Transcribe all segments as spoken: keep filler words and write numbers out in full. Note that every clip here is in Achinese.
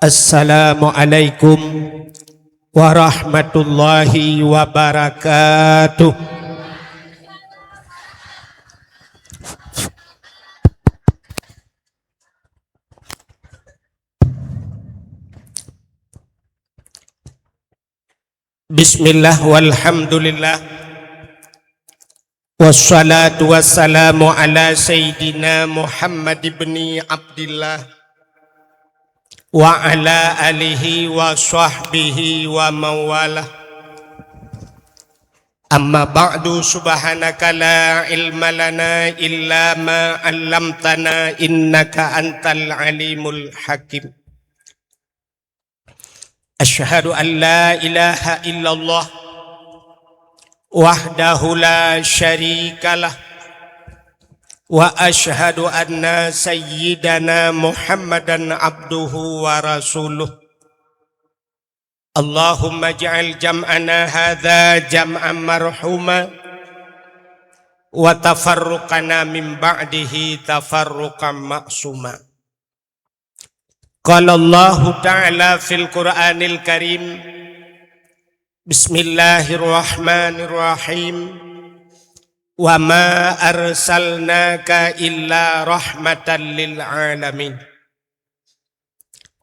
Assalamualaikum warahmatullahi wabarakatuh. Bismillah, walhamdulillah. Wassalatu wassalamu ala sayyidina Muhammad ibni Abdillah wa ala alihi wa sahbihi wa mawalah. Amma ba'du, subhanaka la ilma lana illa ma 'allamtana innaka antal alimul hakim. Asyhadu an la ilaha illallah wahdahu la syarikalah, wa asyhadu anna sayyidana Muhammadan abduhu wa rasuluh. Allahumma ij'al jam'ana hadza jam'an marhuma, wa tafarruqana min ba'dihi tafarruqan ma'suma. Qala Allahu ta'ala fil Qur'anil Karim, bismillahirrahmanirrahim, wa ma arsalnaka illa rahmatan lil alamin.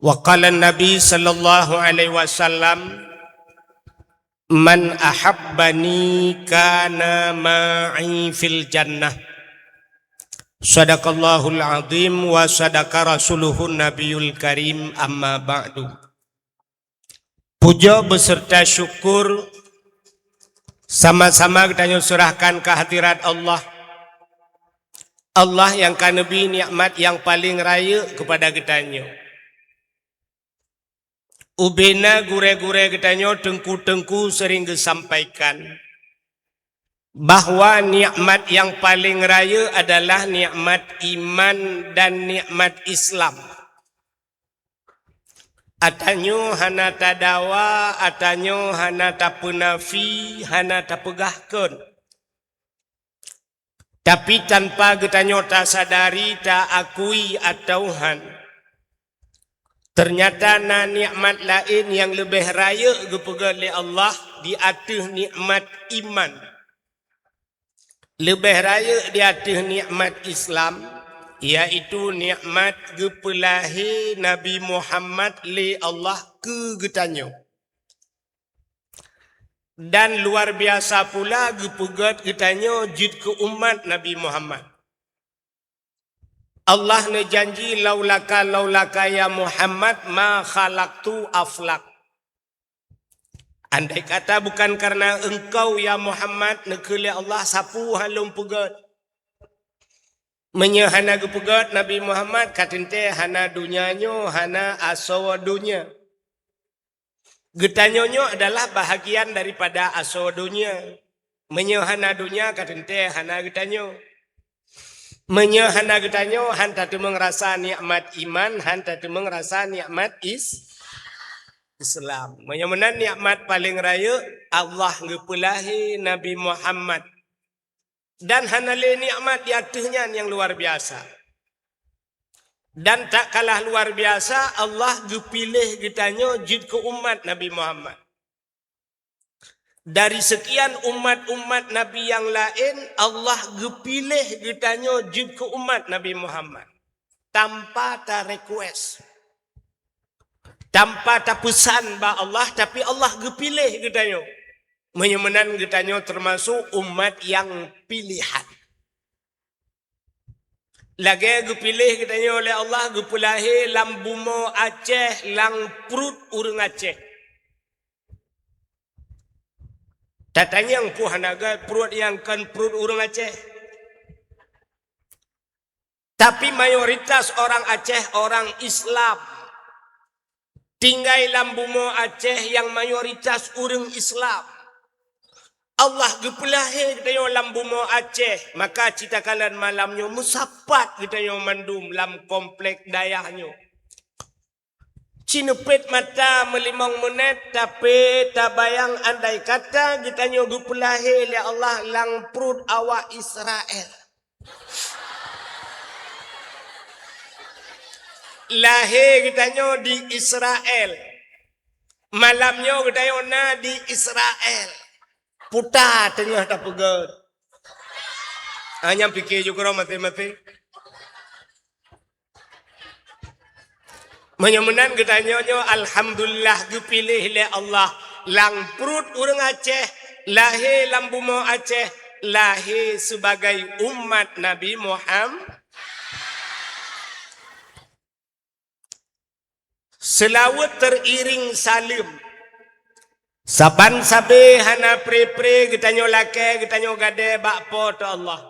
Wa qala Nabi sallallahu alaihi wasallam, "Man ahabbani kana ma'i fil jannah." Sadaqallahul azim wa sadaqa rasuluhun nabiyul karim, amma ba'du. Puja beserta syukur sama-sama geutanyoe serahkan keu hadirat Allah. Allah nyang ka neubri nikmat nyang paleng rayeuk keupada geutanyoe. Ubena gurée-gurée geutanyoe, teungku-teungku sering geusampaikan bahwa nikmat nyang paleng rayeuk adalah nikmat iman dan nikmat Islam. Atanyoe hana tadawa, atanyoe hana tapeunafi, hana tapeugah kon. Tapi tanpa geutanyoe tasadari, taakui atawa han, teunyata na nikmat laén nyang leubeh rayeuk geupeugét lé Allah di ateueh nikmat iman, leubeh rayeuk di ateueh nikmat Islam, yaitu nikmat geupeulahé Nabi Muhammad lé Allah keu geutanyoe. Dan luar biasa pula geupeugét geutanyoe jeuet keu umat Nabi Muhammad. Allah neujanji, "Laulaka, laulaka ya Muhammad, ma khalaqtul aflak." Andai kata bukan karena engkau ya Muhammad, neukheun lé Allah, sapeue han lôn peugét. Meunyoe hana geupeugét Nabi Muhammad, ka teuntée hana donya nyoe, hana asoe donya. Geutanyoe nyoe adalah bahagian daripada asoe donya. Meunyoe hana donya, ka teuntée hana geutanyoe. Meunyoe hana geutanyoe, han tateumeung rasa nikmat iman, han tateumeung rasa nikmat is-, Islam. Meunyoe meunan nikmat paleng rayeuk, Allah geupeulahé Nabi Muhammad. Dan hana lé nikmat di ateueh nyan nyang luar biasa. Dan tak kalah luar biasa, Allah geupiléh geutanyoe jeuet keu umat Nabi Muhammad. Dari sekian umat-umat Nabi nyang laén, Allah geupiléh geutanyoe jeuet keu umat Nabi Muhammad. Tanpa ta-request. Tanpa tapeusan bak Allah, tapi Allah geupiléh geutanyoe. Meunyoe meunan geutanyoe teumasok umat nyang piléhan. Lagée geupiléh geutanyoe lé Allah, geupeulahé lam bumoe Aceh, lam pruet ureuëng Aceh. Tatanyong peue hana gét pruet nyang kon pruet ureuëng Aceh. Tapi mayoritas orang Aceh orang Islam. Tinggai lam bumoe Aceh nyang mayoritas ureuëng Islam. Allah geupeulahé geutanyoe lam bumoe Aceh, maka cit takalon malam nyoe meusapat geutanyoe mandum lam komplek dayah nyoe. Cineupet mata meulimong minét, tapi tabayang andai kata geutanyoe geupeulahé lé Allah lam pruet awak Israel. Lahé geutanyoe di Israel. Malam nyoe geutanyoe na di Israel. Puta teungoh tapeugöt. Ah, nyang pike ju keudroe maté-maté. Meunyoe meunan geutanyoe nyoe, alhamdulillah, geupiléh lé Allah. Lam pruet ureuëng Aceh, lahé lam bumoe Aceh, lahé sibagai umat Nabi Muham-, Seulaweuet teuiréng saleuem. Saban sabé hana pré-pré geutanyoe lakée, geutanyoe gadée bak Po teu Allah.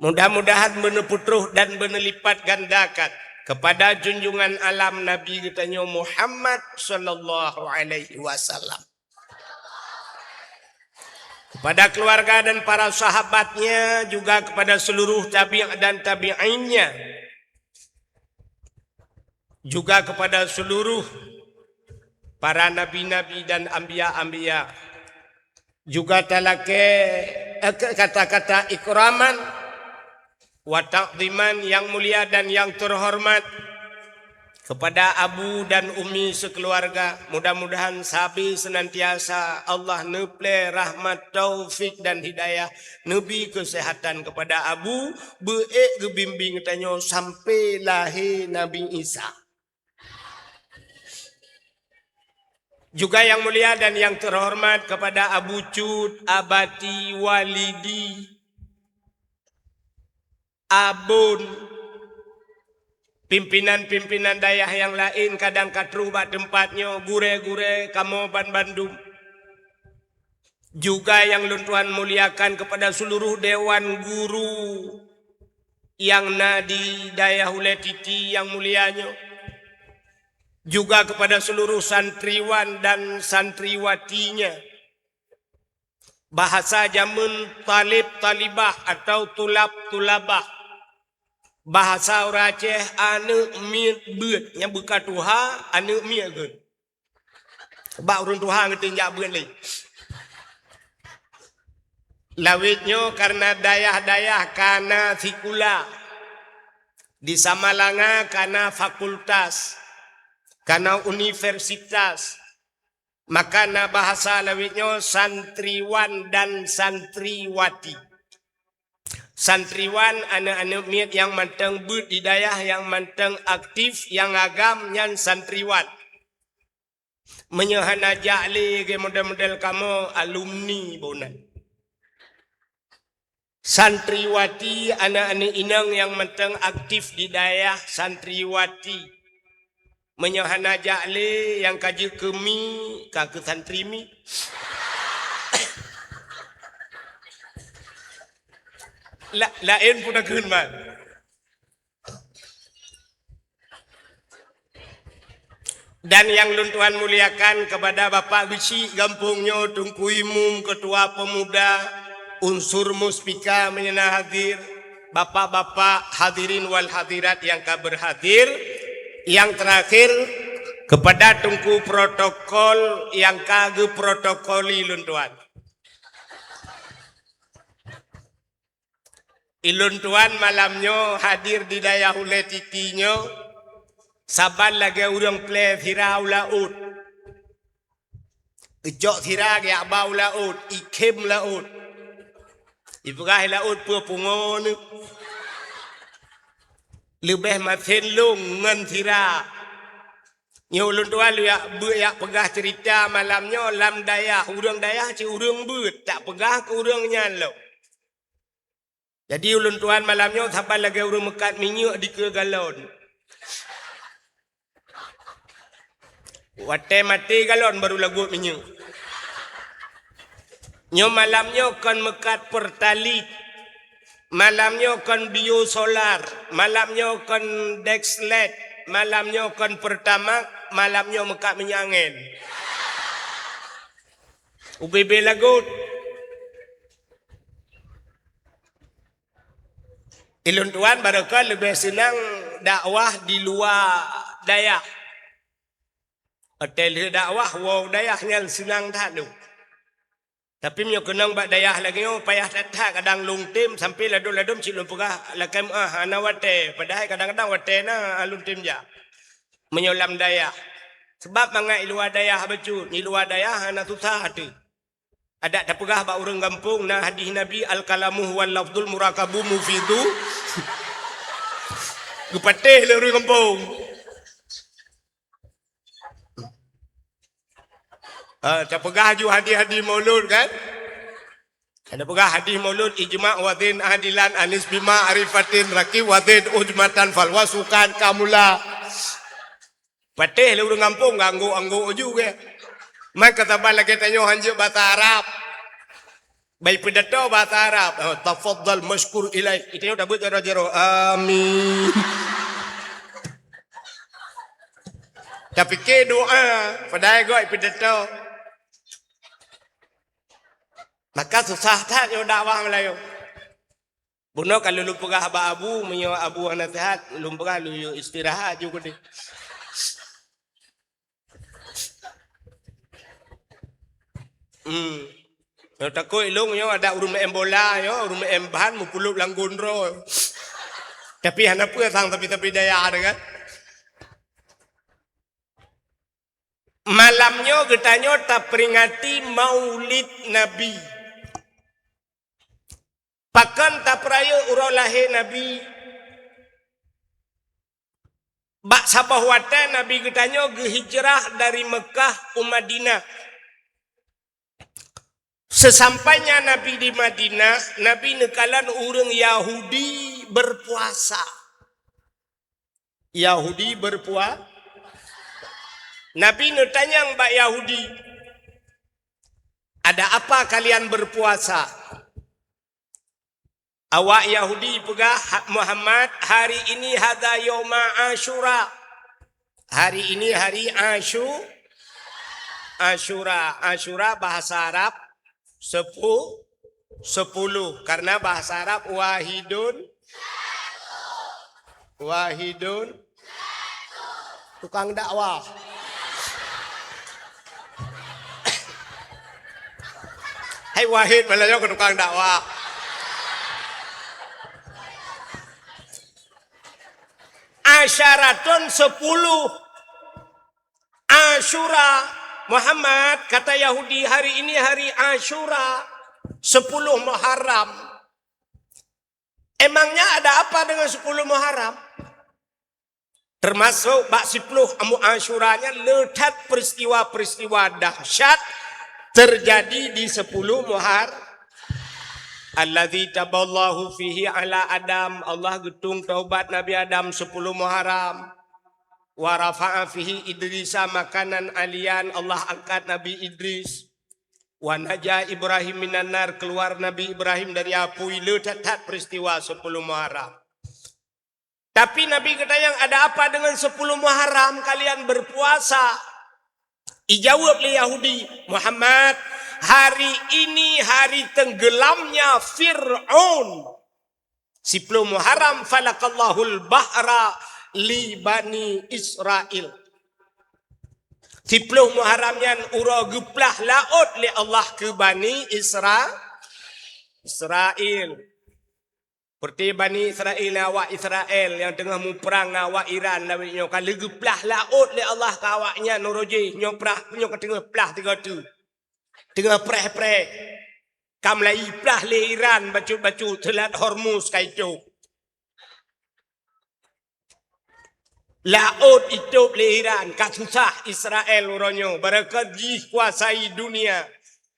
Mudah-mudahan beuneupeutroh dan beuneulipatgandakan keupada junjungan alam Nabi geutanyoe Muhammad sallallahu alaihi wasallam. Kepada keluarga dan para sahabatnya, juga kepada seluruh tabi' dan tabi'innya, juga kepada seluruh para nabi-nabi dan anbiya-anbiya, juga talakée, eh, kata-kata ikraman wa ta'ziman yang mulia dan yang terhormat kepada Abu dan Umi sekeluarga. Mudah-mudahan sabe senantiasa Allah neuplée rahmat, taufik dan hidayah, neubi keuseuhatan kepada Abu, beuék geubimbéng tanyoe sampai lahé Nabi Isa. Juga yang mulia dan yang terhormat kepada Abu Cut, Abati, Walidi, Abon, pimpinan-pimpinan dayah nyang laén kadang ka troh bak teumpat nyoe, gurée-gurée, kamoe ban bandum. Juga nyang lôn tuan muliakan kepada seluruh dewan guru nyang na di dayah Ulée Titi nyang mulia nyoe. Juga kepada seluruh santriwan dan santriwatinya. Bahasa jameun talib-talibah atau tulab-tulabah. Bahasa ureuëng Aceh, aneuëk miet beuet, nyang beuka tuha, aneuëk miet geuh. Bak ureuëng tuha geutanyoe jak beuet lé. Lawét nyoe karena dayah-dayah kana sikula. Di Samalanga kana fakultas, kana universitas. Maka na bahasa lawét nyoe santriwan dan santriwati. Santriwan aneuëk-aneuëk miet nyang mantong beuet di dayah, nyang mantong aktif, nyang agam, nyan santriwan. Meunyoe hana jak lé lagée model-model kamoe, alumni boh nan. Santriwati, aneuëk-aneuëk inong nyang mantong aktif di dayah, santriwati. Meunyoe hana jak lé, nyang ka jeuet keu mi, ka keu santri mi. La-, laén pun takheun man. Dan nyang lôn tuan muliakan kepada Bapak Geuchik gampông nyoe, Teungku Imum, Ketua Pemuda, unsur Muspika meunyoe na hadir, bapak-bapak, hadirin wal hadirat nyang ka berhadir, nyang terakhir kepada Teungku Protokol nyang ka geuprotokoli lôn tuan. Ilôn tuan malam nyoe hadir di dayah Ulée Titi nyoe, saban lagée ureuëng plé sira u laôt. Geucok sira geujak ba u laôt, ikhém laôt. Ipeugah laôt peue pungo neuh. Leubeh masen lôn ngon sira. Nyoe ulôn tuan lôn jak beuet jak peugah ceurita malam nyoe lam dayah. Ureuëng dayah cit ureuëng beuet, tak peugah keu ureuëng nyan lom. Jadi ulôn tuan malam nyoe saban lagée ureuëng meukat minyeuk dikeue galon. Watée maté galon baru lagot minyeuk. Nyoe malam nyoe kon meukat Pertalite. Malam nyoe kon biosolar. Malam nyoe kon Dexlite. Malam nyoe kon Pertamax. Malam nyoe meukat minyeuk angén. U B B lagot. Ilôn tuan barokon leubeh seunang dakwah di luwa dayah. Watée lheueh dakwah woe dayah nyan seunang that lom. Tapi meunyoe keunong bak dayah lagèe nyoe, payah that-that kadang lôn tem sampai ladôm-ladôm cit lôn peugah lakèe meu'ah hana watèe, padahai kadang-kadang watèe na lôn tem jak. Meunyoe lam dayah. Sabab mangat i luwa dayah bacut, i luwa dayah hana susah teuh. Adak tapeugah bak ureueng gampông na hadih Nabi, "Al-kalamu huwal lafzul murakabu mufidu." Geupatéh lé ureueng gampông. Ah, tapeugah ju hadih-hadih maulud kan? Ada peugah hadih maulud, "Ijma' wa zin adilan anis bima arifatin raki wa zid ujmatan fal wasukan kamula." Patéh lé ureueng gampông, anggô-anggô ju gèt. Man ka saban lagèe tanyoe hanjeuet bahasa Arab. Bai pidato bahasa Arab, "Oh, tafaddal masykur ilai." Itu nyoe tabeuet jaroe-jaroe. Amin. Tapike doa, padahai gèt pidato. Maka susah that nyoe dakwah Meulayu. Bunoe ka lôn peugah bak Abu, meunyoe Abu hana seuhat, lôn peugah lôn yue istirahat ju keudeh. Hmm. Nyoe takot ilôn nyoe adak ureueng meu'èn bola nyoe, ureueng meu'èn ban meupulop lam gondroe. Tapi hana peue sang tapi-tapi dayah ada kan. Malam nyoe geutanyoe taperingati Maulid Nabi. Pakon tapeurayeuk uroe lahé Nabi? Bak saboh watèe Nabi geutanyoe geuhijrah dari Meukah u Madinah. Seusampainya Nabi di Madinah, Nabi neukalon ureueng Yahudi beupuasa. Yahudi beupua-, Nabi neutanyong bak Yahudi, "Ada apa kalian berpuasa?" Awak Yahudi peugah, "Ha-, Muhammad, hari ini hadza yauma Asyura." Hari ini hari Asyu-, Asyura. Asyura bahasa Arab sepu-, sepuluh. Karena bahasa Arab wahidun, wahidun, tukang dakwah. Hai wahid malah nyoe keu tukang dakwah. Asyaratun sepuluh. Asyura, Muhammad, kata Yahudi, hari ini hari Asyura, sepuluh Muharram. Emangnya ada apa dengan sepuluh Muharram? Termasuk bak siploh amu Asyura nyan le that peristiwa-peristiwa dahsyat terjadi di sepuluh Muhar-, Allazi taballahu fihi ala Adam, Allah geutueng taubat Nabi Adam sepuluh Muharram. Wa rafa'a fihi Idrisa makanan aliyan, Allah angkat Nabi Idris. Wa naja Ibrahim minan nar, keluar Nabi Ibrahim dari apui, le that-that peristiwa sepuluh Muharram. Tapi Nabi geutanyong, "Ada apa dengan sepuluh Muharram kalian berpuasa?" Ijaweueb lé Yahudi, "Muhammad, hari ini hari tenggelamnya Fir'aun." Siploh Muharram, "Falaqallahul bahra li Bani Israil." Siploh Muharram nyan uroe geuplah laôt lé Allah keu Bani Isra-, Israil. Seperti Bani Israel, awak Israel nyang teungoh muprang ngon awak Iran lawét nyoe, ka lheueh geuplah laôt lé Allah keu awaknyan uroe jih, nyoe prah, nyoe ka teungoh plah tiga tu. Teungoh preh-preh. Ka mulai plah lé Iran bacut-bacut, Seulat Hormuz ka itôb. Laôt itôb lé Iran, ka susah Israel uroe nyoe, barangkapeue jih kuasai dunia.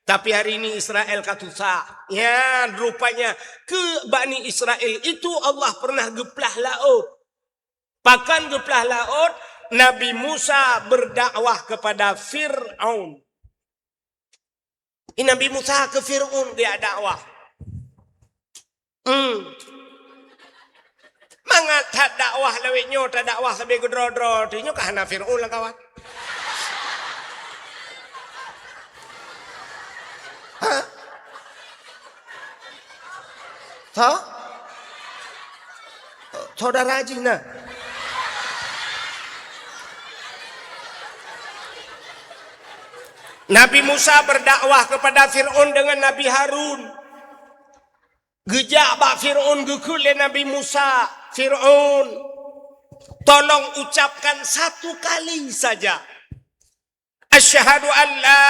Tapi hari ini Israel ka susah. Nyan rupanya keu Bani Israel itu Allah pernah geuplah laôt. Pakon geuplah laôt? Nabi Musa berdakwah kepada Fir'aun. Ini Nabi Musa keu Fir'aun geujak dakwah. Hmm. Mangat that dakwah lawét nyoe, tadakwah sabe keudroe-droe, teuh nyoe ka hana Fir'aun lamkawan. Ha? Tho? Saudara jih na. Nabi Musa berdakwah kepada Fir'aun dengan Nabi Harun. Geujak bak Fir'aun geukheun lé Nabi Musa, "Fir'aun, tolong ucapkan satu kali saja. Asyhadu an la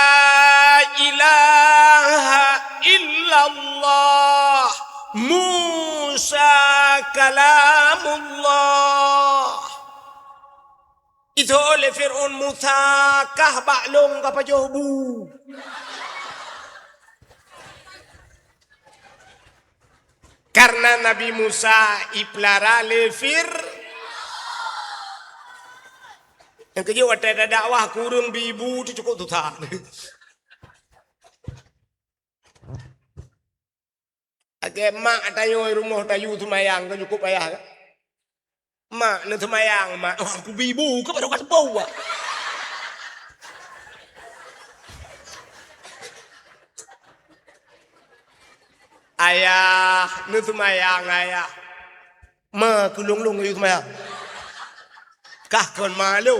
ilaha illallah, Musa kalamullah." Itu oleh Fir'aun, "Musa kah bak lôn ka pajoh bu?" Karena Nabi Musa ipeulara lé Fir-, nyang keujeuet watée dakwah keu ureuëng bi bu tu cukup susah. Lagée mak tanyoe rumoh tayue seumayang kan cukup payah kan? Mak, neuseumayang, mak. Oh, aku bi bu, ke baru kat bau, Wak? Ayah, neuseumayang, ayah. Ma, keulong-long ayu seumayang. Kah kon malu.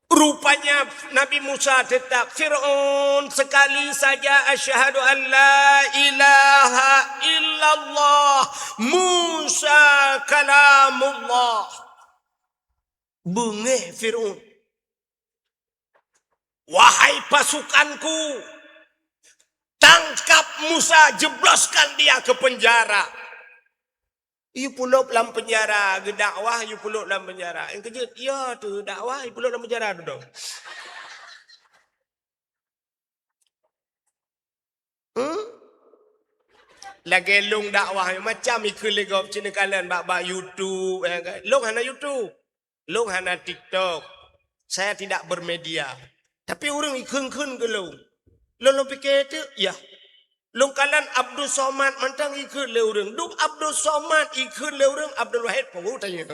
Rupanya Nabi Musa tetap, "Fir'aun, sekali saja asyhadu an la ilaha illallah, Musa kalamullah." Beungéh Fir'aun. "Wahai pasukanku, tangkap Musa, jebloskan dia ke penjara." Ipulop lam penjara, geudakwah ipulop lam penjara. Nyang keujeuet, ya tu dakwah ipulop lam penjara dudoe. Hmm? Lagée lôn dakwah macam ikheun lé gob cit neukalon bak, bak YouTube, eh, lôn hana YouTube. Lôn hana TikTok. Saya tidak bermedia. Tapi ureuëng ikheun-kheun keu lôn. Lôn, lôn pike teuk, yah. Lôn kalon Abdul Somad mantong ikheun lé ureuëng. Dum Abdul Somad ikheun lé ureuëng, Abdul Wahid peue tanya.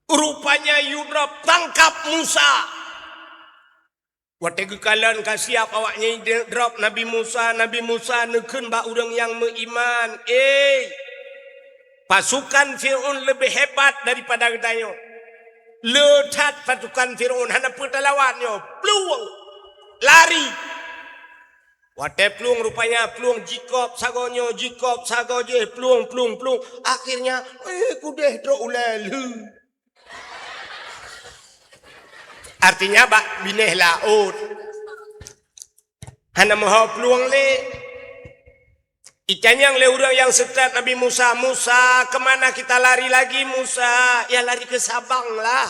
Rupanya yue drob, "Tangkap Musa!" Watée geukalon ka siab awaknyan drop Nabi Musa, Nabi Musa neukheun bak ureuëng nyang meuiman, "Eh, pasukan Fir'aun leubeh hebat daripada geutanyoe. Le that pasukan Fir'aun, hana peue talawan nyoe. Plueng! Lari!" Watée plueng, rupanya plueng jikop sagoe nyoe, jikop sagoe jih, plueng, plueng, plueng. Akhirnya, eh, keudeh trok ulée lheueh. Artinya bak binéh laôt. Hana meuho plueng lé. Itanyong lé ureuëng nyang seutôt Nabi Musa, "Musa, ke mana kita lari lagi, Musa?" "Ya, lari ke Sabang lah."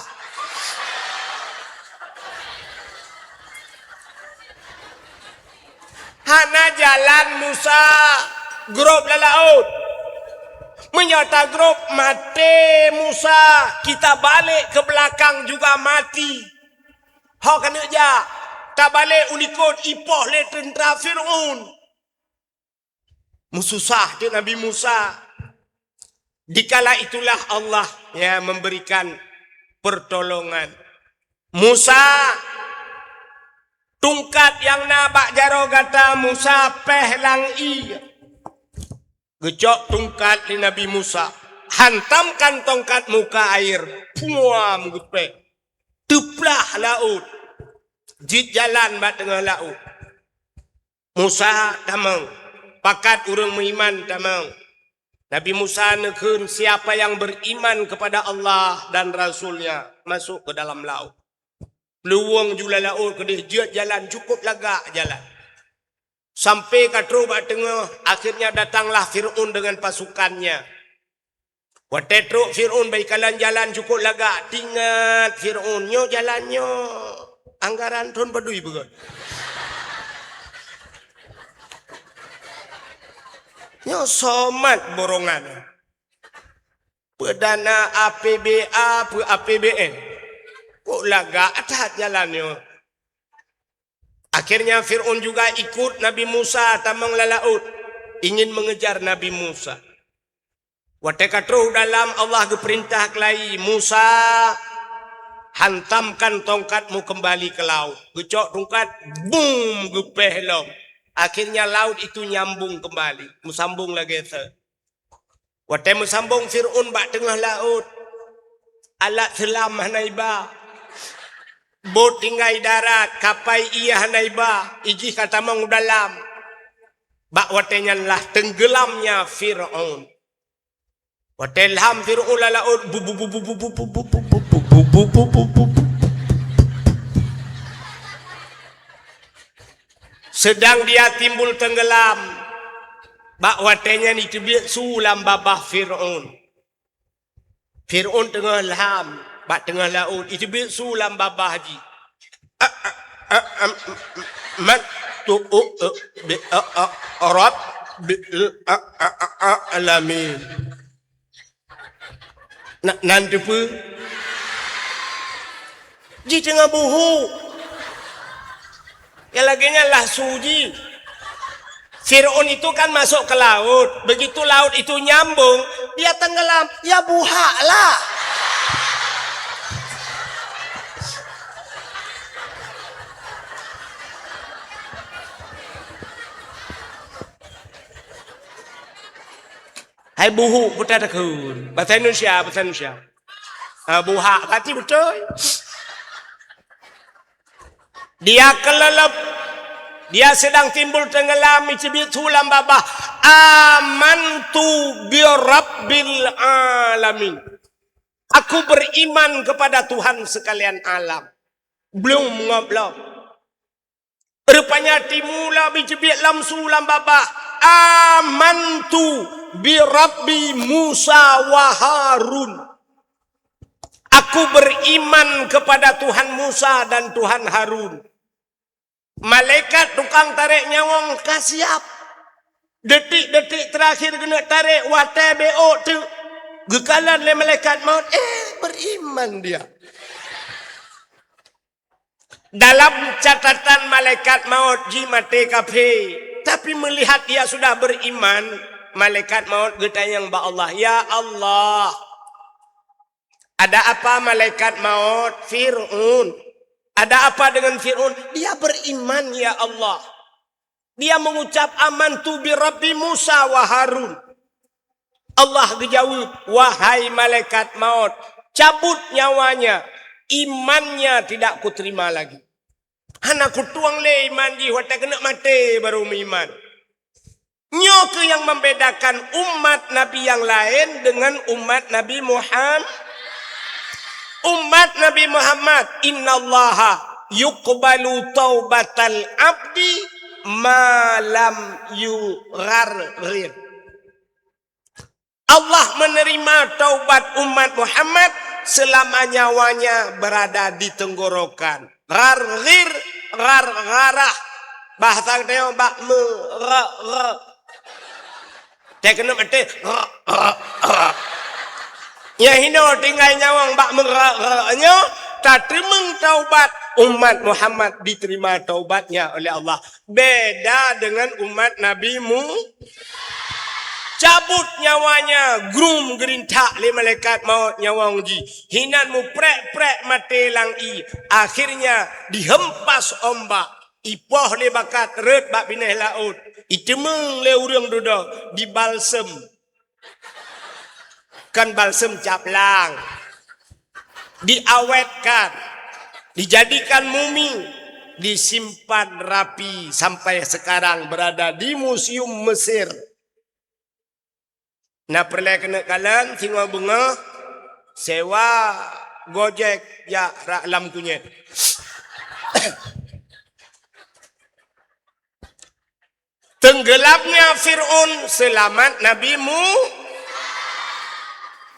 Hana jalan Musa, grob lam laôt. Meunyoe tagrob, maté Musa, kita balik ke belakang juga mati. Ho keuneuk jak, tabalek u likot ipoh lé teuntra Fir'aun. Meususah teuk Nabi Musa. Dikala itulah Allah, ya, memberikan pertolongan. "Musa, tungkat nyang na bak jaroe gata, Musa, péh lam ié." Geucok tungkat lé Nabi Musa, "Hantamkan tongkatmu ke air." Puam geupéh. Teuplah laôt. Jeuet jalan bak teungoh laôt. Musa tamong, pakat ureuëng meuiman tamong. Nabi Musa neukheun, "Siapa yang beriman kepada Allah dan Rasul-Nya, masuk ke dalam laut." Plueng ju lam laôt keudeh jeuet jalan, cukup lagak jalan. Sampai ka trok bak teungoh, akhirnya datanglah Fir'aun dengan pasukannya. Watée trok Fir'aun bak ikalon jalan cukup lagak, teuingat Fir'aun, "Nyoe jalan nyoe anggaran thon padum beugét. Nyoe somat borongan. Peudana A P B A, peu A P B N. Kok lagak that jalan nyoe?" Akhirnya Fir'aun juga ikut Nabi Musa tamong lam laôt, ingin mengejar Nabi Musa. Watée ka trok dalam, Allah geupeurintah keulayi, "Musa, hantamkan tongkatmu kembali ke laut." Geucok tungkat, bum, geupéh lom. Akhirnya laut itu nyambung kembali, meusambong lagèe seuh. Watèe meusambong Fir'aun bak teungoh laôt, alat seulam hana iba, bot tinggai darat, kapai ié hana iba, ijih ka tamong u dalam. Bak watèe nyan lah tenggelamnya Fir'aun. Watèe lham Fir'aun lam laôt, bu, bu, bu, bu, bu, bu, bu, bu, bu, bu, bu, bu, bu, bu, bu. Sedang dia timbul tenggelam. Bak watèe nyan iteubiet su lam babah Fir'aun. Fir'aun teungoh lham bak teungoh laôt, iteubiet su lam babah jih. A, a, a, am, man tu, u, e, bi, a, a, rab, bi, a, a, a, a, alamin. Na, nan teupeue? Jih teungoh buhuk. Nyang lagèe nyan lah su jih. Fir'aun itu kan masuk ke laut. Begitu laut itu nyambung, dia tenggelam. Ya buhak lah. Hai buhuk, peue takheun. Bahasa Indonesia, bahasa Indonesia. Ah, buhak, berarti beutôi. Dia kelelep. Dia sedang timbul tenggelam, iteubiet su lam babah. Amantu bi rabbil alamin. Aku beriman kepada Tuhan sekalian alam. Belum ngop lom. Rupanya timu lom iteubiet lom su lam babah. Amantu bi Rabbi Musa wa Harun. Aku beriman kepada Tuhan Musa dan Tuhan Harun. Malaikat tukang tarek nyawöng ka siap. Detik-detik terakhir geuneuk tarek, watèe beuôt teuk, geukalon lé malaikat maut, eh, beriman dia. Dalam catatan malaikat maut jih maté kafé, tapi melihat dia sudah beriman, malaikat maut geutanyong bak Allah, "Ya Allah, ada apa malaikat maut Fir'aun? Ada apa dengan Fir'aun?" "Dia beriman, ya Allah. Dia mengucap, 'Amantu bi Rabbi Musa wa Harun.'" Allah geujaweueb, "Wahai malaikat maut, cabut nyawanya, imannya tidak kuterima lagi." Hana kutueng lé iman jih, watèe keuneuk maté baru meuiman. Nyoe keuh nyang membedakan umat Nabi nyang laén dengan umat Nabi Muham-, umat Nabi Muhammad, "Innallaha yuqbalu taubatal abdi ma lam yugharghir." Allah menerima taubat umat Muhammad selama nyawanya berada di tenggorokan. Gharghir, ghargharah. Bahasa geutanyoe bak me-, ra-, ra-. Teuh keuneuk maté, ra-, ra-, ra-. Nyang hinoe tinggai nyawöng bak meura-, ra-, nyoe, tateumeung taubat umat Muhammad, diterima taubatnya oleh Allah. Beda dengan umat Nabi Mu-, cabut nyawanya, grum geurintak lé malaikat maut nyawöng jih. Hinan muprek-prek maté lam ié. Akhirnya dihempas ombak. Ipoh lé bakat rhot bak binéh laôt. Iteumeung lé ureuëng dudoe, dibalsem. Kan balsem caplang. Diawetkan, dijadikan mumi, disimpan rapi sampai sekarang berada di Museum Mesir. Na peureulée keuneuk kalon singoh beungoh, sewa Gojek jak rak lam kunyét. Tenggelamnya Fir'aun, selamat Nabi Mu-,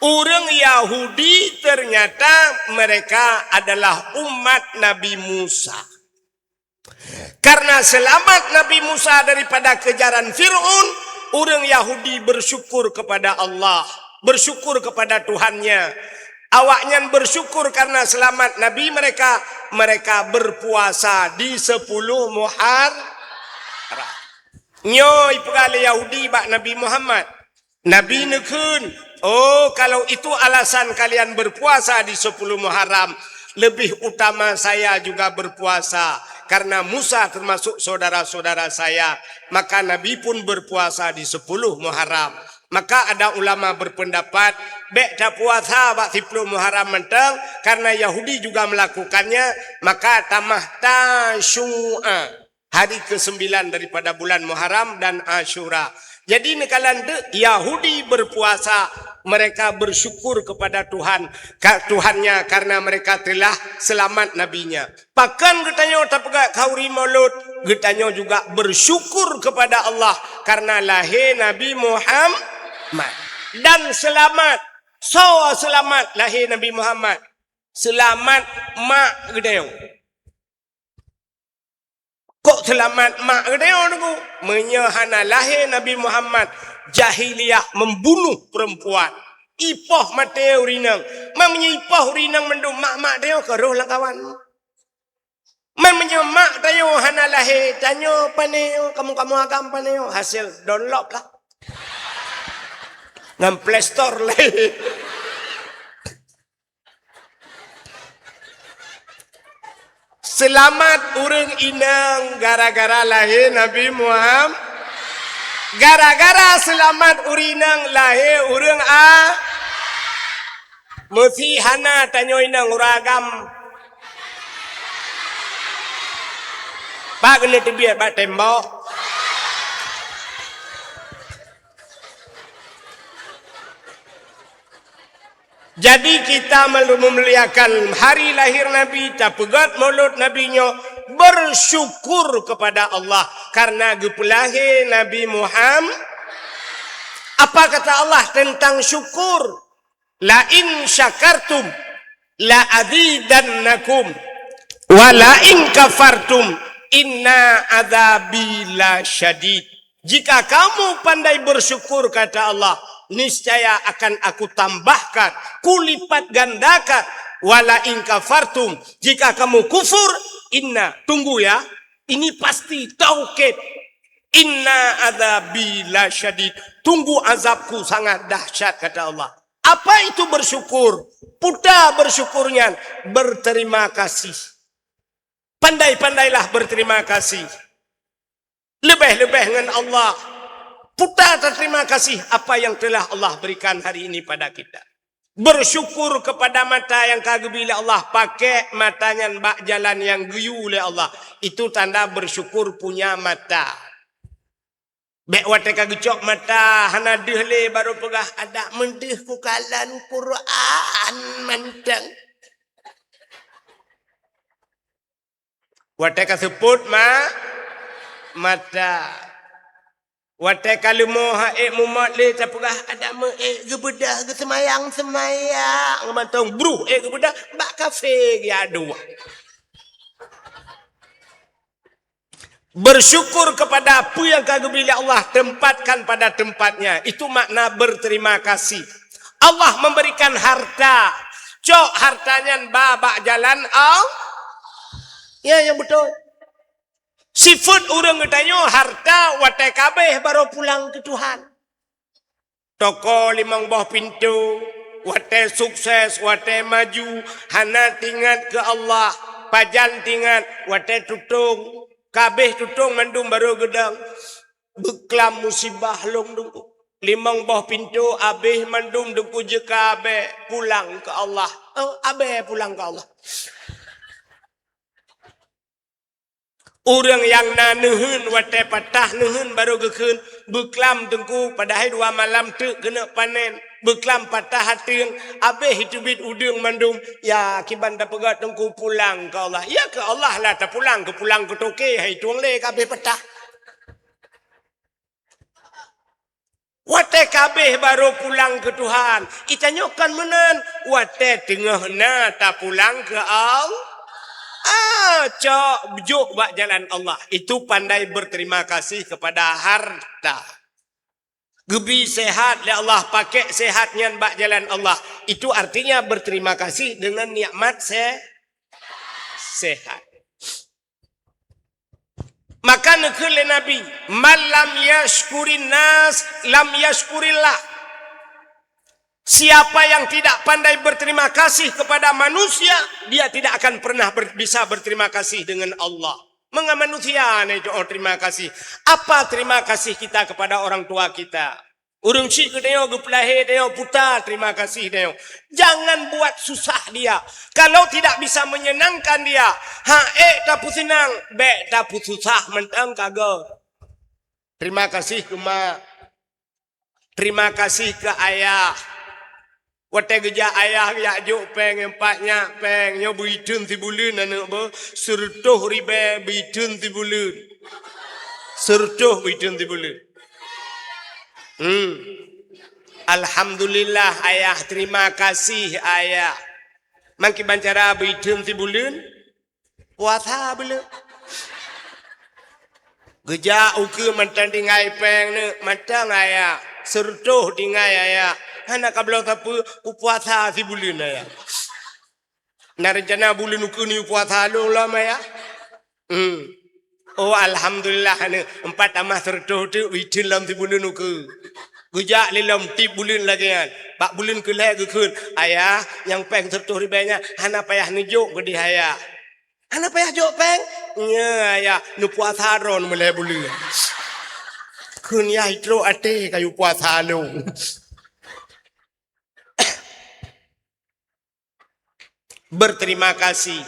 ureuëng Yahudi ternyata mereka adalah umat Nabi Musa. Karena selamat Nabi Musa daripada kejaran Fir'aun, ureuëng Yahudi bersyukur kepada Allah, bersyukur kepada Tuhannya. Awaknyan bersyukur karena selamat Nabi mereka, mereka berpuasa di sepuluh Muharram. Nyoe ipeugah lé Yahudi bak Nabi Muhammad. Nabi neukheun, "Oh, kalau itu alasan kalian berpuasa di sepuluh Muharram, lebih utama saya juga berpuasa. karena Musa termasuk saudara-saudara saya, maka Nabi pun berpuasa di sepuluh Muharram. Maka ada ulama berpendapat, bèk tapuasa bak siploh Muharram mantong, karena Yahudi juga melakukannya, maka tamah Tasyu'a, hari kesembilan daripada bulan Muharram, dan Asyura. Jadi, neukalon deuh Yahudi berpuasa, mereka bersyukur kepada Tuhan, ka-, Tuhannya, karena mereka telah selamat nabinya. Pakon geutanyoe tapeugah khauri Maulud? Geutanyoe juga bersyukur kepada Allah karena lahé Nabi Muhammad dan selamat. Soe selamat lahé Nabi Muhammad? Selamat mak geutanyoe. Kok selamat mak geutanyoe, Teungku? Meunyoe hana lahé Nabi Muhammad, jahiliyah membunuh perempuan. Ipoh maté ureueng inong. Meunyoe ipoh ureueng inong mandum, mak-mak tanyoe ka roh lam kawan. Meunyoe mak tanyoe hana lahé, tanyoe pané, kamoe-kamoe agam pané, hasil download lah. Ngon Play Store lé. Seulamat ureueng inong gara-gara lahé Nabi Muhammad. Gara-gara seulamat ureueng inong lahé ureueng a-, meusi hana tanyoe inong ureueng agam. Bak keuneuk teubiet bak tembok. Jadi, kita melu-, memuliakan hari lahir Nabi, tapeugét maulud Nabi nyoe, bersyukur kepada Allah karena geupeulahé Nabi Muhammad. Apa kata Allah tentang syukur? "La in syakartum la azidannakum, wa la in kafartum inna azabi la syadid." Jika kamu pandai bersyukur, kata Allah, niscaya akan Aku tambahkan, kulipat gandakan. Wa la in kafartum, jika kamu kufur, inna, tunggu ya, ini pasti taukid. Inna azabi la syadid, tunggu azabku sangat dahsyat, kata Allah. Apa itu bersyukur? Peue ta bersyukur nyan, berterima kasih. Pandai-pandailah berterima kasih. Leubeh-leubeh ngon Allah. Peue ta terima kasih apa yang telah Allah berikan hari ini pada kita. Bersyukur kepada mata nyang ka geubri lé Allah, pakék mata nyan bak jalan nyang geuyue lé Allah. Itu tanda bersyukur punya mata. Bék watée ka geucok mata, hana deuh lé, barô peugah, "Adak meudeuh kukalon Quran mantong." Watée ka seupôt ma-, mata. Watée ka leumo han ék mumat lé, tapeugah, "Adak meu ék geubeudah, geuseumayang-seumayang." Mantong bruh ék geubeudah, bak kafé geuadua. Bersyukur kepada apa yang ka geubri lé Allah, tempatkan pada tempatnya. Itu makna berterima kasih. Allah memberikan harta. Cok harta nyan ba bak jalan Allah. Ya, yang betul. Sifat ureueng geutanyoe harta watée ka abéh baru pulang keu Tuhan. Toko limong boh pintoe, watée sukses, watée maju, hana teuingat keu Allah, pajan teuingat, watée tutong, ka abéh tutong mandum barô geudong. Beuklam musibah lôn Teungku. Limong boh pintoe abéh mandum Teungku jeuet ka abéh pulang keu Allah. Oh, abéh pulang keu Allah. Ureuëng nyang na neuheun watée patah neuheun barô geukheun, beuklam Teungku, padahai dua malam teuk keuneuk panen, beuklam patah ateueng, abéh teubiet udeueng mandum, ya kiban tapeugah Teungku pulang keu Allah. Ya keu Allah lah tapulang, keu pulang keu toke hai tueng lé ka abéh patah. Watée ka abéh barô pulang keu Tuhan. Geutanyoe kon meunan, watée teungoh na tapulang keu Allah. Ah, cok jok bak jalan Allah. Itu pandai berterima kasih kepada harta. Geubri sehat lé Allah, pakék sehat nyan bak jalan Allah. Itu artinya berterima kasih dengan nikmat se-, sehat. Maka neukheun lé Nabi, "Man lam yashkurin nas, lam yashkurillah." Siapa yang tidak pandai berterima kasih kepada manusia, dia tidak akan pernah ber-, bisa berterima kasih dengan Allah. Meungan manusia nyoe terima kasih. Apa terima kasih kita kepada orang tua kita? Ureuëng syiek geutanyoe geupeulahé tanyoe puta terima kasih tanyoe. Jangan buat susah dia. Kalau tidak bisa menyenangkan dia, ha ék tapeuseunang, bék tapeususah mantong ka göt. Terima kasih keu mak. Terima kasih keu ayah. Watée geujak ayah geujak jok péng nyang pat nyak péng nyoe beuiteun sibuleuen aneuk beuh, seureutôh ribée beuiteun sibuleuen. Seureutôh beuiteun sibuleuen. Hmm. Alhamdulillah ayah, terima kasih ayah. Mangkiban cara beuiteun sibuleuen, puasa beuleu. Geujak ukeue mantong tinggai péng neuk, mantong ayah. Seureutôh tinggai ayah. Hana kabloe sapeue, kupuasa sibuleuen ayah. Na reuncana buleuen ukeue ni puasa lôn lom ayah. Hmm. Oh alhamdulillah neuk, empat tamah seureutôh teuk uiteun lom sibuleuen ukeue. Geujak lé lom tiep buleuen lagée nyan. Bak buleuen keulhée geukheun, ayah, nyang péng seureutôh ribée nyan hana payah neujok keudeh ayah. Hana payah jok péng? Nya ayah, neupuasa droe meulhée buleuen. Kheun yah itrok até kayue puasa lôn. Berterima kasih.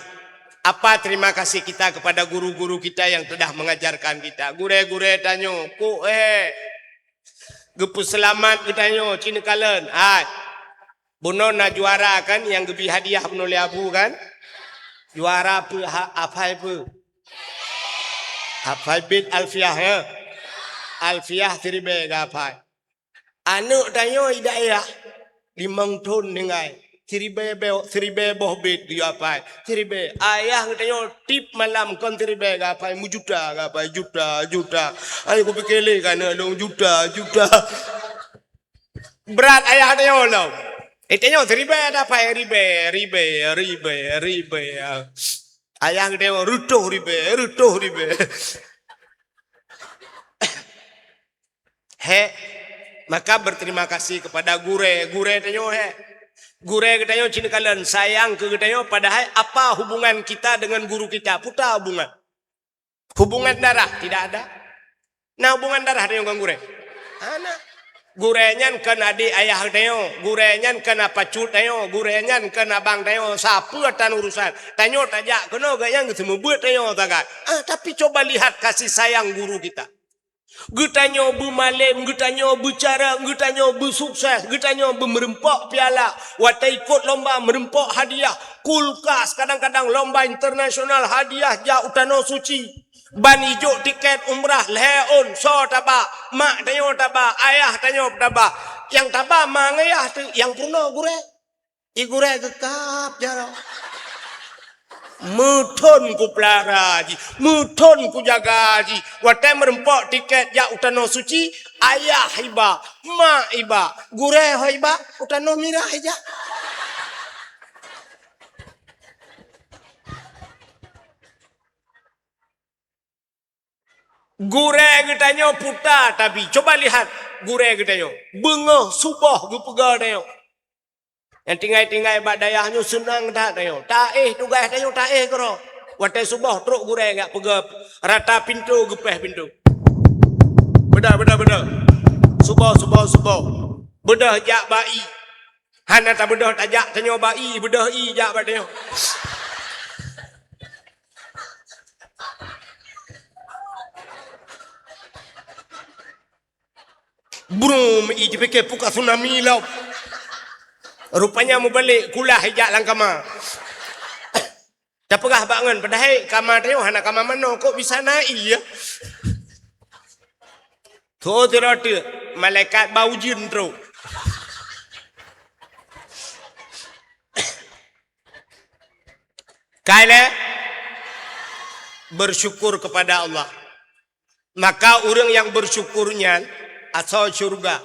Apa terima kasih kita kepada guru-guru kita yang telah mengajarkan kita? Gurée-gurée tanyoe, kok eh geupeuseulamat geutanyoe cit neukalon. Hai. Bunoe na juara kan nyang geubri hadiah bunoe lé Abu kan? Juara peue ha-, hafai peue? Hafai bait Alfiah ya. Alfiah siribée geuhafai. Aneuk tanyoe i daerah limong thon tinggai. Siribée be-, siribée boh bait geuhafai. Siribée. Ayah geutanyoe tiep malam kon siribée geuhafai, meujuta geuhafai, juta, juta. Ayo kupike lé ka aneuk lôn juta, juta. Brat ayah tanyoe lom. Eh, tanyoe siribée dapat ribée, ribée, ribée, ribée. Ayah geutanyoe reutôh ribée, reutôh ribée. Hek, maka berterima kasih kepada gurée, gurée tanyoe hek. Gurée geutanyoe cit neukalon sayang keu geutanyoe, padahai apa hubungan kita dengan guru kita? Puta hubungan. Hubungan darah tidak ada. Na hubungan darah tanyoe ngon gurée? Hana. Gurée nyan kon adék ayah tanyoe, gurée nyan kon apa cut tanyoe, gurée nyan kon abang tanyoe, sapeue tan urusan. Tanyoe tajak keunoe geuh nyang geuseumeubeuet tanyoe sagai. Ah, tapi coba lihat kasih sayang guru kita. Geutanyoe beumalém, geutanyoe beucarông, geutanyoe beusukses, geutanyoe beumeureumpok piala. Watée ikot lomba meureumpok hadiah, kulkas, kadang-kadang lomba internasional hadiah jak u Tanoh Suci. Ban ijok tiket umrah lhée ôn, soe taba, mak tanyoe taba, ayah tanyoe taba. Nyang taba ma ngon ayah teuh, nyang peurunoe gurée. I gurée geukab jaroe. Meuthon kupeulara jih, meuthon kujaga jih. Watée meureumpok tiket jak u Tanoh Suci, ayah iba, mak iba, gurée ho iba, u Tanoh Mirah ijak. Gurée geutanyoe puta tabi. Coba lihat gurée geutanyoe. Beungoh suboh geupeugah tanyoe. Nyang tinggai-tinggai bak dayah nyoe seunang that tanyoe. Taéh tugaih tanyoe taéh keudroe. Watée suboh trok gurée geujak peugah rata pintoe geupéh pintoe. Beudôh, beudôh, beudôh. Suboh, suboh, suboh. Beudôh jak bak ie. Hana tabeudôh tajak tanyoe bak ie, beudôh ie jak bak tanyoe. Brum, ie jipike puka tsunami lom. Rupanya mubalek kulah ijak lam kama. Tapeugah bak ngon, padahai kama tanyoe hana kama manoe, kok bisa na ie? Tho tiro teuk, malaikat ba ujeuen trok. Kai lé, bersyukur kepada Allah. Maka ureuëng nyang bersyukur nyan asoe syurga.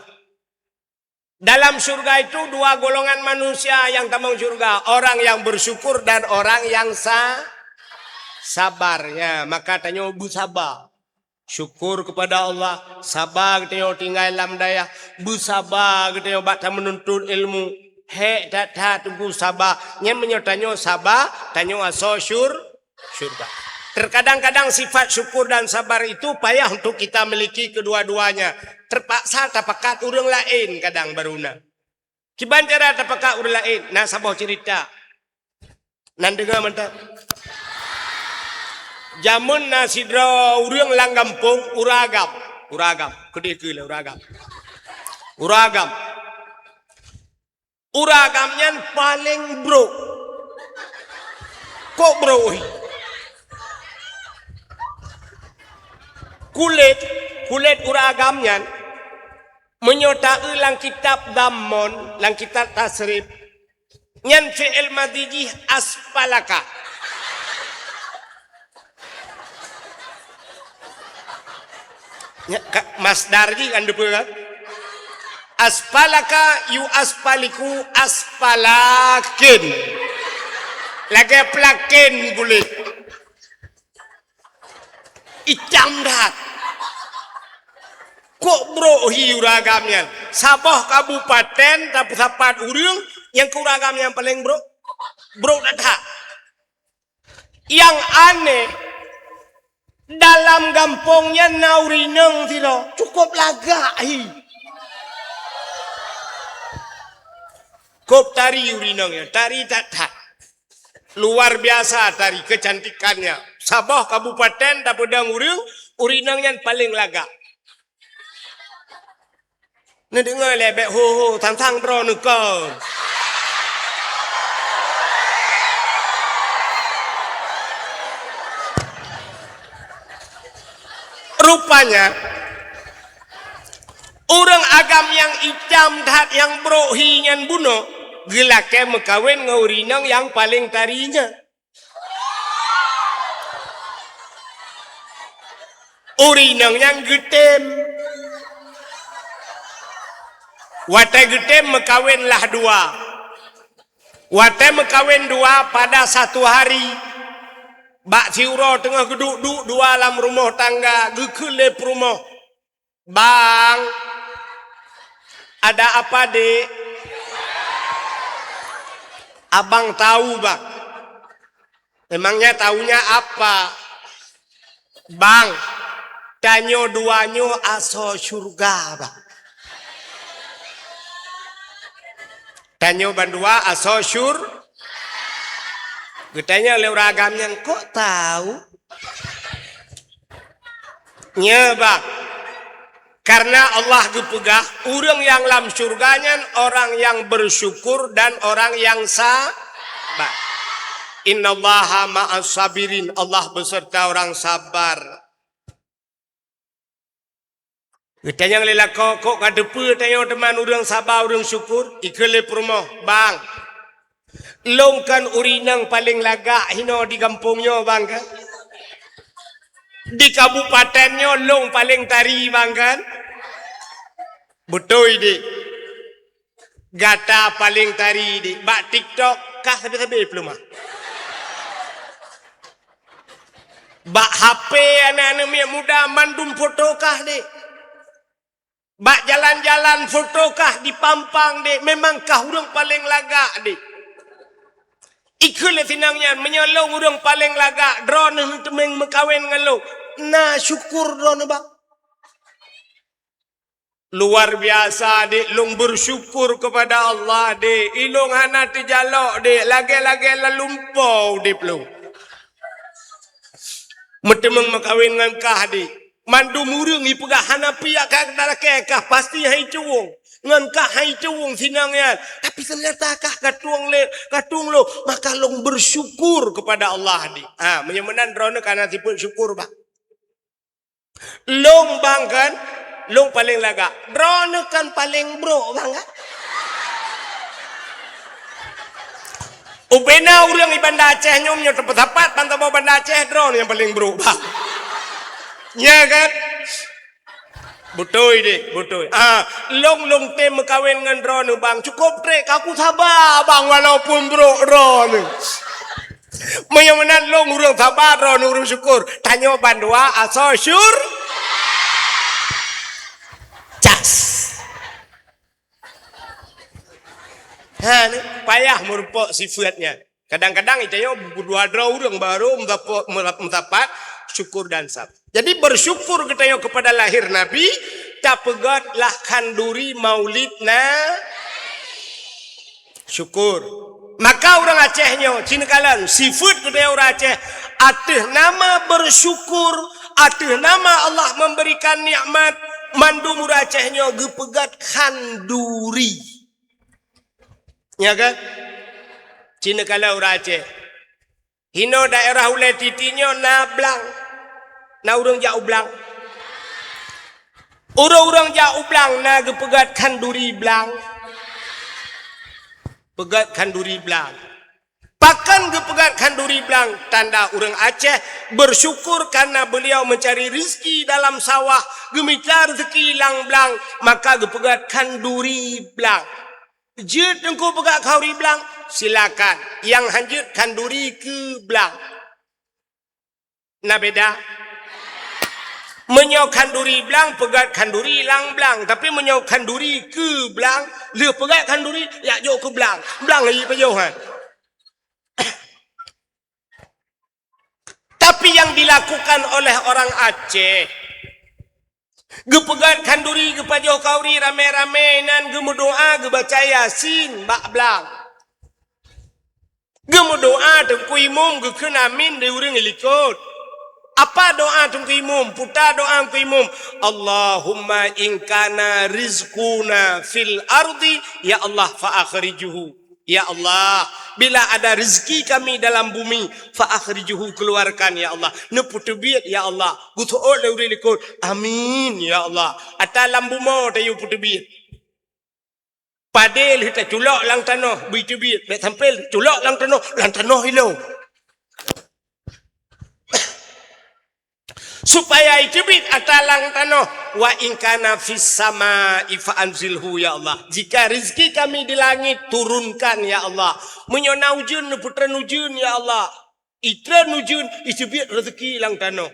Dalam syurga itu dua golongan manusia nyang tamong syurga, orang yang bersyukur dan orang yang sa-, sabar. Ya, maka tanyoe beusaba. Syukur kepada Allah, saba geutanyoe tinggai lam dayah, beusaba geutanyoe bak tameununtut ilmu. Hék that-that teungku saba. Nyan meunyoe tanyoe saba, tanyoe asoe syur-, syurga. Terkadang-kadang sifat syukur dan sabar itu payah untuk kita miliki kedua-duanya. Terpaksa tapakat ureuëng laén kadang baru na. Kiban cara tapakat ureuëng laén, na saboh cerita. Nan deungoe mantap. Jameun na sidroe ureuëng lam gampông, ureuëng agam. Ureuëng agam, keudeh keu lé ureuëng agam. Ureuëng agam. Ureuëng agam nyan paleng brok. Kok brok hi? Kulét, kulét ureuëng agam nyan, meunyoe taeu lam kitab Dhammon, lam kitab Tasrif, nyan fi'il madhi jih aspalaka. Nya, ka-, masdar jih kan depe kan? Aspalaka yu aspaliku aspalakin. Lagée plakin buléh. Itam that. Kok brok hi ureuëng agam nyan? Saboh kabupaten tapeusapat ureuëng nyang keu ureuëng agam nyan paleng brok. Brok that. Nyang aneh, dalam gampông nyan na ureuëng inong sidroe, cukup lagak hi. Kok tari ureuëng inong nyan, tari that-that. Luar biasa tari kecantikannya. Saboh kabupaten tapeudong ureuëng, ureuëng inong nyan paleng lagak. Neudeungoe lé bék ho-ho, sang-sang droeneuh kon. Rupanya, ureuëng agam nyang itam that nyang brok hi nyan bunoe, geulakée meukawen ngon ureuëng inong nyang paleng tari nyan. Ureuëng inong nyan geutem. Watée geutem meukawen lah dua. Watée meukawen dua pada satu hari, bak siuroe teungoh geuduek-duek dua lam rumoh tangga, geukheun lé peurumoh, "Bang, ada apa, Dek?" "Abang tahu, Bang." "Emangnya tahunya apa?" "Bang, tanyoe dua nyoe asoe syurga, Bang." Tanyoe bandua asoe syur-, geutanyong lé ureuëng agam nyan, "Kok tahu?" "Nyoe, Bang, karena Allah geupeugah, ureuëng nyang lam syurga nyan orang yang bersyukur dan orang yang sabar. Innallaha ma'as sabirin, Allah beserta orang sabar." Geutanyong lé lakoe, "Kok ka teupeue tanyoe teuma ureuëng saba, ureuëng syukur?" Ikheun lé peurumoh, "Bang, lôn kan ureuëng inong paleng lagak hinoe di gampông nyoe, Bang, kan? Di kabupaten nyoe lôn paleng tari, Bang, kan?" "Beutôi, Dek." "Gata paleng tari, Dek. Bak TikTok kah sabe-sabe peuleumah. Bak H P aneuk-aneuk miet muda mandum foto kah, Dek. Bak jalan-jalan foto kah dipampang, Dek. Memang kah ureuëng paleng lagak, Dek." Ikheun lé si inong nyan, "Meunyoe lôn ureuëng paleng lagak, droeneuh teumé meukawen ngon lôn, na syukur droeneuh, Bang?" "Luar biasa, Dek, lôn bersyukur kepada Allah, Dek. Ilôn hana teujalok, Dek, lagée-lagée lalumpo udeb lôn. Meuteumé meukawen ngon kah, Dek. Mandum ureuëng ipeugah hana piyak kah, kah lakée kah, pasti hai cuwong. Ngon kah hai cuwong si inong nyan. Tapi ternyata kah ka tuwong lé, ka tuwong lôn, maka lôn bersyukur kepada Allah, Dek." Ha, meunyoe meunan droeneuh ka na sifeuet syukur, Bang. "Lôn, Bang, kan, lôn paleng lagak." "Droeneuh kan paleng brok, Bang, kan?" Ubena ureuëng di Banda Aceh nyoe, nyoe teupeusapat ban saboh Banda Aceh, droeneuh nyang paleng brok, Bang. Nya kan? "Beutôi, Dek, beutôi." "Ah, lôn, lôn tem meukawen ngon droeneuh, Bang. Cukup trek, ka kusaba, Bang, walaupun brok droeneuh." Meunyoe meunan lôn ureuëng saba, droeneuh ureuëng syukur. Tanyoe bandua asoe syur-, cas. Ha, ni payah meurumpok sifeuet nyan. Kadang-kadang geutanyoe dua droe ureuëng baru meusapat, meusapat syukur dan sab. Jadi bersyukur geutanyoe kepada lahir Nabi, tapeugét lah khanduri maulid na syukur. Maka ureuëng Aceh nyoe, ci neukalon, sifeuet geutanyoe ureuëng Aceh, ateueh nama bersyukur, ateueh nama Allah memberikan nikmat, mandum ureuëng Aceh nyoe geupeugét khanduri. Ya kan? Ci neukalon ureuëng Aceh. Hinoe daerah Ulèe Titi nyoe na blang. Na ureuëng jak u blang. Ureuëng-ureuëng jak u blang na geupeugét khanduri blang. Peugét khanduri blang. Pakon geupeugét khanduri blang? Tanda ureuëng Aceh bersyukur karena beliau mencari rezeki dalam sawah, geumita rezeki lam blang, maka geupeugét khanduri blang. Jeuet Teungku peugét khanduri blang? Silakan. Nyang han jeuet khanduri keu blang. Na beda? Meunyoe khanduri blang, peugét khanduri lam blang. Tapi meunyoe khanduri keu blang, lheueh peugét khanduri, jak jok keu blang. Blang lagi pajoh, ha. Tapi yang dilakukan oleh orang Aceh, geupeugét khanduri, geupajoh khanduri ramé-ramé, nan geumeudoá, geubaca Yasin bak blang. Geumeudoá Teungku Imum, geukheun amin di ureuëng likot. Apa doá Teungku Imum? Puta doá Teungku Imum, "Allahumma in kana rizquna fil ardi, ya Allah, fa akhrijhu." Ya Allah, bila ada rezeki kami dalam bumi, fa akhrijhu, keluarkan, ya Allah. Neupeuteubiet, ya Allah. Geuseuôt lé ureuëng likot, amin, ya Allah. Ata lam bumoe tayue peuteubiet. Padé lheueh taculok lam tanoh, bri teubiet. Bèk sampé culok lam tanoh, lam tanoh ilong. Supaya iteubiet ata lam tanoh, "Wa in kana fis samai fa anzilhu, ya Allah." Jika rezeki kami di langit, turunkan, ya Allah. Meunyoe na ujeuen, neupeutreun ujeuen, ya Allah. Itreun ujeuen, iteubiet rezeki lam tanoh.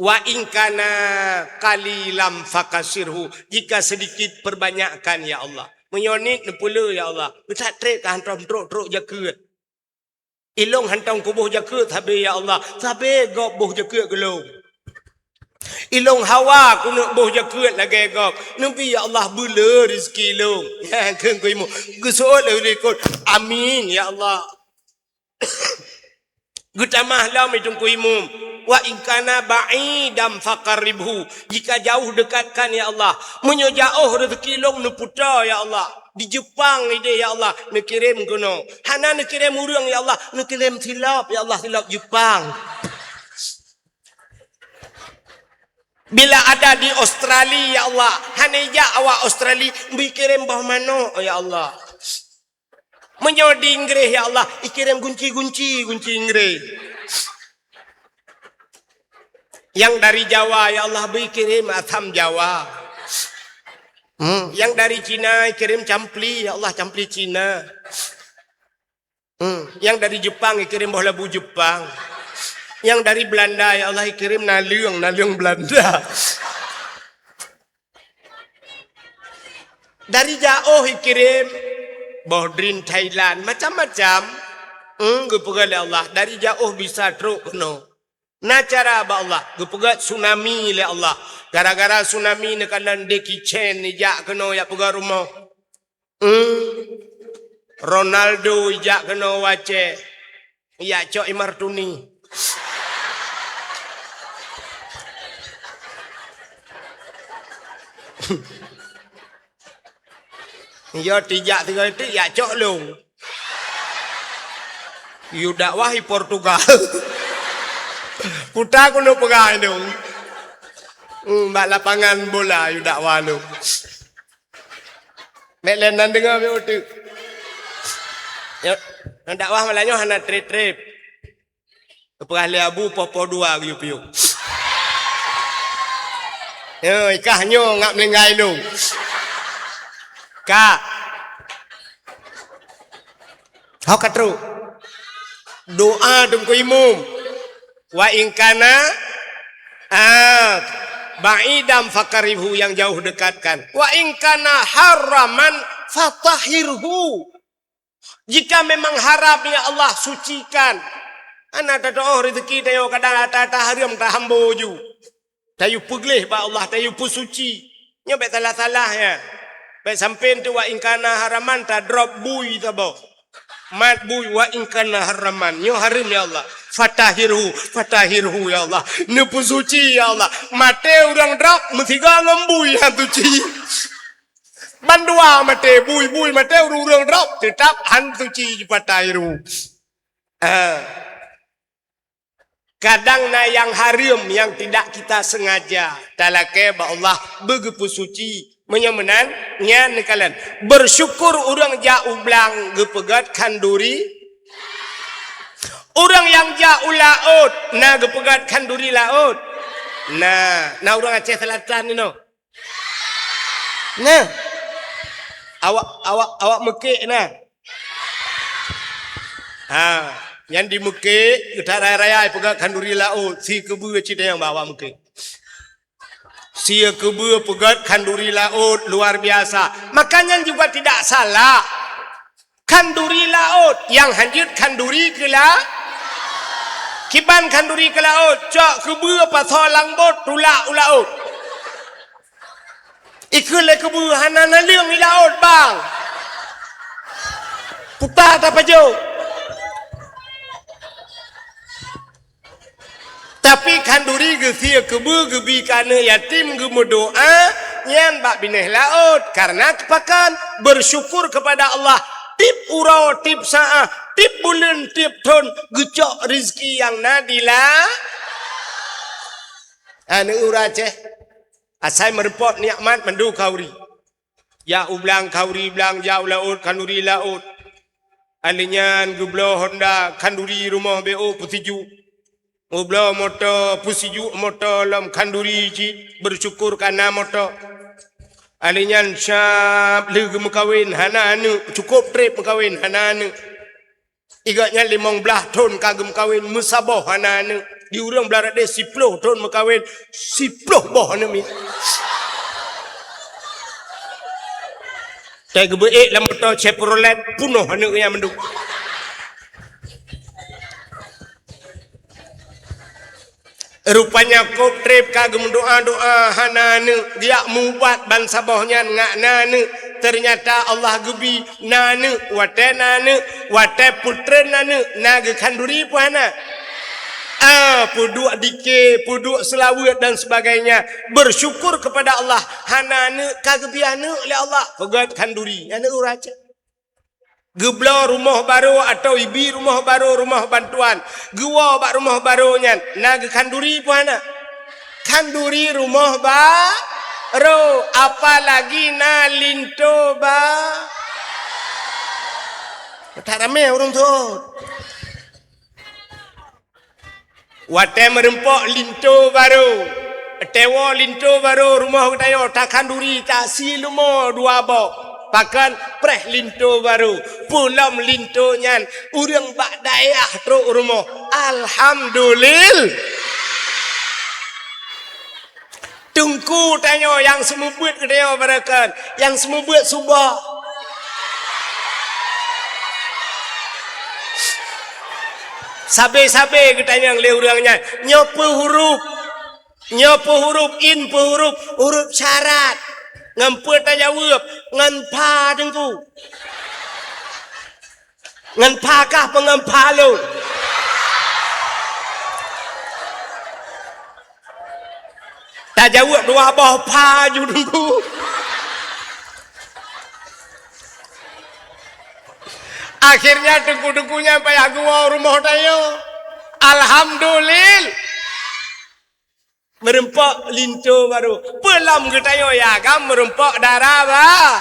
"Wa in kana qalilan fakasirhu." Jika sedikit, perbanyakkan, ya Allah. Meunyoe niet, neupeulé, ya Allah. Beutak trép ka hantom trok-trok jakeuet. Ilong hantom kuboh jakeuet sabe, ya Allah. Sabe gob boh jakeuet keu lôn. Ilong hawa keuneuk boh jakeuet lagèe gob. Neubi, ya Allah, beulé rezeki lôn. Kheun Teungku Imum. Geuseuôt lé likot. Amin, ya Allah. Geutamah lom Teungku Imum. "Wa in kana ba'idan faqarribhu." Jika jauh, dekatkan, ya Allah. Meunyoe jiôh rezeki lôn, neuputa, ya Allah. Di Jepang idéh, ya Allah, neukirém keunoe. Hana neukirém ureuëng, ya Allah, neukirém silop, ya Allah, silop Jepang. Bila ada di Australia, ya Allah, hana ijak awak Australia, bri kirém boh manok, ya Allah. Meunyoe di Inggréh, ya Allah, ikirém gunci-gunci, gunci Inggréh. Nyang dari Jawa, ya Allah, bri kirém asam Jawa. Hmm, nyang dari Cina, ikirém campli, ya Allah, campli Cina. Hmm, nyang dari Jepang, ikirém boh labu Jepang. Nyang dari Belanda, ya Allah, ikirém naleueng, naleueng Belanda. Dari jiôh ikirém boh drin Thailand, macam-macam. Hmm, geupeugah lé Allah, dari jiôh bisa trok keunoe. Na cara bak Allah, geupeugah tsunami lé Allah. Gara-gara tsunami neukalon Jackie Chan ijak keunoe jak peugah rumoh. Hmm. Ronaldo ijak keunoe u Aceh. Ijak cok Imar Tuni. Yo tijak tiga itu ijak cok lôn. Yue dakwah i Portugal. Puta keuneuk peugah lôn. Hmm, bak lapangan bola yue dakwah lôn. Bèk lé nan deungö bèk uteuk. Ya, nan dakwah malam nyoe hana trép-trép. Geupeugah lé Abu poh-poh dua geuyue piôh. Ya, ikah nyoe ngak meulinggai lôn. Ka. Ho ka trok. Doa Teungku Imum. Wa in kana, ah, ba'idan faqarribhu, yang jauh dekatkan. Wa in kana haraman fatahhirhu. Jika memang haram, ya Allah, sucikan. Hana tateu'oh rezeki tanyoe, kadang ata-ata hareuem tahambo ju. Tayue peugleh bak Allah, tayue peusuci. Nyoe bèk salah-salah, ya. Bèk sampoe teuh wa in kana haraman tadrop bui saboh. Mat bui wa in kana haraman. Nyoe hareuem, ya Allah. Fatahhirhu, fatahhirhu, ya Allah. Neupeusuci, ya Allah. Maté ureueng drop meusigoe ngon bui han suci. Bandua maté, bui-bui maté, ureueng-ureueng drop teutap han suci, fatahhirhu. Ah. Kadang na nyang hareuem nyang tidak kita sengaja. Talakèe bak Allah beugeupeusuci. Meunyoe meunan, nyan neukalon. Bersyukur ureueng jak u blang geupeugöt khanduri. Ureueng nyang jak u laôt na geupeugöt khanduri laôt. Na, na ureueng Aceh Selatan inoe. Nah. Awak, awak, awak Meukek nah. Ha, nyang di Meukek, geutak raya-raya peugöt khanduri laôt, sie keubeue cit nyang bak awak Meukek. Sie keubeue peugöt khanduri laôt luar biasa. Maka nyan juga tidak salah. Khanduri laôt, nyang hanjeuet khanduri keu la-, kiban khanduri keu laôt, cok keubeue pasoe lam bot, tulak u laôt. Ikheun lé keubeue hana naleueng i laôt, bang. Puta tapajoh. Tapi khanduri geusie keubeue geubi keu aneuk yatim geumeudoa, nyan bak binéh laôt. Karena pakon? Bersyukur kepada Allah. Tiep uroe, tiep saát, tiep buleuen, tiep thon geucok rezeki nyang na di la-, aneuk ureueng Aceh. Asai meurumpok nikmat mandum khanduri. Jak u blang khanduri blang, jak u laôt khanduri laôt. Alèh nyan geubloe honda khanduri rumoh B O peusijuek. Geubloe moto peusijuek moto lom khanduri cit, bersyukur ka na moto. Alèh nyan sab lheueh geumeukawen hana aneuk, cukôp trép meukawen hana aneuk. Igat nyan limong blaih thon ka geumeukawen meusaboh hana aneuk. Di ureueng Bangladesh siploh thon meukawen, siploh boh aneuk miet. Teugeubeuék lam moto Chevrolet, punoh aneuk nyan mandum. Rupanya kôp trép ka geumeudoa-doa hana aneuk, geujak meuubat bansaboh nyan ngat na aneuk. Ternyata Allah geubi na aneuk, watèe na aneuk, watèe peutren aneuk, na geukhanduri peue hana? Ah, peuduek dike, peuduek seulaweuet dan sebagainya. Bersyukur kepada Allah, hana aneuk ka geubi aneuk lé Allah, peugöt khanduri. Aneuk ureueng Aceh. Geubloe rumoh barô atawa ibi rumoh barô, rumoh bantuan. Geuwoe bak rumoh barô nyan, na geukhanduri peue hana? Khanduri rumoh barô, apalagi na linto ba-, that ramé ureueng thon. Watèe meurumpok linto barô, teuwoe linto barô rumoh geutanyoe, takhanduri, tasie leumo dua boh. Pakon? Preh linto barô, peulom linto nyan, ureueng bak dayah trok rumoh. Alhamdulil-, Teungku tanyoe nyang seumeubeuet geutanyoe barokon, nyang seumeubeuet suboh. Sabe-sabe geutanyong lé ureueng nyan, "Nyoe peue huruf? Nyoe peue huruf? In peue huruf?" "Huruf syarat." "Ngon peue tajaweueb?" "Ngon pha, Teungku." "Ngon pha kah peue ngon pha lôn?" Tajaweueb dua boh pha ju Teungku. Akhirnya teungku-teungku nyan payah geuwoe rumoh tanyoe. Alhamdulil-, Meurumpok linto barô. Peulom geutanyoe ya agam meurumpok dara ba-,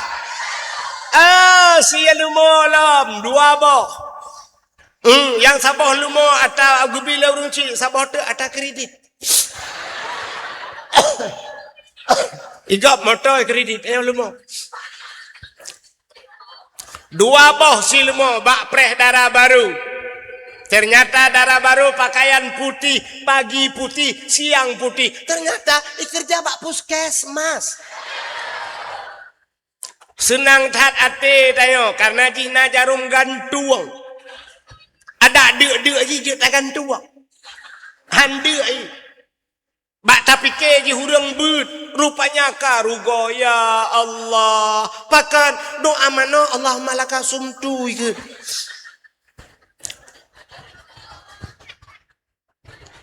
ah, sie leumo lom, dua boh. Hmm, nyang saboh leumo ata geubi lé ureueng chik, saboh teuk ata kredit. Igop moto kredit, eh, leumo. Dua boh sie leumo bak preh dara barô. Ternyata dara barô pakaian putih, pagi putih, siang putih. Ternyata ikeureuja bak puskesmas. Seunang that até tanyoe, karena jih na jarom gantueng. Adak deuk-deuk jih jeuet tagantueng. Han deuk jih. Bak tapike jih ureueng beuet, rupanya ka rugoe, ya Allah. Pakon doa manoe, Allahumma laka sumtu, ikheun.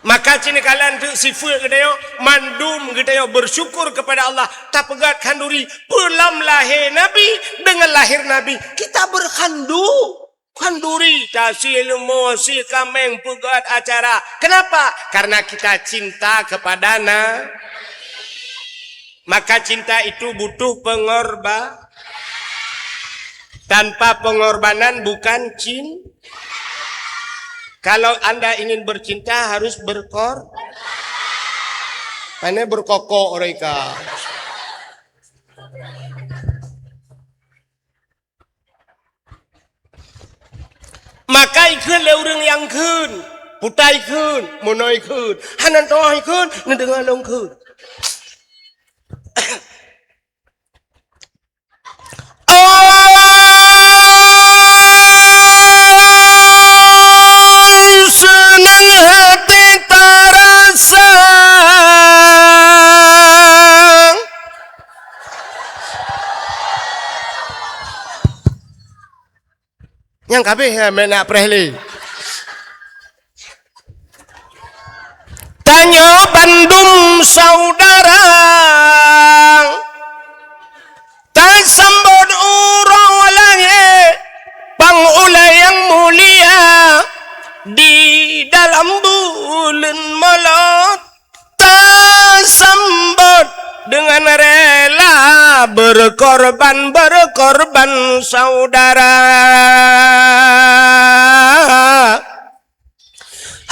Maka cit neukalon teuk sifeuet geutanyoe, mandum geutanyoe bersyukur kepada Allah, tapeugöt khanduri, peue lom lahé Nabi, dengan lahir Nabi, kita berkhandu-, khanduri, tasie leumô, sie kaméng, peugöt acara. Kenapa? Karena kita cinta kepada Na-, maka cinta itu butuh pengorba-, tanpa pengorbanan bukan cin-, kalau Anda ingin bercinta harus berkor-, mana berkokok mereka. Maka ikheun lé ureueng nyang kheun, puta ikheun, meunoe ikheun, hana toh ikheun, neudeungoe lôn kheun. Oh, seunang hati tarasa. Nyang kabeh, ha, meunak preh lé. Tanyoe bandum saudara, tasambot uroe lahé pang ulée nyang mulia di dalam buleuen Molot. Tasambot dengan rela berkorban, berkorban saudara.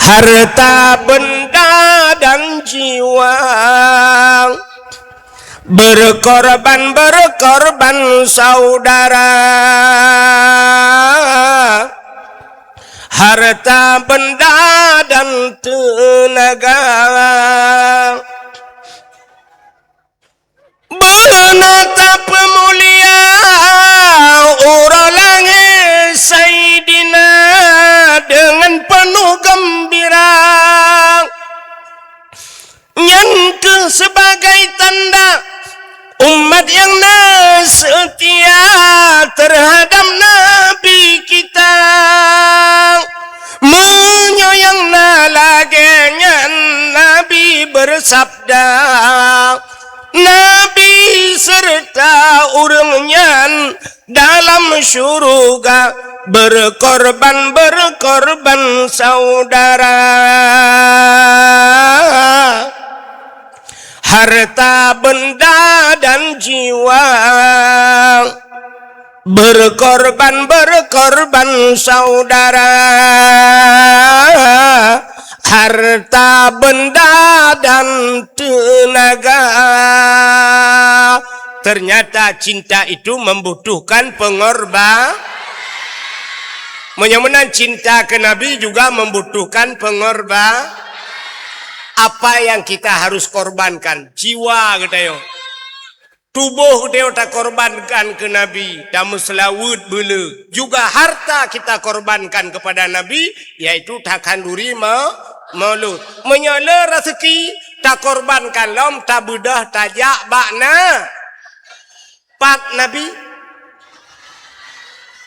Harta benda dan jiwa berkorban, berkorban saudara. Harta benda dan tenaga. Beuna tapeumulia uroe lahé Saidina dengan penuh gembira. Nyan keuh sebagai tanda umat nyang na seutia terhadap Nabi kita. Meunyoe nyang na lagée nyan, Nabi beusabda, Nabi serta ureuëng nyan dalam syuruga berkorban, berkorban saudara. Harta benda dan jiwa berkorban, berkorban saudara. Harta benda dan tenaga. Ternyata cinta itu membutuhkan pengorba-, meunyoe meunan cinta keu Nabi juga membutuhkan pengorba-, apa yang kita harus korbankan? Jiwa geutanyoe. Tuboh geutanyoe takorbankan keu Nabi, tameuseulaweuet beuleu. Juga harta kita korbankan kepada Nabi, yaitu takhanduri ma-, maulud. Meunyoe le raseuki, takorbankan lom, tabeudôh, tajak bak na-, pat Nabi?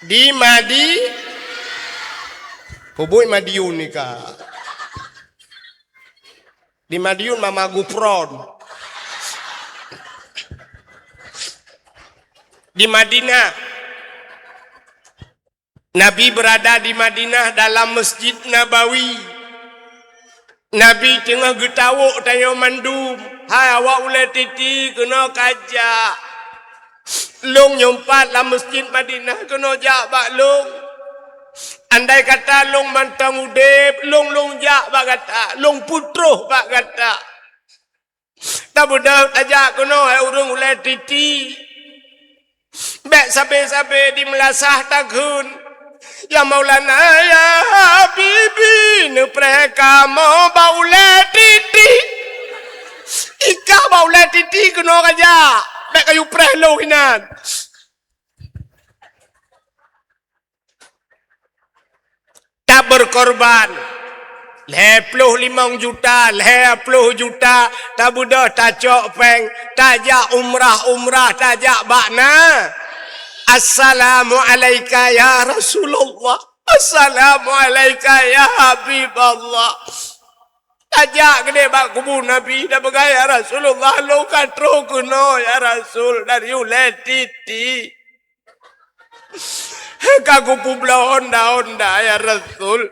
Di Madi-, Peubuet Madiun nika. Di Madiun Mama Gufron. Di Madinah. Nabi berada di Madinah dalam Masjid Nabawi. Nabi teungoh geutawök tanyoe mandum, "Hai awak ulée titi, keunoe kajak. Lôn nyoe pat lam Masjid Madinah, keunoe jak bak lôn. Andai kata lôn mantong udeb, lôn, lôn jak bak gata, lôn peutroh bak gata." Tabeudôh tajak keunoe, hai ureuëng ulée titi. Bék sabe-sabe di meulasah takheun, "Ya Maulana, ya Habibi, neupreh kamoe bak ulée titi." Ikah bak ulée titi keunoe kajak, bék kayue preh lôn inan. Berkorban. Lhèe ploh limong juta, lhèe ploh juta, tabeudôh tacok péng, tajak umrah-umrah, tajak bak na. Assalamualaika ya Rasulullah. Assalamualaika ya Habiballah. Tajak keudéh bak kubu Nabi, tapeugah, "Ya Rasulullah, lôn ka trok keunoe, ya Rasul, dari ulèe Titi. Ka kupeubloe honda-honda, ya Rasul.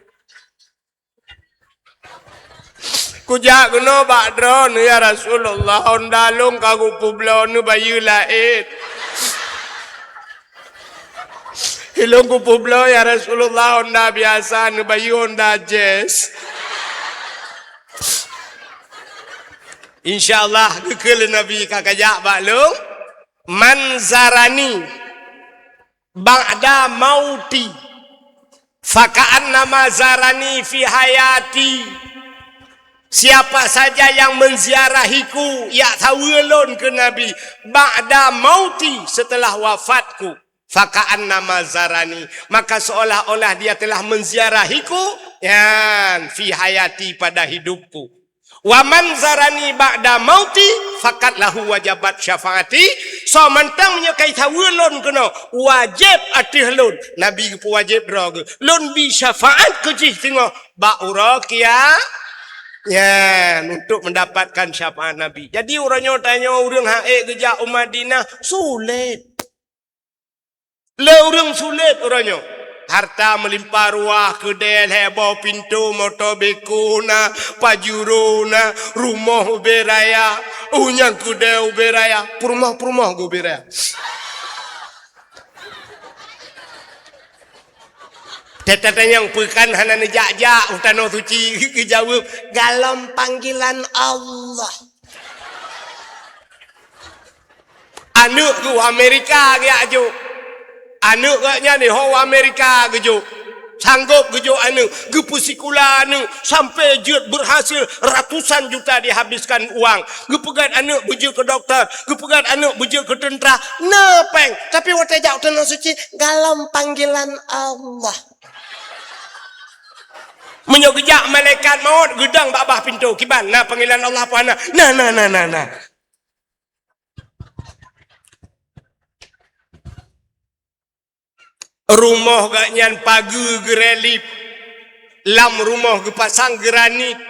Kujak keunoe bak droeneuh, ya Rasulullah, honda lôn ka kupeubloe neubayeue laén." "Ilôn kupeubloe, ya Rasulullah, honda biasa, neubayeue honda Jazz." Insya Allah, geukheun lé Nabi ka kajak bak lôn, "Man zarani ba'da mauti, faka'annama zarani fi hayati." Siapa saja yang menziarahiku, jak saweue lôn keu Nabi, ba'da mauti, setelah wafatku, faka'annama zarani, maka seolah-olah dia telah menziarahiku, yan, fi hayati, pada hidupku. Wa man zarani ba'da mauti, faqad lahu wajabat syafaati. Soe mantong meunyoe ka jisaweue lôn keunoe, wajéb ateueh lôn, Nabi geupeuwajéb droe geuh, lôn bi syafaat keu jih singoh bak uroe kia-, nyan, untuk mendapatkan syafaat Nabi. Jadi, uroe nyoe tanyoe ureuëng han ék geujak u Madinah, sulet. Lé ureuëng sulet uroe nyoe. Harta meulimpah ruah, keudè lhèe boh pintoe, moto beko na, pajuro na, rumoh ubé raya, u nyang keudè ubé raya, peurumoh-peurumoh geu ubé raya. Teutatanyong peukan hana neujak-jak u Tanoh Suci, geujaweueb, "Galom panggilan Allah." Aneuk geuh Amerika geujak jok. Aneuk geuh nyan di ho Amerika geujok. Sanggop geujok aneuk, geupeusikula aneuk sampai jeuet berhasil, ratusan juta dihabiskan uang. Geupeugét aneuk beujeuet keu doktor, geupeugét aneuk beujeuet keu tentara. Na péng, tapi watèe jak u Tanoh Suci, galom panggilan Allah. Meunyoe geujak malaikat maut, geudong bak bah pintoe, kiban, na panggilan Allah peue hana? Na, na, na, na, na. Rumoh geuh nyan pageue geurelip, lam rumoh geupasang granit,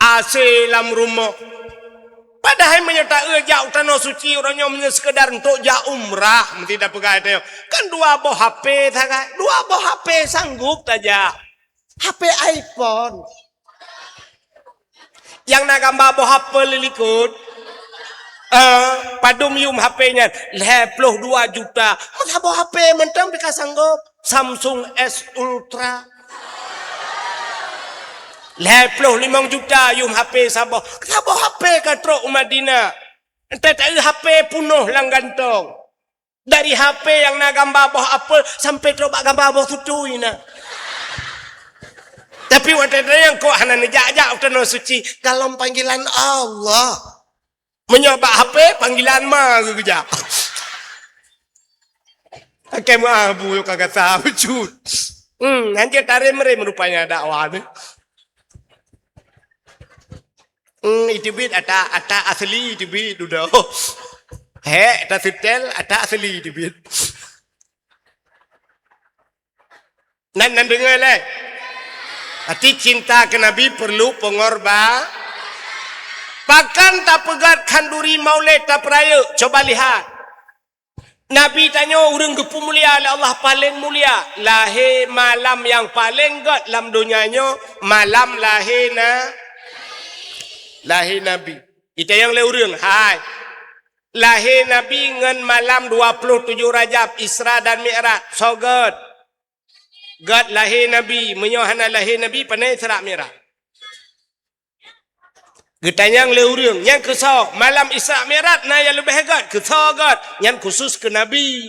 A C lam rumoh. Padahai meunyoe taeu jak u Tanoh Suci uroe nyoe meunyoe seukeudar untuk jak umrah, meusti tapeugah teuh, kan dua boh H P sagai, dua boh H P sanggup tajak. H P iPhone. Nyang na gamba boh apel di likot. Eh, padum yum H P nyan? Lhèe ploh dua juta. Meusaboh H P mantong pih ka sanggob. Samsung S Ultra. Lhèe ploh limong juta yum H P saboh. Saboh H P ka trok u Madinah. Entah tak H P punoh lam gantong. Dari H P nyang na gamba boh apel sampai trok bak gamba boh tutui na. Tapi watèe nyan kok hana neujak-jak u Tanoh Suci, galom panggilan Allah. Meunyoe bak H P, panggilan ma geuh geujak. Oke, ma bu ka gata bacut. Hmm, hanjeuet tarem-rem rupanya dakwah ni. Hmm, iteubiet ata, ata asli iteubiet dudoe. Hek, ata setel, ata asli iteubiet. Nan, nan deungoe lé. Berarti cinta keu Nabi perlu pengorba-, pakon tapeugét khanduri Maulid tapeurayeuk? Coba lihat. Nabi tanyoe ureuëng geupeumulia lé Allah paleng mulia. Lahé malam nyang paleng gét lam donya nyoe, malam lahé na-, lahé Nabi. Itanyong lé ureuëng, hai. Lahé Nabi ngon malam dua puluh tujoh Rajab, Isra dan Mi'raj, soe gét? Gét lahé Nabi, meunyoe hana lahé Nabi, pane Isra Mi'raj? Geutanyong lé ureuëng, nyan keu soe? Malam Isra Mi'raj na nyang leubeh gét, keu soe gét? Nyan khusus keu Nabi.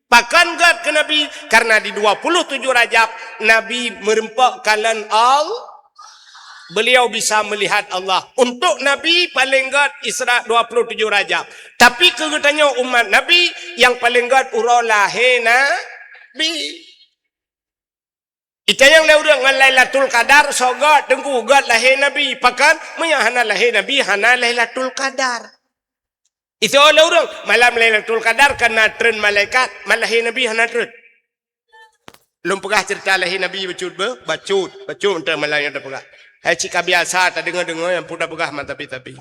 Pakon gét keu Nabi? Karena di dua puluh tujoh Rajab, Nabi meureumpok kalon Allah. Beliau bisa melihat Allah. Untuk Nabi paleng gét Isra dua puluh tujoh Rajab. Tapi keu geutanyoe umat Nabi, nyang paleng gét uroe lahé Nabi. Itanyong lé ureuëng ngon Lailatul Qadar, soe göt teungku göt lahé Nabi, pakon meunyoe hana lahé Nabi, hana Lailatul Qadar. Isoe lé ureuëng, malam Lailatul Qadar ka na treun malaikat, malam lahé Nabi hana treun. Lôn peugah ceurita lahé Nabi bacut beuh, bacut, bacut teuh malam nyoe tapeugah. Hai cit ka biasa tadeungoe-deungoe nyang peue tapeugah mantap-tapi.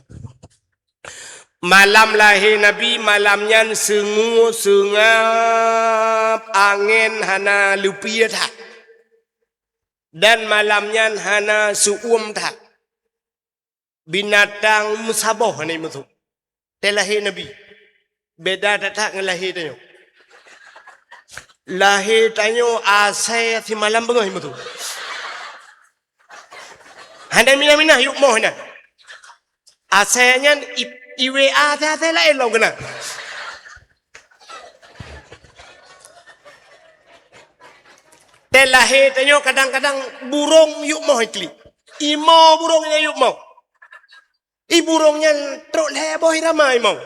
Malam lahé Nabi, malam nyan seungue seungab, angén hana leupie that. Dan malam nyan hana seuuem that. Binatang meusaboh hana meusu. Teuh lahé Nabi. Beda that-that ngon lahé tanyoe. Lahé tanyoe asai simalam beungoh meusu. Hana minah-minah yub moh na. Asai nyan i, i W A asai-asai laén lom keunan. Teuh lahé tanyoe kadang-kadang burông yub moh iklik. Imo burông nyan yub moh. I burông nyan trok lhée boh irama imong.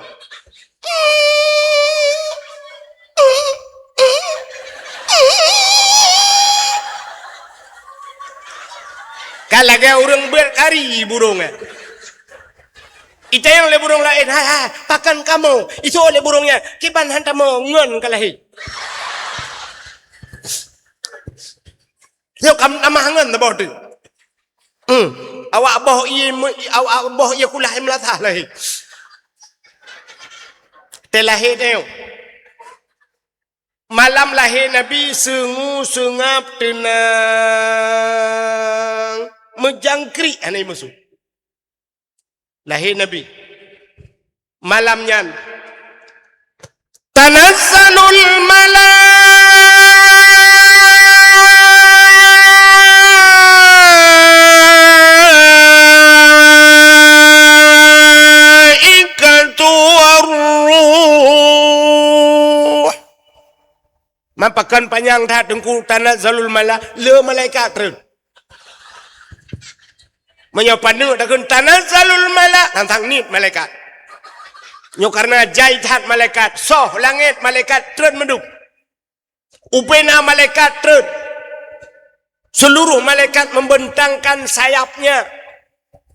Ka lagée ureuëng beuet kari burông nyan. Itanyong lé burông laén, "Hai, hai, pakon kamoe?" Isoe lé burông nyan, "Kiban han tamoe ngon ka lahé." Nyoe ka tamah ngon saboh teuk. Hmm. Awak boh ié me-, awak boh ié kulah meulasah lahé. Teuh lahé teuh. Malam lahé Nabi seungue seungab teunang, meujangkrik hana meusu. Lahé Nabi. Malam nyan, tanazzalul malaikatu warruh. Man pakon panyang that teungku, tanazzalul mala-, le malaikat treun. Meunyoe paneuk takheun tanazzalul mala-, tantang niet malaikat. Nyoe kareuna jai that malaikat, soh langét malaikat treun meudub. Ubena malaikat treun. Seluruh malaikat membentangkan sayapnya.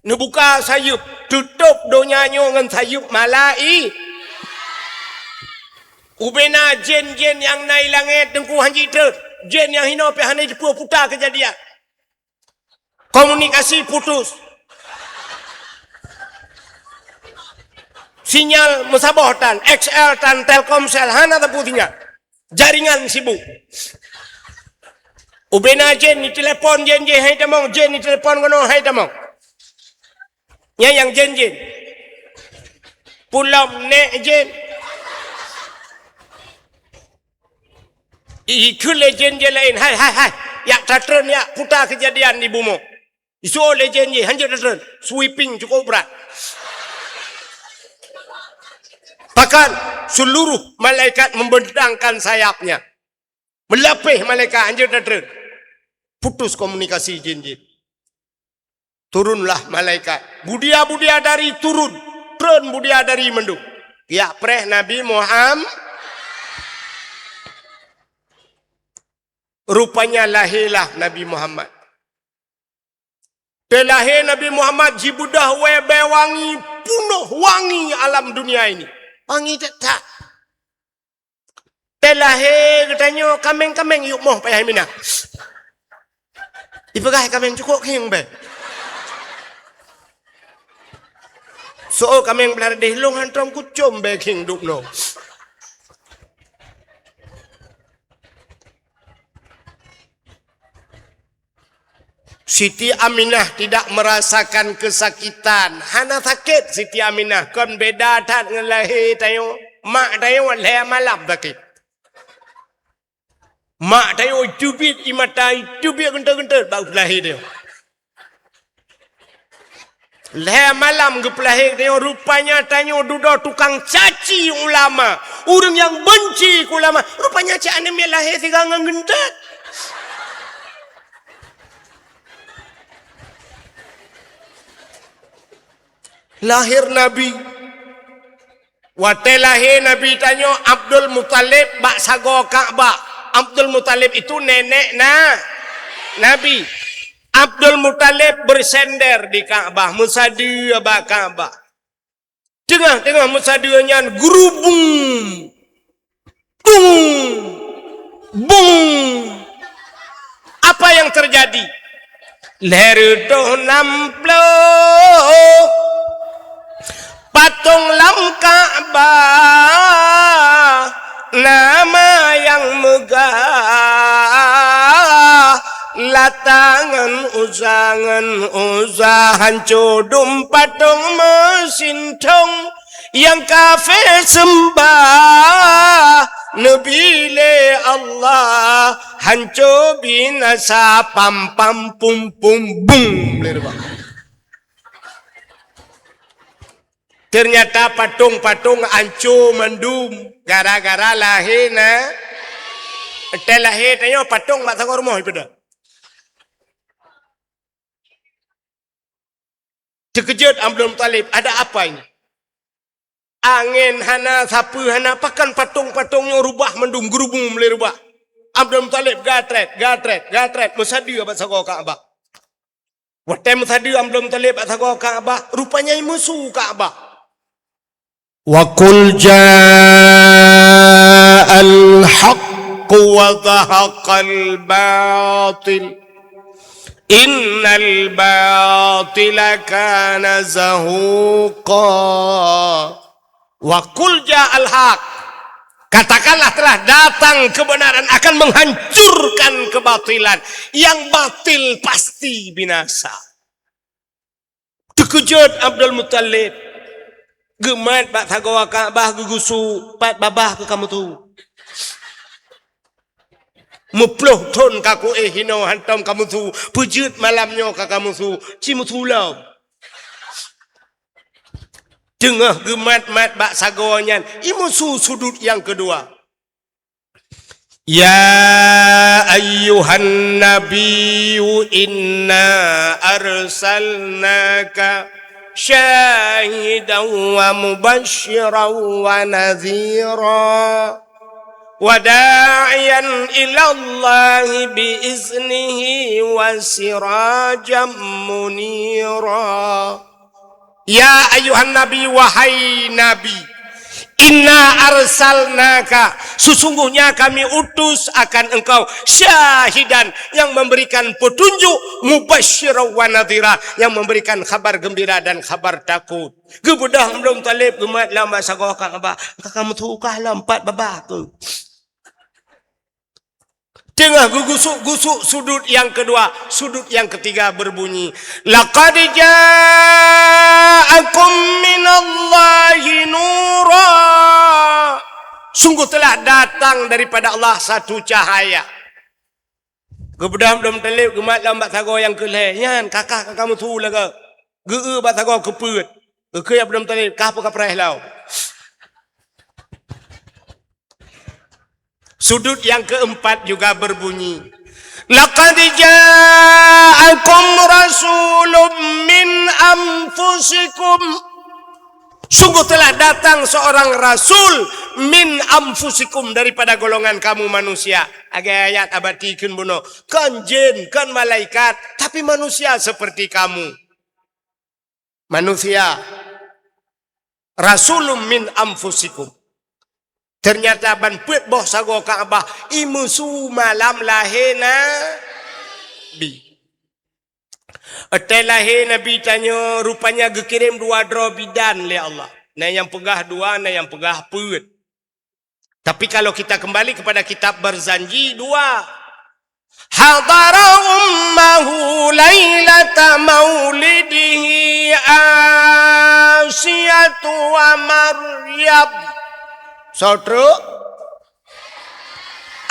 Neubuka sayeup, teutôb donya nyoe ngon sayeup malai-, ubena jén-jén nyang na i langét teungku han jitreun. Jén nyang hinoe pih hana jiteupeue puta keujadian. Komunikasi putus. Sinyal meusaboh tan, X L tan, Telkomsel hana teupeu sinyal. Jaringan sibuk. Ubena jén jitelepon jén jih hai tamong, jén jitelepon keunoe hai tamong. Nyan nyang jén-jén. Pulom nek jén. Ikheun lé jén-jén laén, "Hai, hai, hai, jak tatreun jak puta keujadian di bumoe." Isoe lé jén jih, "Hanjeuet tatreun, sweeping cukup brat." Pakon seluruh malaikat membentangkan sayapnya. Meulapéh malaikat, "Hanjeuet tatreun." Putus komunikasi jén-jén. Turunlah malaikat. Budia-budia dari turun. Treun budia dari mandum. Jak preh Nabi Muhammad. Rupanya lahirlah Nabi Muhammad. Teulahé Nabi Muhammad jibeudôh wée bée wangi, punoh wangi alam dunia ini. Wangi that-that. Teulahé geutanyoe kaméng-kaméng yub moh payah minah. Ipeugah kaméng cukôp khieng bée. Soe kaméng blah deh lôn hantom kucom bée khieng dub noe. Siti Aminah tidak merasakan kesakitan. Hana sakét Siti Aminah. Kon beda that ngon lahé tanyoe. Mak tanyoe lhée malam sakét. Mak tanyoe teubiet ie mata, teubiet geuntôt-geuntôt bak peulahé tanyoe. Lhée malam geupeulahé tanyoe, rupanya tanyoe dudoe tukang caci ulama. Ureuëng nyang benci keu ulama, rupanya cit aneuk miet lahé sigoe ngon geuntôt. Lahé Nabi. Watée lahé Nabi tanyoe Abdul Muthalib bak sagoe Ka'bah. Abdul Muthalib itu nenek na-, Nabi. Abdul Muthalib bersender di Ka'bah, meusadeue bak Ka'bah. Teungoh-teungoh meusadeue nyan, gerubung, bung, bung. Apa yang terjadi? Lhèe reutôh nam ploh patong lam Ka'bah, nama nyang meugah, Lata ngon Uzza, ngon Uzza, hanco dum patong meusintong. Nyang kafé seumbah neubi lé Allah, hanco binasa, pam, pam, pum, pum, bum, lé reubah. Teunyata patong-patong hanco mandum gara-gara lahé na-, teuh lahé tanyoe patong bak sagoe rumoh ipeudeh. Teukeujot Abdul Muthalib, "Ada apa ini? Angén hana, sapeue hana, pakon patong-patong nyoe reubah mandum, geurubung lé reubah?" Abdul Muthalib gatrét, gatrét, gatrét, meusadeue bak sagoe Ka'bah. Watèe meusadeue Abdul Muthalib bak sagoe Ka'bah, rupanya meusu Ka'bah. "Wa qul ja'al haqqu wa zahaqal batil, innal batila kana zahuqa." "Wa qul ja'al haq." Katakanlah, "Telah datang kebenaran akan menghancurkan kebatilan." Yang batil pasti binasa. Teukeujot Abdul Muthalib. Geumat bak sagoe Ka'bah, geugusuk, "Pat babah keu kamoe tu? Meuploh thon ka kuéh hinoe hantom kamoe su, peue jeuet malam nyoe ka kamoe su, ci meusu lom." Teungoh geumat-mat bak sagoe nyan, imeusu sudut nyang keudua. "Ya ayyuhan nabiyyu inna arsalnaka syahidan wa mubasysyiran wa nadhira, wa da'iyan ilallahi bi iznihi wa sirajan munira." Ya ayyuhan nabi, wahai Nabi, inna arsalnaka, sesungguhnya kami utus akan engkau, syahidan, yang memberikan petunjuk, mubasysyiran wa nadhira, yang memberikan khabar gembira dan khabar takut. Geubeudôh Abdul Muthalib geumat lam bak sagoe Ka'bah, "Ka kamoe su ka lom, pat babah keu." Teungoh geugusuk-gusuk sudut nyang keudua, sudut nyang keutiga berbunyi, "Laqad ja'akum minallahi nura." Sungguh telah datang daripada Allah satu cahaya. Geubeudôh Abdul Muthalib geumat lam bak sagoe nyang keulhèe, nyan ka kah ka kamoe su lagèe. Geu-eu bak sagoe keupeuet. Geukheun Abdul Muthalib, "Kah peukapreh lom." Sudut nyang keempat juga berbunyi, "Laqad ja'akum rasulun min anfusikum." Sungguh telah datang seorang rasul min anfusikum, daripada golongan kamu manusia. Lagèe ayat abati kheun bunoe, kon jin, kon malaikat, tapi manusia seperti kamu. Manusia, rasulun min anfusikum. Ternyata ban peuet boh sagoe Ka'bah, imeusu malam lahé Nabi. Watèe lahé Nabi tanyoe, rupanya geukirém dua droe bidan lé Allah. Na nyang peugah dua, na nyang peugah peuet. Tapi kalau kita kembali kepada kitab Barzanji, dua. Hadara ummahu lailata maulidihi Asiyatu wa Maryam. Soe treuk?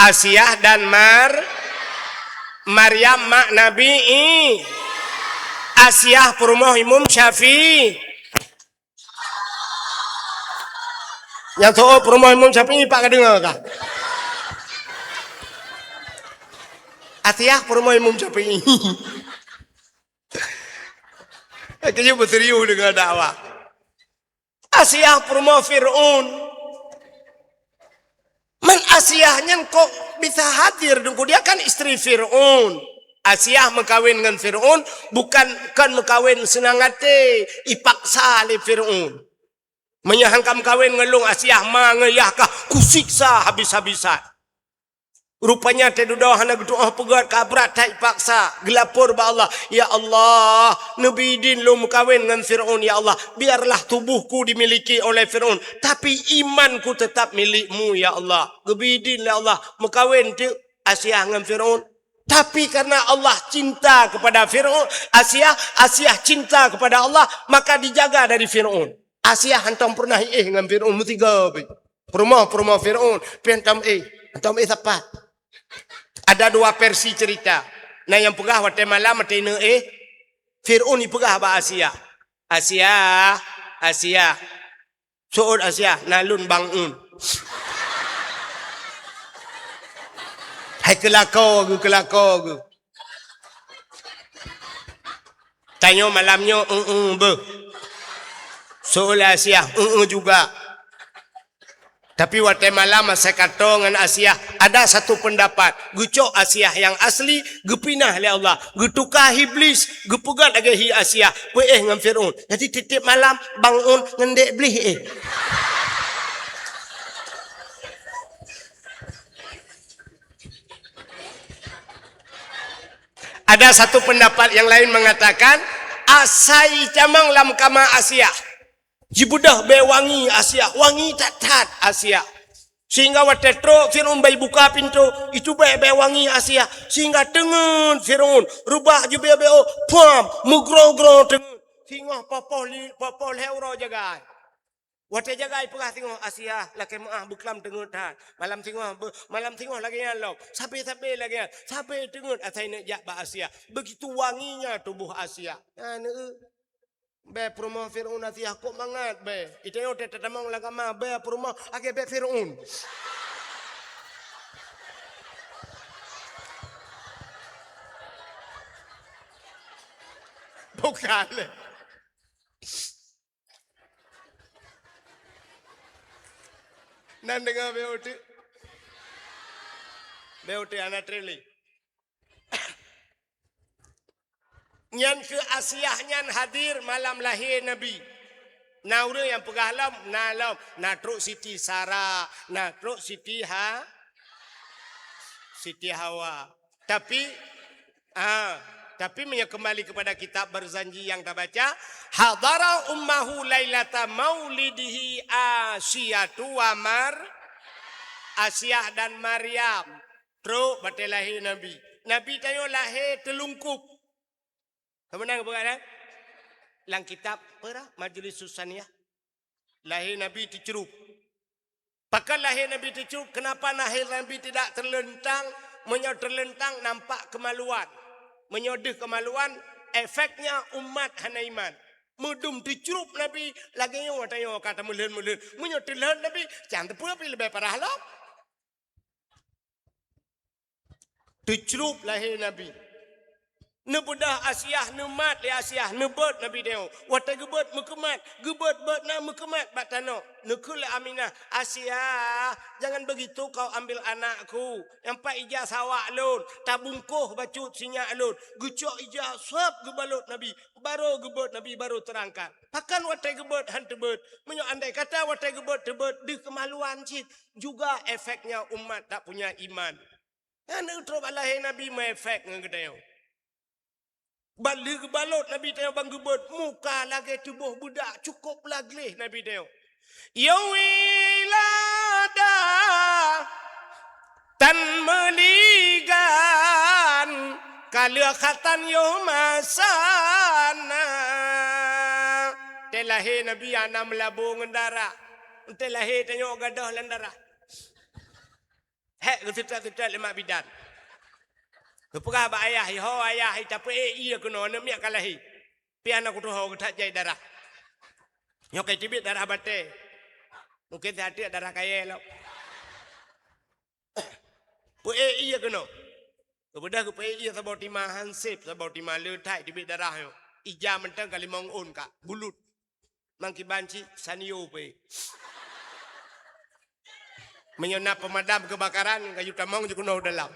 Asiah dan Mar-, Maryam mak Nabi I-, Asiah peurumoh Imam Syafi'i. Nyang soe peurumoh Imam Syafi'i pat ka deungö kah? Asiah peurumoh Imam Syafi'i. Kayém beuserius deungö dakwah. Asiah peurumoh Fir'aun. Man Asiah nyan kok bisa hadir Teungku? Dia kan istri Fir'aun. Asiah meukawen ngon Fir'aun bukan kon meukawen seunang até, ipaksa lé Fir'aun. Meunyoe han ka meukawen ngon lôn, Asiah, ma ngon yah kah kusiksa habis-habisan. Rupanya teududoe hana geutu'oh peugét, ka brat that ipaksa, geulapor bak Allah, "Ya Allah, neubi idin lôn meukawen ngon Fir'aun, ya Allah. Biarlah tubuhku dimiliki oleh Fir'aun, tapi imanku tetap milik-Mu, ya Allah." Geubi idin lé Allah, meukawen teuk Asiah ngon Fir'aun. Tapi karena Allah cinta kepada Fir'aun, Asiah, Asiah cinta kepada Allah, maka dijaga dari Fir'aun. Asiah hantom pernah éh ngon Fir'aun, meusigoe pih. Peurumoh-peurumoh Fir'aun, pih hantom éh. Hantom éh sapat. Ada dua versi cerita. Na nyang peugah watèe malam, watèe inong éh, Fir'aun ipeugah bak Asiah, "Asiah, Asiah." Seuôt Asiah, "Na lôn Bang Un." Hai keulako geuh, keulako geuh. Tanyoe malam nyoe, eu-eu beuh. Seuôt Asiah, eu-eu juga. Tapi watèe malam asai ka toe ngon Asiah, ada satu pendapat, geucok Asiah nyang asli, geupinah lé Allah, geutuka Iblis, geupeugét lagèe hi Asiah, peuéh ngon Fir'aun. Jadi tiep-tiep malam, Bang Un ngon Dek Iblis éh. Ada satu pendapat yang lain mengatakan, asai tamong lam kama Asiah. Jibeudôh bèe wangi Asiah, wangi that-that Asiah. Sehingga watèe trok Fir'aun bak ibuka pintoe, icubèe bèe wangi Asiah. Sehingga teungeut Fir'aun, reubah jubèe-bèe, pam, meugroe-groe teungeut. Singoh poh-poh li-, poh-poh lhèe uroe jagai. Watèe jagai peugah singoh, "Asiah, lakèe meu'ah beuklam teungeut that." Malam singoh, be-, malam singoh lagèe nyan lom. Sabé-sabé lagèe nyan. Sabé teungeut asai neuk jak bak Asiah. Begitu wanginya tubuh Asiah. Nyan, eu. Bèe peurumoh Fir'aun Asiah, kok mangat bèe. Itanyoe teutamong lam kama, bèe peurumoh lagèe bèe Fir'aun. Bukan. Nan deungoe bèe uteuk. Bèe uteuk hana treli. Nyan keuh Asiah nyan hadir malam lahé Nabi. Na ureueng nyang peugah lom, na lom, na trok Siti Sarah, na trok Siti Ha-, Siti Hawa. Tapi, ah, tapi meunyoe keumbali keupada kitab Barzanji nyang tabaca, hadara ummahu lailata maulidihi Asiyatu wa Mar-, Asiah dan Maryam. Trok watèe lahé Nabi. Nabi tanyoe lahé teulungkop. Kamu na geupeugah, eh? Lam kitab peurah Majlis Susaniyah. Lahé Nabi teucrup. Pakon lahé Nabi teucrup? Kenapa lahé Nabi tidak terlentang? Meunyoe terlentang, nampak kemaluan. Meunyoe deuh kemaluan, efeknya umat hana iman. Meudum teucrup Nabi, lagèe nyoe tanyoe ka tameulheuet-meulheuet. Meunyoe teulheuet Nabi, can teupeue pih leubeh parah lom. Teucrup lahé Nabi. Neubeudôh Asiah, neumat lé Asiah, neubeuet Nabi tanyoe. Watèe geubeuet meukeumat, geubeuet-beuet na meukeumat bak tanoh. Neukheun lé Aminah, "Asiah, jangan begitu kau ambil anakku. Nyang pat ija sawak lôn, tabungkoh bacut sinyak lôn." Geucok ija sab geubalot Nabi, barô geubeuet Nabi, barô teurangkat. Pakon watèe geubeuet han teubeuet? Meunyoe andai kata watèe geubeuet teubeuet, deuh keumaluan cit. Juga efeknya umat tak punya iman. Nyan trok bak lahé Nabi meuefek ngon geutanyoe. Ban lheueh geubalot Nabi tanyoe ban geubeuet, muka lagèe tuboh beudak, cukôp lah gleh Nabi tanyoe. Ya wilada tan meuligan, ka lheueh khatan yoh masa na. Watèe lahé Nabi hana meulabô ngon darah. Watèe lahé tanyoe gadôh lam darah. Hék, geuseutôt-seutôt lé mak bidan. Geupeugah bak ayah, "Ho ayah, tapeuék ié keunoe, aneuk miet ka lahé." Pih hana kutuho, geuthat jai darah. Nyoe ka teubiet darah batèe. Mungken siat darah kayèe lom. Peuék ié keunoe. Geubeudôh geupeuék ié saboh tima, han sép saboh tima, le that teubiet darah nyoe. Ija mantong ka limong ôn ka, bulut. Mang kiban cit sanyo pih. Meunyoe na pemadam keubakaran, ka yue tamong jikeunoe u dalam.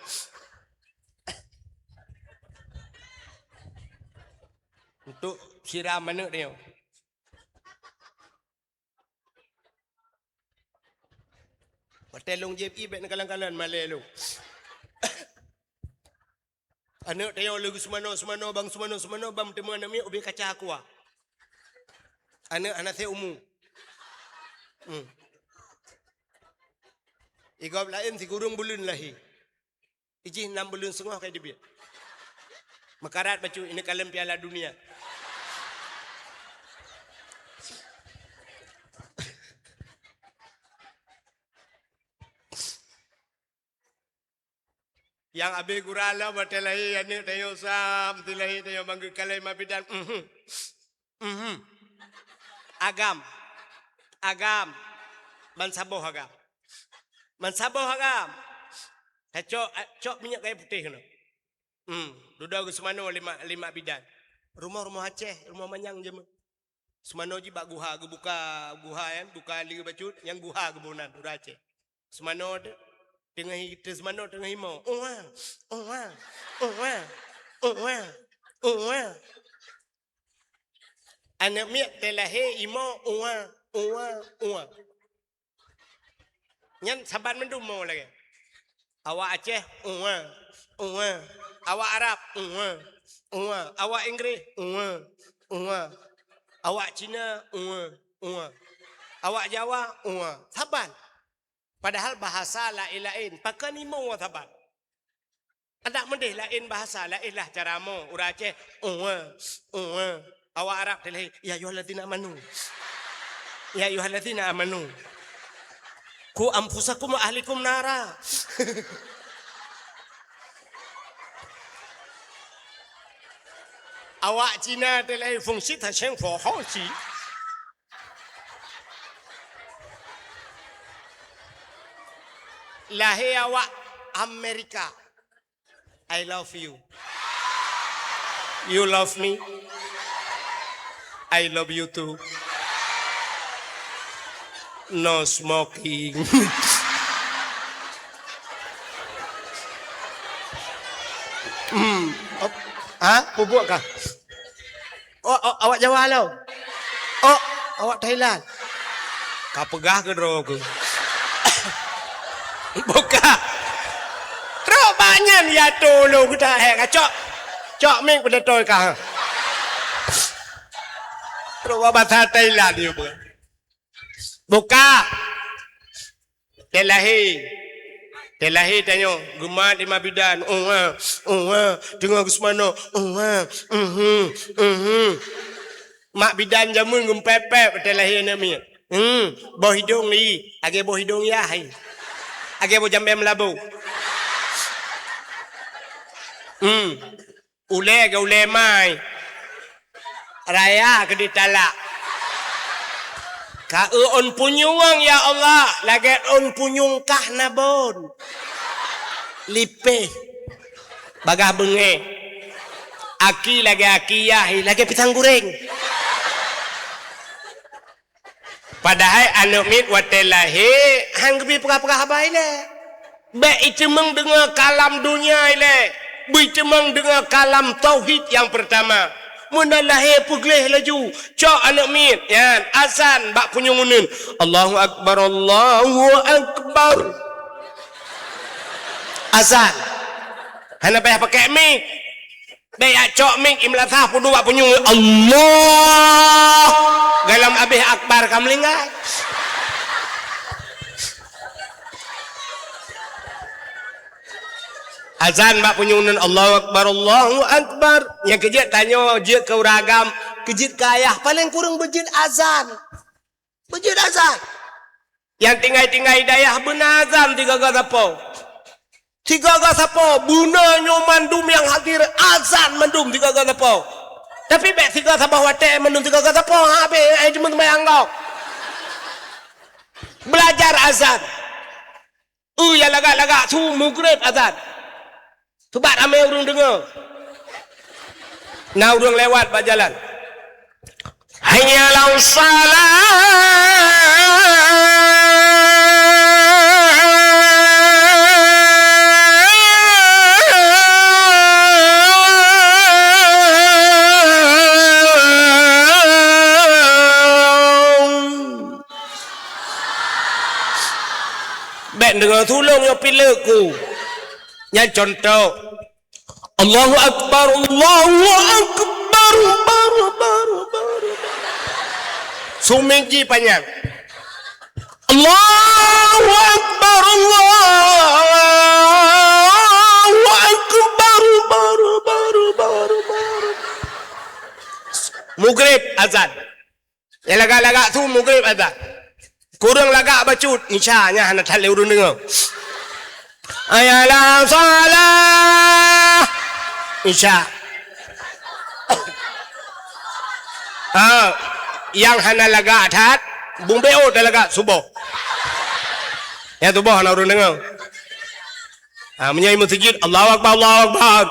Untuk siram aneuk tanyoe. Watèe lôn jieb ié bèk neukalon-kalon malèe lôn. Aneuk tanyoe lé geuseumanoe-seumanoe, ban seumanoe-seumanoe, ban teumé aneuk miet ubé kaca aqua. Aneuk hana sép umu. Hmm. Igob laén sikureueng buleuen lahé. Ijih nam buleuen seungoh ka jiteubiet. Meukarat bacut, ineuk kalon Piala Dunia. Nyang abéh gura lom watèe lahé aneuk tanyoe, sam teulahé tanyoe manggeukalai mak bidan. Mhm. Mhm. Agam. Agam. Ban saboh agam. Ban saboh agam. Tacok, cok minyeuk kayèe putéh keunoe. Hmm, dudoe geuseumanoe lé mak, lé mak bidan. Rumoh-rumoh Aceh, rumoh manyang jameun. Seumanoe jih bak guha, geubuka guha nyan, buka lé bacut, nyang guha geuboh nan, ureueng Aceh. Seumanoe teu-, teungoh i-, teu-, seumanoe teungoh imoe. Uwa, uwa, uwa, uwa, uwa. Aneuk miet teulahé imoe, uwa, uwa, uwa. Nyan saban mandum mo lagèe. Awak Aceh, uwa, uwa. Awak Arab, uwa, uwa. Awak Inggris, uwa, uwa. Awak Cina, uwa, uwa. Awak Jawa, uwa. Saban. Padahal bahasa laén-laén. Pakon imoe saban? Adak meudeh laén bahasa, laén lah cara mo. Ureueng Aceh, uwa, uwa. Awak Arab teulahé, "Ya ayyuhallazina amanu. Ya ayyuhallazina amanu. Qu anfusakum wa ahlikum nara." Awak Cina teulahé, "Fungsi tasheng fohosi." Lahé awak Amerika. I love you. You love me? I love you too. No smoking. Hmm. Op-, ha? Peubuet kah? Oh, oh, awak Jawa lo. Oh, awak Thailand. Ka peugah keu droe keuh. Buka. Trok banyan ya tolong kita, eh, kacok. Cok mik pada toi kah. Trok bahasa Thailand dia buka. Buka. Teulahé. Teulahé tanyoe, geumat lé mak bidan, "Uwa, uwa, teungoh geuseumanoe, uwa, mhm, mhm." Mak bidan jameun geumpép-pép teulahé aneuk miet. Hmm, boh idong li, lagèe boh idong yah, hai. Lagèe boh jambèe meulaboh. Hmm. Ulèe keu ulèe mai. Raya keu ditalak. Ka eu ôn punyueng, ya Allah, lagèe ôn punyueng kah nabon. Lipéh. Bagaih beungèh. Aki lagèe aki yah, lagèe pisang goreng. Padahai aneuk miet watèe lahé han geubri peugah-peugah haba ilèe. Bèk iteumeung deungö kalam donya ilèe. Beu iteumeung deungö kalam tauhid nyang peurtama. Meunan lahé peugleh laju, cok aneuk miet nyan, azan bak punyueng uneuen. Allahu akbar, Allahu akbar. Azan. Hana payah pakèk mik. Bèk jak cok mik, i meulasah peuduek bak punyueng, Allah! Gohlom abéh akbar ka meuninggai. Azan bak punyueng nan, Allahu akbar, Allahu akbar. Nyang keu jeuet tanyoe, jeuet keu ureueng agam, keu jeuet keu ayah, paleng kureueng beujeuet azan. Beujeuet azan. Nyang tinggai-tinggai dayah beuna azan sigaga sapo. Sigaga sapo, bunoe nyoe mandum nyang hadir azan mandum sigaga sapo. Tapi bèk sigaga saboh watèe mandum sigaga sapo, ha, abéh, eh, cuma sembahyang kau. Belajar azan. Uh, ya lagak-lagak su mugréb azan. Sabab ramé ureueng deungö. Na ureueng lewat bak jalan. Hayya 'alas shalah. Deungoe tulông nyoe pileuk ku. Nyan contoh. Allahu Akbar, Allahu Akbar, bar, bar, bar, bar. Sumik jih panyang. Allahu Akbar, Allahu Akbar, bar, bar, bar, bar. Mugrib azan. Nyang lagak-lagak su mugrib azan. Kureueng lagak bacut, Isya nyan hana that lé ureueng deungoe. Hayya 'alas shalah. Isya. Ha, nyang hana lagak that, bumbéo talagak suboh. Nyang suboh hana ureueng deungoe. Ha, meunyoe meuseujid, Allahu Akbar, Allahu Akbar.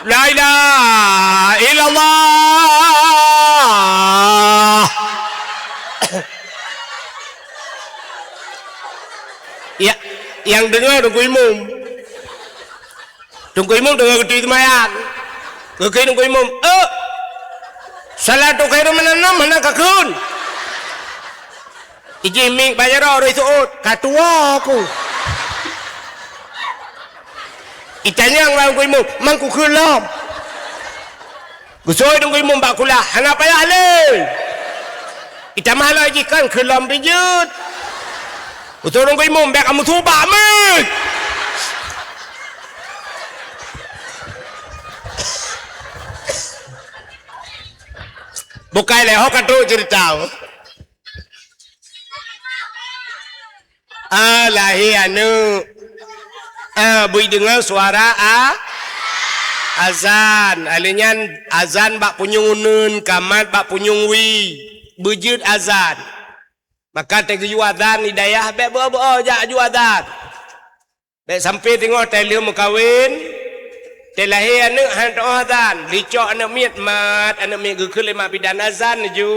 La ilaha illallah. Ya, nyang deungoe Teungku Imum. Teungku Imum deungoe geuti seumayang. Geukheun Teungku Imum, "Eh, salatu khairum minan naum hana kakheun." Ijih mieng bak jaroe rhoi seuôt, ka tuwoe ku. Itanyong bak Teungku Imum, "Man kukheun lom?" Geusôi Teungku Imum bak kulah, "Hana payah lé." Itamah lom ijih, "Kan kheun lom pih jeuet." Geusôi Teungku Imum, "Bék kamoe subak mieng." Bukai lé, ho ka trok ceurita. Ah, lahé aneuk. Ah, beudeungoe suara a-, azan. Alèh nyan azan bak punyueng uneuen, kamat bak punyueng wie. Beujeuet azan. Maka teugeuyue azan di dayah, bék beu-o-beu-o jak ju azan. Bék sampoe teungoh tai lheueh meukawen, tai lahé aneuk han teuoh azan, licok aneuk miet mat, aneuk miet geukheun lé mak bidan azan laju.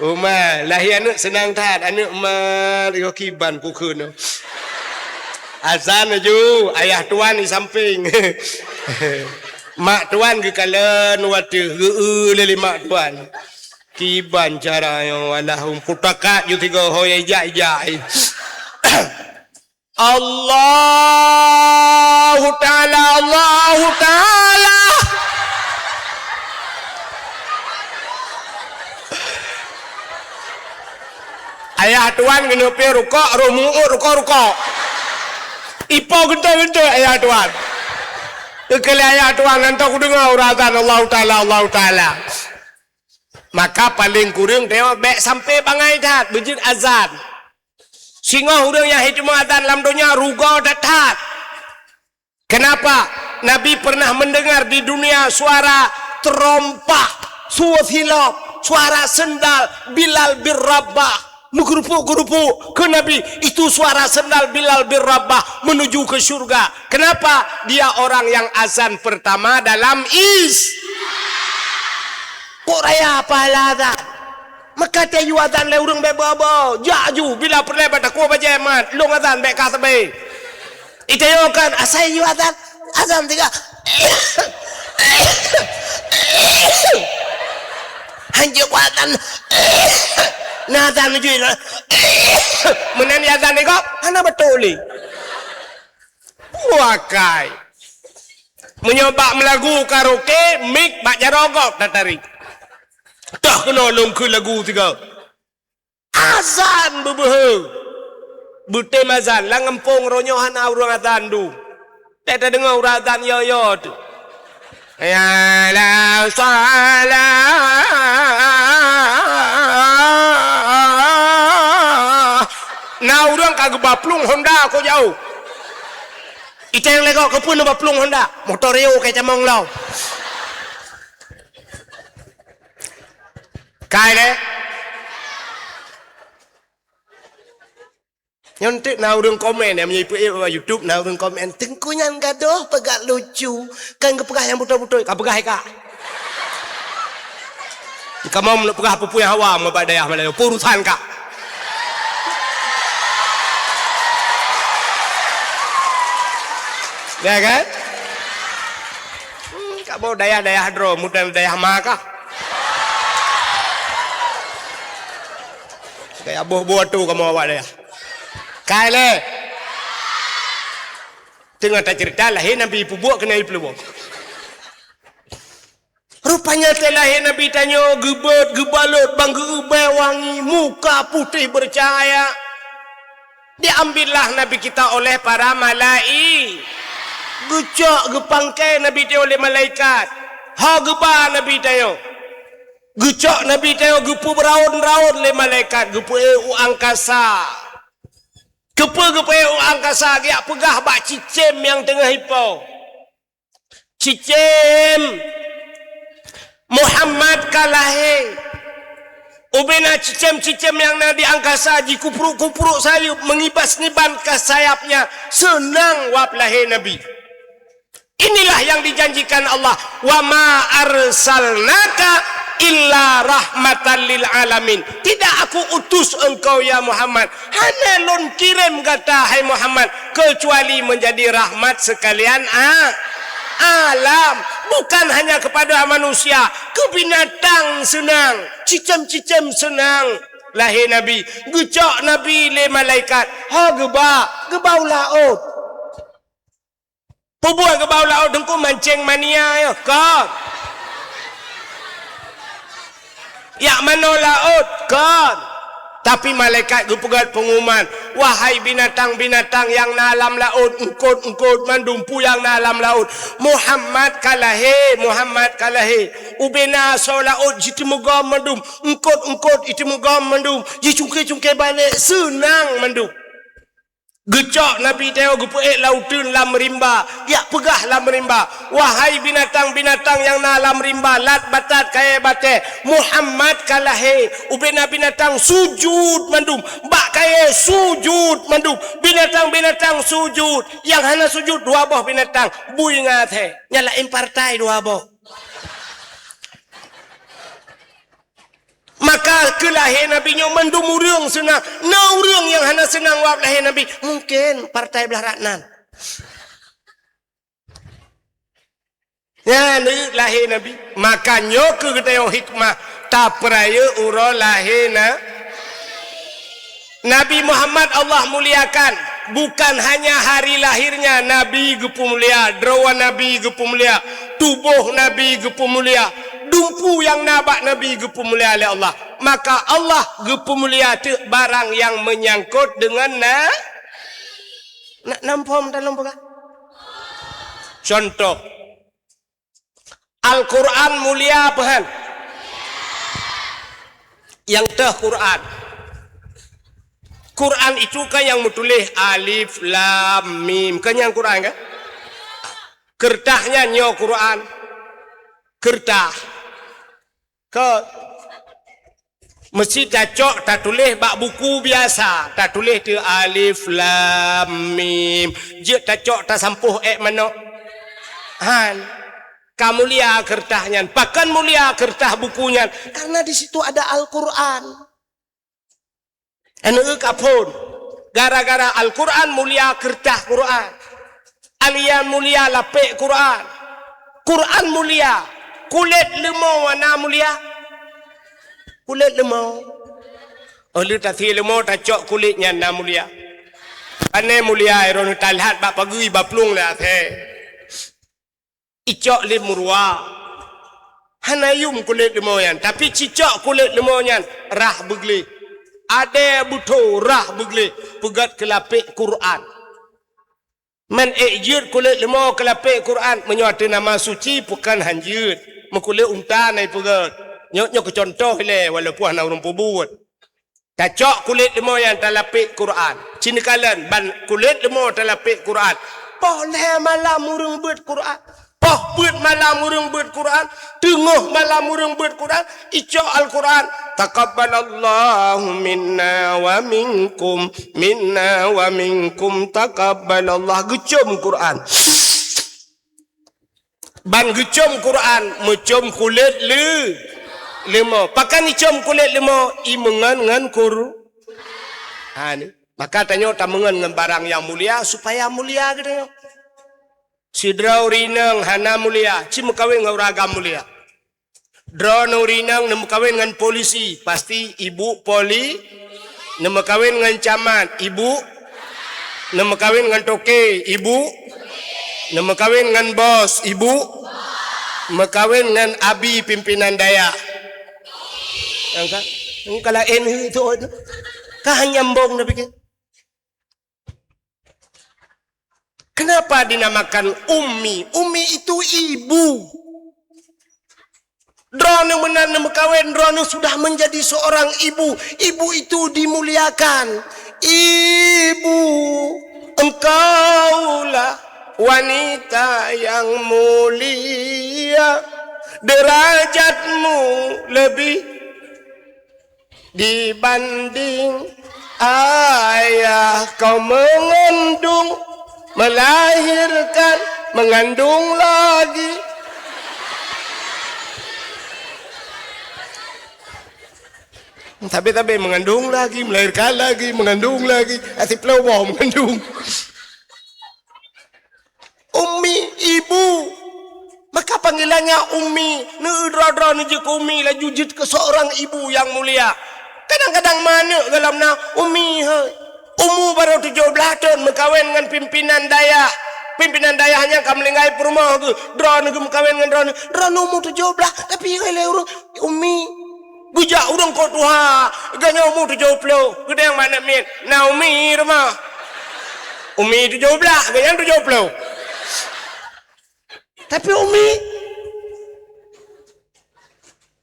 Uma, lahé aneuk seunang that, aneuk mat, yoh kiban kukheun. Azan laju, ayah tuan di sampéng. Mak tuan geukalon watèe geu-eu lé mak tuan. Kiban cara nyoe, walahum kutakat ju tiga ho ijak-ijak. Allahu Ta'ala, Allahu Ta'ala. Ayah tuan keuneuk piôh rukok, roh mu'ôt rukok-rukok. Ipo geuntôi-geuntôi ayah tuan. Keukeulai ayah tuan, nyan toh kudeungoe ureueng azan Allahu Ta'ala, Allahu Ta'ala. Maka paleng kureueng teuh bék sampoe bangai that beujeuet azan. Singoh ureueng nyang hana teuma azan lam donya rugoe that-that. Kenapa? Nabi pernah mendengar di dunia suara terompah, suara silop, suara sendal Bilal bin Rabah. Meugeurupuk-geurupuk keu Nabi, itu suara sendal Bilal bin Rabah menuju ke syurga. Kenapa? Dia orang yang azan pertama dalam is-, kok raya pahala azan? Maka teuh yue azan lé ureueng bék beuo-beuo. Jak ju, bila peureulée bak takue bajée mat, lôn azan bék kah sabé. Itayue kan, asai yue azan, azan tiga. Hanjeuet ku azan. Na azan ju. Meunan azan tiga, hana beutôi lé. Wakai. Meunyoe bak meulagu karaoke, mik bak jaroe gob tatarék. Toh keunoe lôn kheun lagu sigoe. Azan beubeuhe. Beutem azan, lam gampông roh nyoe hana ureueng azan dum. Teudeungoe ureueng azan yo-yo teuh. Hayya 'alas shalah. Na ureueng ka geuba plueng Honda keu jauh. Iteng lé gob keupeue neuba plueng Honda? Motor Rio keu camong lom. Kai lé. Nyoe teuk na ureueng komen, ya, meunyoe ipeuék bak YouTube, na ureueng komen, "Teungku nyan gadôh, peugah lucu, kan geupeugah nyang beutôi-beutôi, ka peugah ka." Kamoe meunyoe peugah peue-peue nyang hawa bak dayah Malayu, peue urusan ka. Ya kan? Hmm, kamoe dayah-dayah droe, mudah dayah ma kah? Kayak boh-boh tu kamoe awak dayah. Kai lé. Teungoh taceurita lahé Nabi, peubuet keunan ipeuleubong. Rupanya teuh lahé Nabi tanyoe geubeuet, geubalot ban geuubée wangi, muka putéh bercahaya. Diambillah Nabi kita oleh para malai-, geucok geupangkai Nabi tanyoe lé malaikat. Ha geuba Nabi tanyoe. Geucok Nabi tanyoe geupeubeuraon-raon lé malaikat, geupeuék u angkasa. Keupeue geupeuék u angkasa, geujak peugah bak cicém nyang teungoh ipo. Cicém, Muhammad ka lahé. Ubena cicém-cicém nyang na di angkasa jikupruk-kupruk sayeuep, meungibas-ngibas ka sayapnya, seunang wab lahé Nabi. Inilah yang dijanjikan Allah, "Wa ma arsalnaka illa rahmatan lil alamin." Tidak Aku utus engkau, ya Muhammad, hana Lôn kirém gata, hai Muhammad, kecuali menjadi rahmat sekalian a-, alam. Bukan hanya kepada manusia, keu binatang seunang, cicém-cicém seunang. Lahé Nabi, geucok Nabi lé malaikat, ha geuba, geuba u laôt. Peubuet geuba u laôt, Teungku, mancéng mania nyoe? Kon. Jak manoe laôt? Kon. Tapi malaikat geupeugét peungumuman, "Wahai binatang-binatang nyang na lam laôt, eungkôt-eungkôt mandum peue nyang na lam laôt, Muhammad ka lahé, Muhammad ka lahé." Ubena asoe laôt jiteumugom mandum, eungkôt-eungkôt jiteumugom mandum, jicungké-cungké balek, seunang mandum. Geucok Nabi tanyoe geupeuék lam uteuen lam rimba, jak peugah lam rimba, "Wahai binatang-binatang nyang na lam rimba, laôt batat kayée batée, Muhammad ka lahé." Ubena binatang sujud mandum, bak kayée sujud mandum, binatang-binatang sujud, nyang hana sujud dua boh binatang, bui ngon asèe, nyang laén partai dua boh. Maka keu lahé Nabi nyoe mandum ureuëng seunang. Na ureuëng nyang hana seunang wab lahé Nabi, mungken partai blaih rot nan. Nyan lahé Nabi. Maka nyoe keuh geutanyoe hikmah tapeurayeuk uroe lahé na-, Nabi Muhammad Allah muliakan. Bukan hanya hari lahirnya Nabi geupeumulia, droe Nabi geupeumulia, tuboh Nabi geupeumulia, dumpeue nyang na bak Nabi geupeumulia lé Allah. Maka Allah geupeumulia teuk barang nyang meunyangkot deungon na-, na-, na muphom dalam peugah. Contoh, Al-Quran mulia apa han? Nyang teuh Quran. Quran itu kan nyang meutuléh alif, lam, mim. Kan nyang Quran kan? Keureutah nyan nyoe Quran. Keureutah. Kon. Meusti tacok tatuléh bak buku biasa, tatuléh teuk alif lam mim. Jeuet tacok tasampôh ék manok. Han. Ka mulia keureutah nyan. Pakon mulia keureutah buku nyan? Karena di situ ada Al-Quran. Aneuk ka phon. Gara-gara Al-Quran mulia keureutah Quran. Alian mulia lapék Quran. Quran mulia. Kulét leumo na mulia? Kulét leumo. Oh, lheueh tasie leumo tacok kulét nyan na mulia. Pane mulia, droeneuh talhat bak pageue baplueng lé asèe. Icok lé meuruwa. Hana yum kulét leumo nyan, tapi cicok kulét leumo nyan rhah beugleh. Adèe beutho rhah beugleh, peugét keu lapék Quran. Man ék jeuet kulét leumo keu lapék Quran, meunyoe ateueh nama suci, pakon han jeuet. Meukulét unta na ipeugét. Nyoe, nyoe keu contoh ilèe, walaupun hana ureueng peubuet. Tacok kulét leumo nyan talapék Quran. Ci neukalon ban kulét leumo talapék Quran. Poh lhèe malam ureueng beuet Quran. Poh peuet malam ureueng beuet Quran. Teungoh malam ureueng beuet Quran. Icok Al-Quran. Taqabbalallahu minna wa minkum. Minna wa minkum taqabbalallah. Geucom Quran. Ban geucom Quran, meucom kulét leu-, leumo. Pakon icom kulét leumo? Imeungon ngon Qur-, ha, ni. Maka tanyoe tameungon ngon barang nyang mulia, supaya mulia geutanyoe. Sidroe ureueng inong hana mulia, ci meukawen ngon ureueng agam mulia. Droeneuh ureueng inong neumeukawen ngon polisi, pasti ibu poli-, neumeukawen ngon camat, ibu, neumeukawen ngon toke, ibu, Neumeukawen ngon bos, ibu. Meukawen ngon abi, pimpinan dayah. Nyang ka, nyang ka laén heuet tu. Ka hana nyambong na pike. Kenapa dinamakan ummi? Ummi itu ibu. Droeneuh meunan neumeukawen, droeneuh sudah menjadi seorang ibu. Ibu itu dimuliakan. Ibu, engkaulah wanita yang mulia. Derajatmu lebih dibanding ayah. Kau mengandung, melahirkan, mengandung lagi. Tapi, tapi mengandung lagi, melahirkan lagi, mengandung lagi. Asyik peuleuboh mengandung. Ummi, ibu. Maka panggilannya ummi. Neudroe-droe neujeuet keu ummi, laju jeuet keu seorang ibu yang mulia. Kadang-kadang ma aneuk gohlom na, ummi, hai. Umu barô tujoh blaih thon, meukawen ngon pimpinan dayah. Pimpinan dayah nyan ka meuninggai, peurumoh geuh. Droeneuh geumeukawen ngon droeneuh. Droeneuh umu tujoh blaih, tapi hai lé ureueng, ummi. Geujak ureueng kok tuha, geuh nyoe umu tujoh ploh, geudeh bak aneuk miet, na ummi rumoh. Ummi tujoh blaih, geuh nyan tujoh ploh. Tapi ummi,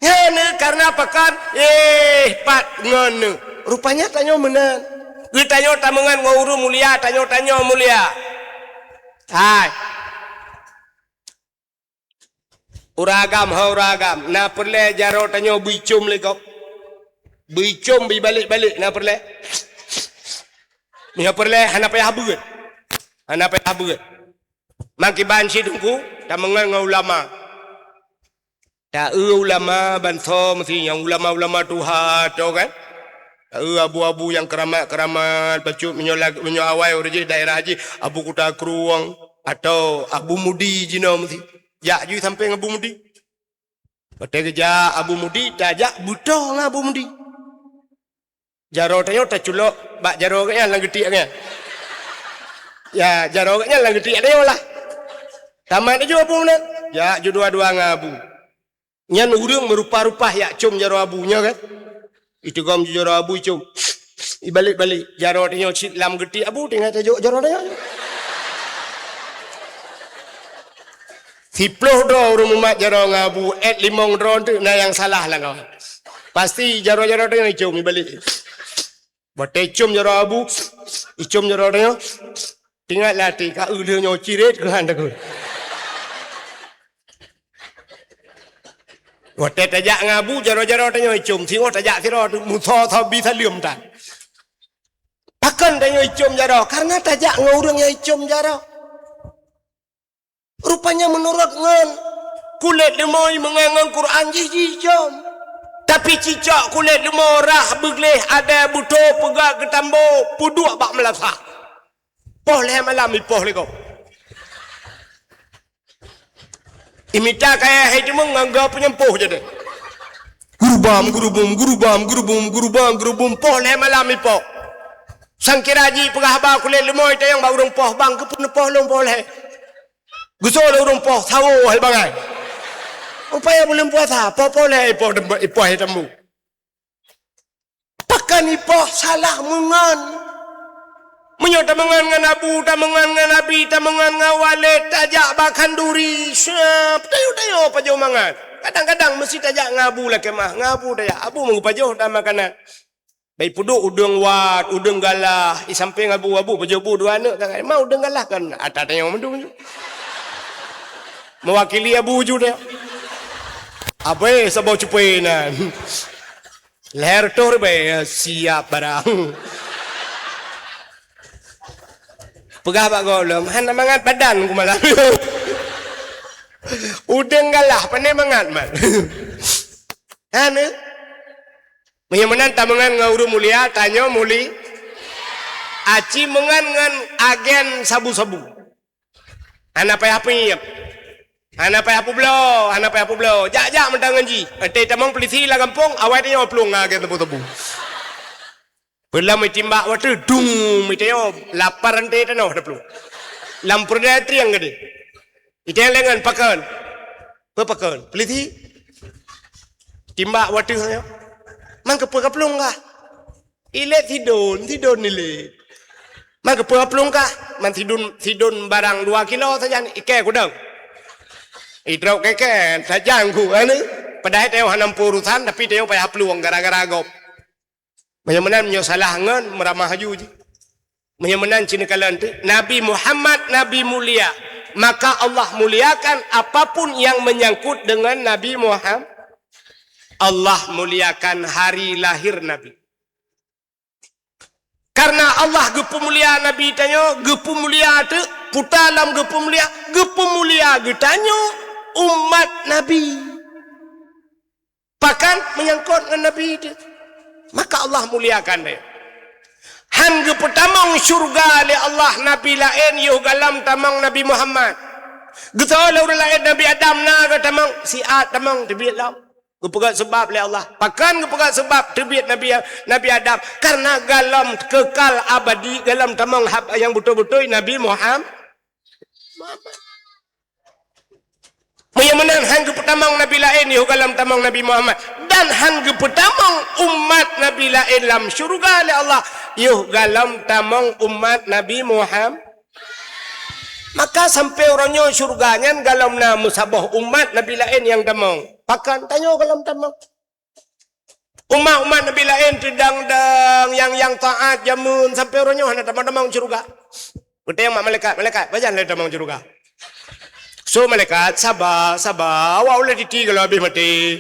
nyan, eh, karena pakon, eh, pat ngon, eh. Rupanya tanyoe meunan. Geutanyoe tameungon ngon ureueng mulia, tanyoe, tanyoe mulia. Hai. Ureueng agam, ho ureueng agam, na peureulèe jaroe tanyoe beuicom lé gob. Beuicom beuibalek-balek, na peureulèe. Meunyoe peureulèe, hana payah beuet. Hana payah beuet. Mangkiban cit Teungku, tameungon ngon ulama. Ta-eu ulama bansa meusi nyang ulama-ulama tuha tu kan. Ta-eu abu-abu nyang keuramat-keuramat, bacut meunyoe lag-, meunyoe awai ureueng jih daerah jih Abu Kuta Krueng atau Abu Mudi jinoe meusi. Jak ju sampoe ngon Abu Mudi. Watèe geujak Abu Mudi, tajak beutoe ngon Abu Mudi. Jaroe tanyoe taculok bak jaroe geuh nyan lam geutiek geuh nyan. Ya, jaroe geuh nyan lam geutiek tanyoe lah. Tamat laju Abu meunan. Jak ju dua-dua ngon Abu. Nyan ureueng meurupa-rupa jak com jaroe Abu nyoe kan. Iteugom ju jaroe Abu com. Ibalek-balek jaroe tanyoe cit lam geutiek Abu, tinggai tajok jaroe tanyoe. Siploh droe ureueng mumat jaroe ngon Abu, èt limong droe teuk na nyang salah lam kawan. Pasti jaroe-jaroe tanyoe icom ibalek. Watèe icom jaroe Abu, icom jaroe tanyoe. Ingat lam até, ka eu lheueh nyoe cirét keuhan takheun. Watèe tajak ngon Abu, jaroe-jaroe tanyoe icom, singoh tajak sidroe teuk, musoe sabe saleuem tan. Pakon tanyoe icom jaroe? Karena tajak ngon ureueng nyang icom jaroe. Rupanya meunurot ngon kulét leumoi meungon ngon Quran jih jicom. Tapi cicok kulét leumoi rhah beugleh adèe beutoe peugah geutambo peuduek bak meulasah. Poh lhèe malam ipoh lé gob. Imita kayèe hai timun ngon goe peunyampôh jadi. Gurubam, gurubum, gurubam, gurubum, gurubam, gurubum, poh lhèe malam ipoh. Sangkira jipeugah haba kulét leumoi tayong bak ureueng poh, bang, keupeue neupoh lôn poh lhèe? Geusoe lé ureueng poh sawo hai bangai. Rupanya buleuen puasa, poh-poh lé ipoh, ipoh hai tambu. Pakon ipoh salah meungon. Meunyoe tameungon ngon abu, tameungon ngon abi, tameungon ngon waled, tajak bak khanduri, siap, tayue-tayue pajoh mangat. Kadang-kadang meusti tajak ngon abu lakèe mah, ngon abu tajak, abu meugeupajoh dan makanan. Bèk peuduek udeueng wat, udeueng galah, i sampéng abu, abu pajoh bu dua aneuk, kan? Ma udeueng galah kan ata tanyoe mandum ju. Meuwakili abu ju teuh. Abéh saboh cupée nan. Lhèe reutôh ribèe, siap barang. Peugah bak gob lom, hana mangat badan ku malam. Udeueng galah, pandai mangat mat. Hana. Meunyoe meunan tameungon ngon ureueng mulia, tanyoe muli. Aci meungon ngon agen sabu-sabu. Hana payah piep. Hana payah peubloe, hana payah peubloe. Jak-jak mantong ngon jih. Watèe tamong peulisi lam gampông, awai tanyoe plueng ngon agen sabu-sabu. Peulom meucimbak watèe, dung, meutanyoe lapar ranté tanoh taplueng. Lam peureudèe trieng gadeh. Iteng lengan pakon. Peue pakon? Peliti. Timbak wateuh nyoe. Man keupeue kaplueng kah? Ilét sidon, sidon ilét. Man keupeue kaplueng kah? Man sidon, sidon barang dua kilo sajan, ikée kudong. Idrop keken, sajan ku anu. Padahai teuh hana urusan, tapi teuh payah plueng gara-gara gob. Meunyoe meunan, meunyoe salah ngon meuramah aju jih. Meunyoe meunan, cina kalon teuh, Nabi Muhammad Nabi mulia, maka Allah muliakan apapun yang menyangkut dengan Nabi Muhammad. Allah muliakan hari lahir Nabi. Karena Allah geupeumulia Nabi tanyoe, geupeumulia teuh, puta lam geupeumulia, geupeumulia geutanyoe umat Nabi. Pakon? Menyangkot ngon Nabi teuh. Maka Allah muliakan dia. Han geupeutamong syurga lé Allah nabi laén yoh galom tamong Nabi Muhammad. Geutanyoe lé ureueng laén, Nabi Adam na geutamong, siat tamong teubiet lom. Geupeugah seubab lé Allah. Pakon geupeugah seubab teubiet Nabi, Nabi Adam? Karena galom kekal abadi, galom tamong hab-, nyang beutôi-beutôi Nabi Muhammad. Meunyoe meunan, han geupeutamong nabi laén yoh galom tamong Nabi Muhammad, dan han geupeutamong umat nabi laén lam syurga lé Allah yoh galom tamong umat Nabi Muhammad. Maka sampoe uroe nyoe syurga nyan galom na meusaboh umat nabi laén nyang tamong. Pakon? Tanyoe galom tamong. Umat-umat nabi laén teudang-dang nyang, nyang taat jameun, sampoe uroe nyoe hana tamong-tamong syurga. Geutanyong bak malaikat, "Malaikat, pajan lé tamong syurga?" So malaikat, "Saba, saba, awak ulée titi gohlom habéh maté."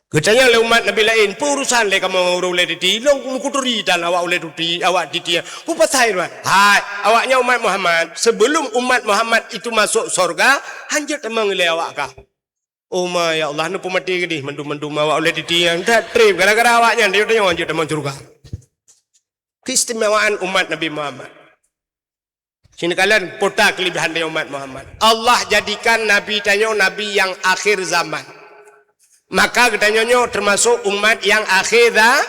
Geutanyong lé umat nabi laén, "Peue urusan lé kamoe ngon ureueng ulée titi? Lôn meukuturi tan awak ulée tuti, awak titi. Peue pasai, Tuhan?" "Hai, awak nyan umat Muhammad. Sebelum umat Muhammad itu masuk sorga, hanjeuet tamong ilée awak kah." "Oh ma, ya Allah, neupeumaté keudeh mandum-mandum awak ulée titi nyan. That treb gara-gara awak nyan, tanyoe hanjeuet tamong syurga." Keistimewaan umat Nabi Muhammad. Sini kalian pota kelebihan dari umat Muhammad. Allah jadikan Nabi tanyoe Nabi yang akhir zaman. Maka geutanyoe nyoe termasuk umat yang akhir za-,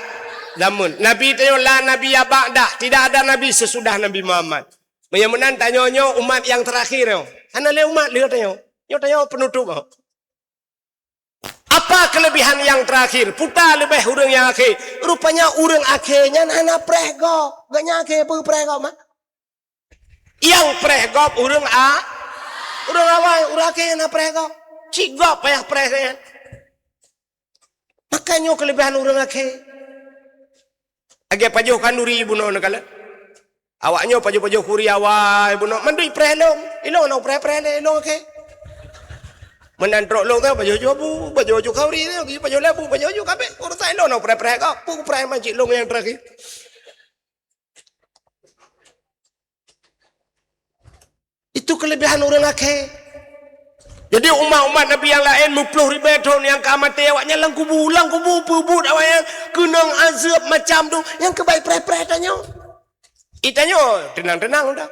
zaman. Nabi tanyoe la nabiyya ba'dah, tidak ada nabi sesudah Nabi Muhammad. Meunyoe meunan, tanyoe nyoe umat yang terakhir nyoe. Hana lé umat lé tanyoe. Nyoe tanyoe penutup nyoe. Apa kelebihan yang terakhir? Puta leubeh ureueng nyang akhé. Rupanya ureueng akhé nyan hana preh gob. Gobnyan akhé peue preh gob, ma? Nyang preh gob ureueng a-, ureueng awai, ureueng akhé hana preh gob. Cit gob payah preh nyan. Maka nyoe kelebihan ureueng akhé. Lagée pajoh khanduri bunoe neukalon. Awak nyoe pajoh-pajoh khanduri awai bunoe, mandum ipreh ilong. Ilong na preh-preh lé ilong akhé. Meunan trok ilong teuh pajoh-pajoh bu, pajoh-pajoh khanduri teuh, pajoh lé bu, pajoh-pajoh kabeh. Urusan ilong na preh-preh gob, peue preh ma cit ilong nyang terakhir. Itu kelebihan ureueng akhé. Jadi umat-umat Nabi nyang laén meuploh ribée thon nyang ka maté awaknyan lam kubu, lam kubu peubuet awaknyan keunong azeueb macam tu, nyang keubai preh-preh tanyoe. Di tanyoe teunang-teunang dah.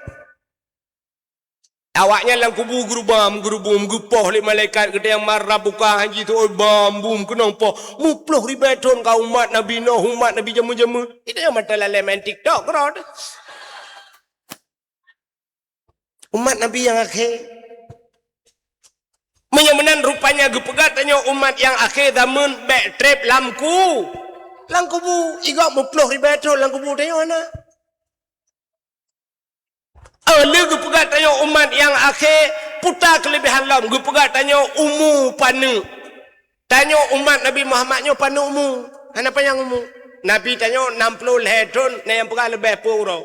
Awaknyan lam kubu geurubam, geurubum, geupoh lé malaikat, geutanyong man rabbuka, han jiteuôt bam bum keunong poh. Meuploh ribée thon ka umat Nabi Nuh, umat Nabi jameun-jameun. Di tanyoe mantong lalée main TikTok keudroe teuh. Umat Nabi nyang akhé. Meunyoe meunan rupanya geupeugah tanyoe umat nyang akhé zaman bék treb lam ku-, lam kubu. Igob meuploh ribée thon lam kubu tanyoe hana. Oh, lé geupeugah tanyoe umat nyang akhé, puta keuleubiehan lom geupeugah tanyoe umu paneuk. Tanyoe umat Nabi Muhammad nyoe paneuk umu, hana panyang umu. Nabi tanyoe nam ploh lhée thon, na nyang peugah leubeh peuet uroe.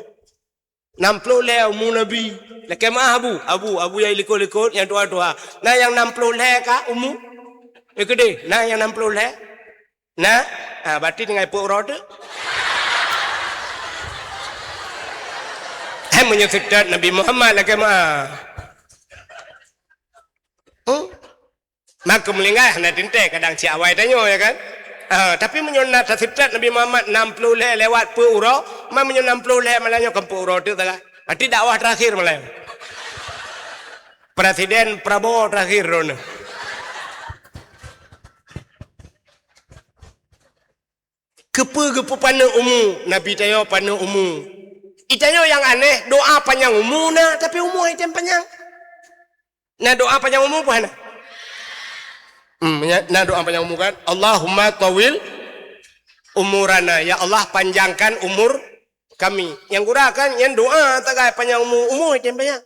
Nam ploh lhée umu Nabi. Lakée meuáh abu, abu, abu nyang likot-likot, nyang tuha-tuha. Na nyang nam ploh lhée ka umu? Eh, keudeh, na nyang nam ploh lhée? Na? Ah, berarti tinggai peuet uroe teuk. Hai meunyoe seutôt Nabi Muhammad lakée meuáh. Hmm? Maka meulinggai hana teuntée kadang cit awai tanyoe, ya kan? Ah, tapi meunyoe na taseutôt Nabi Muhammad nam ploh lhée lewat peuet uroe, ma meunyoe nam ploh lhée malam nyoe kan peuet uroe teuk sagai. Berarti dakwah terakhir malam. Presiden Prabowo terakhir droeneuh. Keupeue geupeupaneuk umu? Nabi tanyoe paneuk umu. Itanyoe nyang aneh, doa panyang umu na, tapi umu hai tem panyang. Na doa panyang umu peue hana? Hmm, ya, na doa panyang umu kan? "Allahumma tawil umurana." Ya Allah, panjangkan umur kami. Nyang gura kan, nyan doa tagai panyang umu, umu hai tem panyang.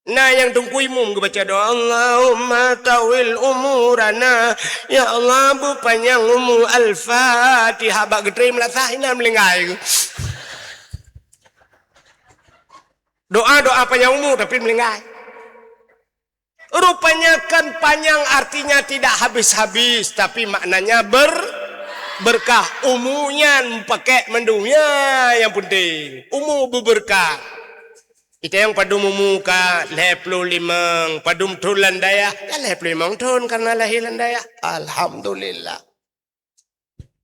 Na nyang teungku imum geubaca doa, "Allahumma tawil umurana." Ya Allah, beupanyang umu. Al-Fatihah, bak geutrém lasah inan meulinggai. Doa-doa panyang umu tapi meulinggai. Rupanya kan panyang artinya tidak habis-habis, tapi maknanya ber-, berkah. Umu nyan pakèk mandum, ya, nyang penting. Umu beubeurkah. Itanyoe padum umu ka lhèe plôh limong, padum thôn lam dayah, ya lhèe plôh limong thôn karena lahé lam dayah. Alhamdulillah.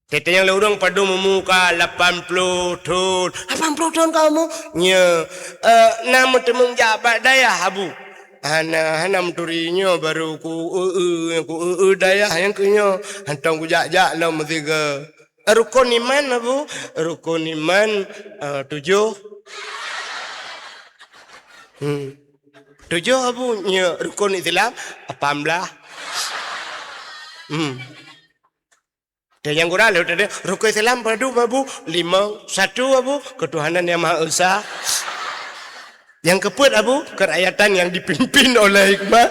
Teuntèe nyang lheueh ureueng padum umu ka lapan ploh thôn. Lapan ploh thôn ka umu? Nyo, eh, na meuteumeung jak bak dayah, Abu? Hana, hana meuturi, nyoe barô ku eu-eu, ku eu-eu dayah nyang keu nyoe. Hantom kujak-jak lom meusigoe. Rukon iman, Abu? Rukon iman, eh, tujoh. Hmm. Tujoh, Abu? Nyo, rukon Islam, lapan blah. Hmm. Dan nyang gura lheueh tadi, rukon Islam padum, Abu? Limong. Satu, Abu? Ketuhanan Yang Maha Esa. Nyang keupeuet, Abu? Kerakyatan yang dipimpin oleh hikmah.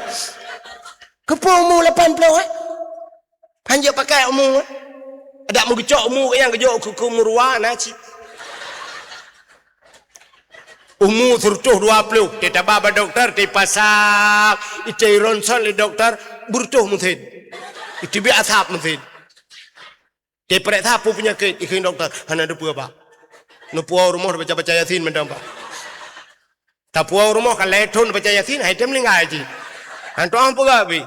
Keupeue umu lapan ploh, eh? Hanjeuet pakai umu, eh? Adak meugeucok umu nyang geujok keu, keu meuruwa na cit. Umu sireutoh dua ploh, teuh taba bak dokto, teuh pasang, iteuh ronson lé dokto, beureutoh meusen. Iteubiet asap meusen. Teuh pareksa peue peunyakét, ikheun dokto, hana teupeue, Pak. Neupuwoe rumoh baca-baca Yasin mantong, Pak. Tapuwoe rumoh ka lhèe thôn baca Yasin, hai teuh meuninggai cit. Hantom peugah pih.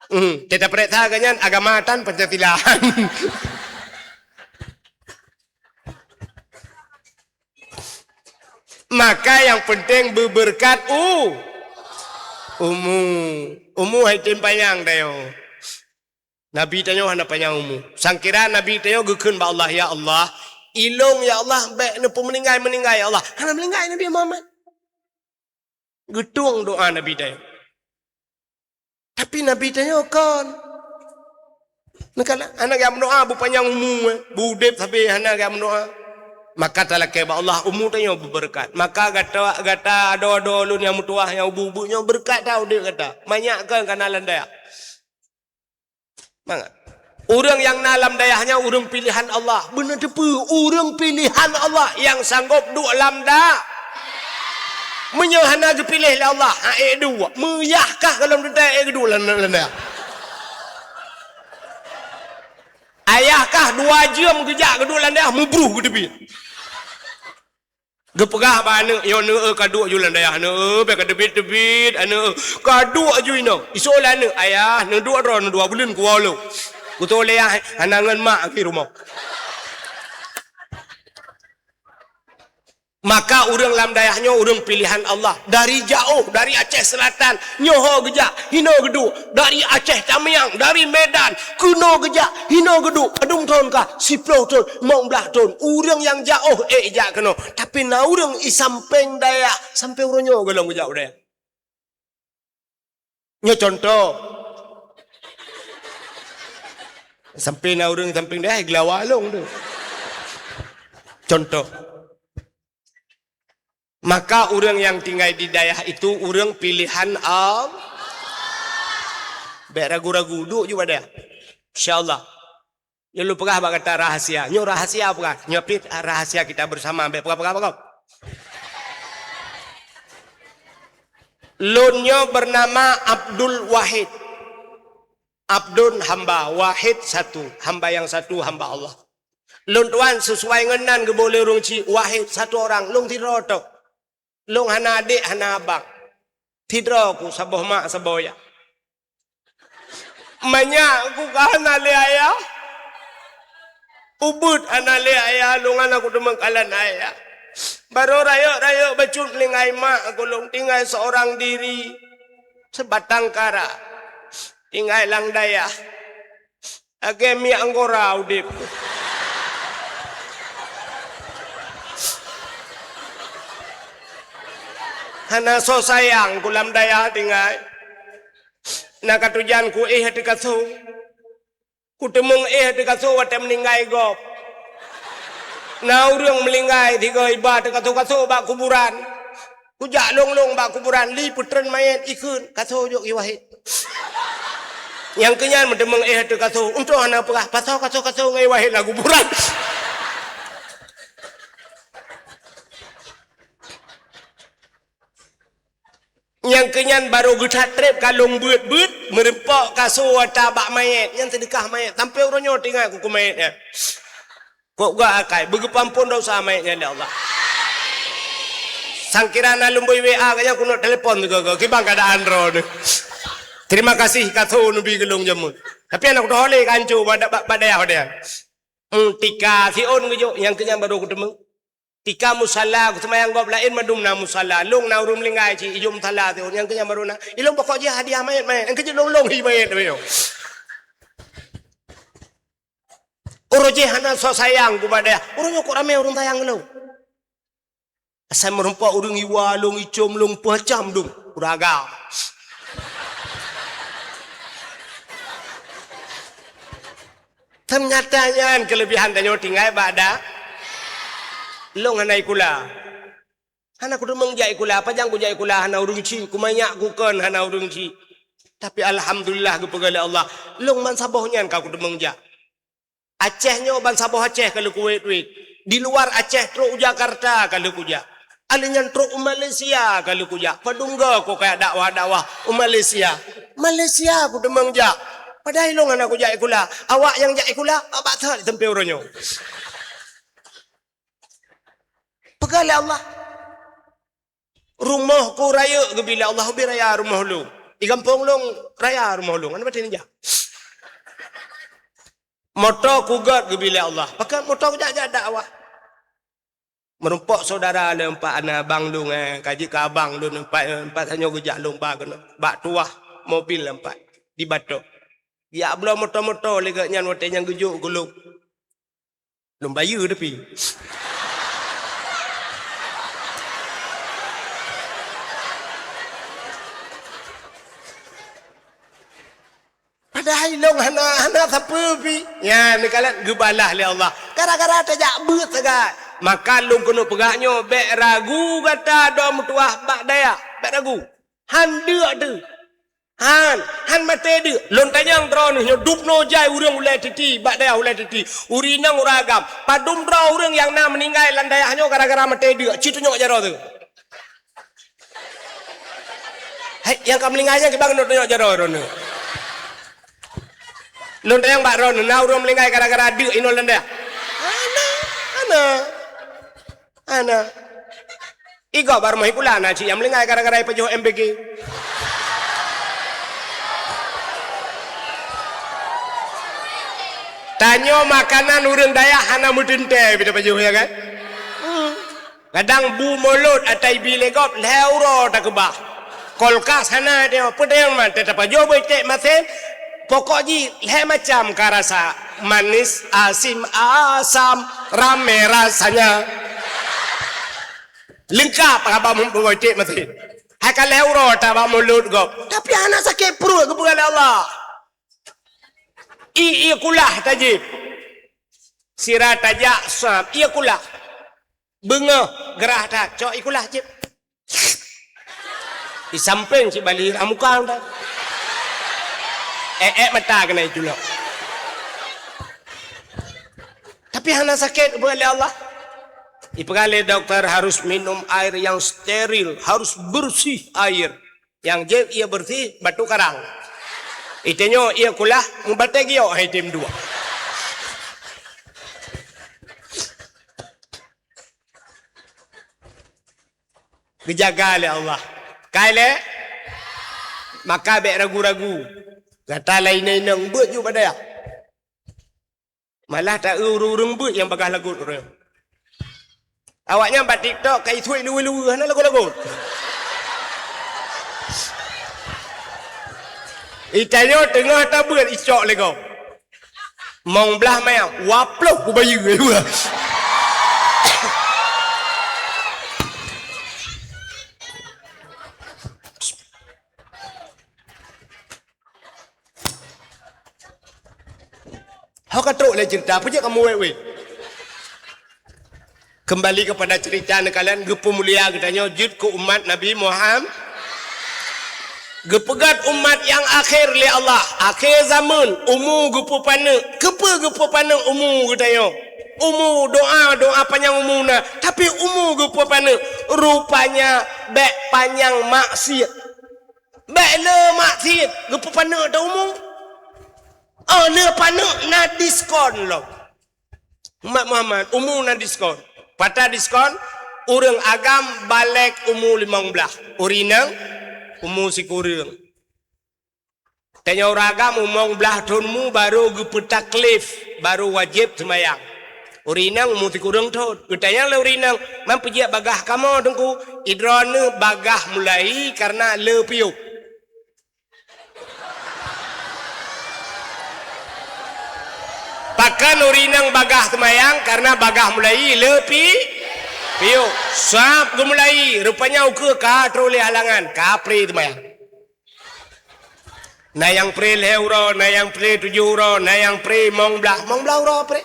Hmm, teuh tapareksa geuh nyan agama tan Pancasila. Maka nyang penting beubeureukat u-, umu. Umu hai tem panyang tanyoe. Nabi tanyoe hana panyang umu. Sangkira Nabi tanyoe geukheun bak Allah, "Ya Allah, ilôn ya Allah, bèk neupeumeuninggai, meuninggai ya Allah." Hana meuninggai Nabi Muhammad. Geutueng doa Nabi tanyoe. Tapi Nabi tanyoe kon. Neukala, hana geumeudoa beupanyang umu, eh. Beuudép sabe hana geumeudoa. Maka talakèe bak Allah umu tanyoe beubeureukat. Maka gata, gata adoe-adoe lôn nyang meutuwah, nyang ubeut-ubeut nyoe beureukat that udép gata. Manyak kon ka na lam dayah. Mangat. Ureueng nyang na lam dayah nyan ureueng pilehan Allah. Beuneuteupeu, ureueng pilehan Allah nyang sanggop duek lam da-, meunyoe hana geupiléh lé Allah, ha, ék duek. Meuyah kah golom teuntèe ék geuduek lam, lam dayah. Ayah kah dua jeuem geujak geuduek lam dayah, meubruh geuteubiet. Geupeugah bak aneuk, "Nyoe neueu ka duek ju lam dayah, neueu, bèk ka teubiet-teubiet, aneuk, ka duek ju inoe." Isôk lé aneuk, "Ayah, neuduek droe, neuduek buleuen kuwoe lôn." Geutoe lé ayah, hana ngon mak di rumoh. Maka ureueng lam dayah nyoe ureueng pilehan Allah. Dari jaoh, dari Aceh Selatan, nyoe ho geujak, hinoe geuduek. Dari Aceh Tamiang, dari Medan, keunoe geujak, hinoe geuduek. Padum thôn kah? Siploh thôn, limong blaih thôn. Ureueng nyang jaoh ék jak keunoe. Tapi na ureueng i sampéng dayah, sampéng uroe nyoe gohlom geujak u dayah. Nyoe contoh. Sampéng na ureueng sampéng dayah, geulawa lôn tu. Contoh. Maka ureueng nyang tinggai di dayah itu ureueng pilehan Allah. Bèk ragu-ragu, duek ju bak dayah. Insya Allah. Nyoe lôn peugah bak gata rahasia. Nyoe rahasia peugah. Nyoe pih rahasia kita bersama. Bèk peugah-peugah bak gob. Lôn nyoe bernama Abdul Wahid. Abdun hamba, Wahid satu. Hamba yang satu, hamba Allah. Lôn tuan sesuai ngon nan geuboh lé ureueng chik, Wahid satu orang, lôn sidroe tok. Lôn hana adék, hana abang. Sidroe ku, saboh mak, saboh yah. Manyak ku ka hana lé ayah. Ubeuet hana lé ayah, lôn hana kuteumeung kalon ayah. Barô rayeuk-rayeuk bacut meuninggai mak ku, lôn tinggai seorang diri, sebatang kara. Tinggai lam dayah. Lagèe mièk anggora udép. Hana soe sayang ku lam dayah tinggai. Na katujan ku éh ateueh kasô. Kuteumeung éh ateueh kasô watée meuninggai gob. Na ureuëng meuninggai sigoe iba ateueh kasô-kasô bak kuburan. Kujak lông-lông bak kuburan, li peutreun manyét ikheun, kasô jok i Wahid. Nyang keu nyan meuteumeung éh ateueh kasô, untông hana peugah, pasoe kasô-kasô ngon i Wahid lam kuburan. Nyang keu nyan barô geuthat treb ka lông beuet-beuet, meureumpok kasô ata bak manyét, nyan seudeukah manyét, sampoe uroe nyoe teuingat ku keu manyét nyan. Kok gak akai, beugeupampon dosa manyét nyan lé Allah. Sangkira na lôn bui W A geuh nyan keuneuk telepon sigoe-goe, kiban keuadaan droeneuh. Terima kasih kasô neubi keu lông jameun. Tapi aneuk kutoh lé kanco bak, bak, bak dayah-dayah. Hmm, tika siôn geujok, nyang keu nyan barô kuteumeung. Tika musala, kuseumayang gob laén mandum na musala. Lông na ureuëng meuninggai cit, ijok musala teuh. Nyang keu nyan barô na. Ilông pokok jih hadiah manyét-manyét. Nyang keu jih lông-lông hi manyét teuh. Uroe jih hana soe sayang ku bak dayah. Uroe nyoe kok ramé ureuëng sayang lông. Asai meureumpok ureuëng iwa lông, icom lông, peuhacam dum. Ureuëng agam. Teunyata nyan keuleubihan tanyoe tinggai bak da-, lông hana ikula. Hana kuteumeung jak ikula, pajan kujak ikula hana ureuëng chik, kumanyak kukon hana ureuëng chik. Tapi alhamdulillah geupeugah lé Allah, lông bansaboh nyan ka kuteumeung jak. Aceh nyoe bansaboh Aceh ka lheueh kuwét-wét. Di luar Aceh trok u Jakarta ka lheueh kujak. Alheuh nyan trok u Malaysia ka lheueh kujak. Padum goe ku kajak dakwah-dakwah u Malaysia. Malaysia kuteumeung jak. Padahai lông hana kujak ikula. Awak nyang jak ikula, bak-bak that teumpé uroe nyoe. Peugah lé Allah. Rumoh ku rayeuk geubi lé Allah, ubé raya rumoh lông. Di gampông lông raya rumoh lông. Hana patéh neujak. Moto ku gét geubi lé Allah. Pakon moto kujak-jak dakwah. Meurumpok syedara lé empat aneuk abang lông, eh, ka jeuet keu abang lôn empat, eh, empat tanyoe geujak lông ba keunoe. Bak tuah mobil empat di Batok. Geujak bloe moto-moto lé geuh nyan watée nyan geujok keu lông. Lôn bayeue tapi. Padahai lông hana, hana sapeue pi. Nyan neukalon geubalah lé Allah. Gara-gara tajak beuet sagai. Maka lôn keuneuk peugah nyoe, bék ragu gata dua meutuwah bak dayah. Bék ragu. Han deuk teuh. Han, han maté deuk. Lôn tanyong droeneuh nyoe dubnoe jai ureuëng ulée titi, bak dayah ulée titi. Ureuëng inong ureuëng agam. Padum droe ureuëng nyang na meuninggai lam dayah nyoe gara-gara maté deuk. Ci tunyok jaroe teuh. Hai, nyang ka meuninggai nyan kiban keuneuk tunyok jaroe droeneuh. Lôn tanyong bak droeneuh, na ureuëng meuninggai gara-gara deuk inoe lam dayah? Hana, hana. Hana. Igoe bak rumoh ikula na cit nyang meuninggai gara-gara ipajoh M B G. Tanyoe makanan ureuëng dayah hana meuteuntée pi tapajoh, ya kan? Hmm. Kadang bu mulod ata ibi lé gob lhée uroe takeubah. Kulkas hana teuh, peudeueng man teuh tapajoh beutek masen. Pokok jih lhée macam ka rasa, manis, asim, asam, ramé rasanya. Leungkap haba meubeureutek maté. Hai ka lhée uroe tabak mulod gob. Tapi hana sakét pruet geupeugah lé Allah. Ie, ie kulah tajieb. Sira tajak sab, ie kulah. Beungoh, geurah that, cok ie kulah jieb. Di sampéng cit bali ramuka dah. Ék-ék mata keunan iculok. Tapi hana sakét, geupeugah lé Allah. Ipeugah lé doktor harus minum air yang steril, harus bersih air. Nyang jieb ie bersih, batu karang. Itanyoe ie kulah, meubatée giok hai tem dua. Geujaga lé Allah. Kai lé? Maka bék ragu-ragu. Gata laén inong beuet ju bak dayah. Malah ta-eu ureuëng-ureuëng beuet nyang bagaih lagot ureuëng. Awaknyan bak TikTok ka isuet luweue-luweue hana lagot-lagot. Itanyoe teungoh tabeuet icok lé gob. Mong blah manyam, waploh kubayeue. Ho ka trok lé cerita, peue jeuet kamoe wék-wék? Kembali kepada cerita neukalon, geupeumulia geutanyoe jeuet keu umat Nabi Muhammad. Geupeugét umat nyang akhé lé Allah, akhé zaman, umu geupeupaneuk. Keupeue geupeupaneuk umu geutanyoe? Umu, doa, doa panyang umu na, tapi umu geupeupaneuk. Rupanya bék panyang maksiet. Bék le maksiet, geupeupaneuk teuh umu. Oh, le paneuk na diskon lom. Umat Muhammad, umu na diskon. Pat diskon, ureuëng agam balék umu limong blaih. Ureuëng inong, umu sikureueng. Tanyoe ureuëng agam limong blaih thon umu baru geupeu taklif, baru wajéb seumayang. Ureuëng inong umu sikureueng thon. Geutanyong lé ureuëng inong, "Man peue jeuet bagaih kamoe, Teungku?" "Idroeneuh bagaih mulai karena le piôh." Pakon ureuëng inong bagaih seumayang, karena bagaih mulai le pi-, piôh. Sab geumulai, rupanya ukeue ka trok lé halangan, ka pré seumayang. Na nyang pré lhée uroe, na nyang pré tujoh uroe, na nyang pré limong blaih, limong blaih uroe pré.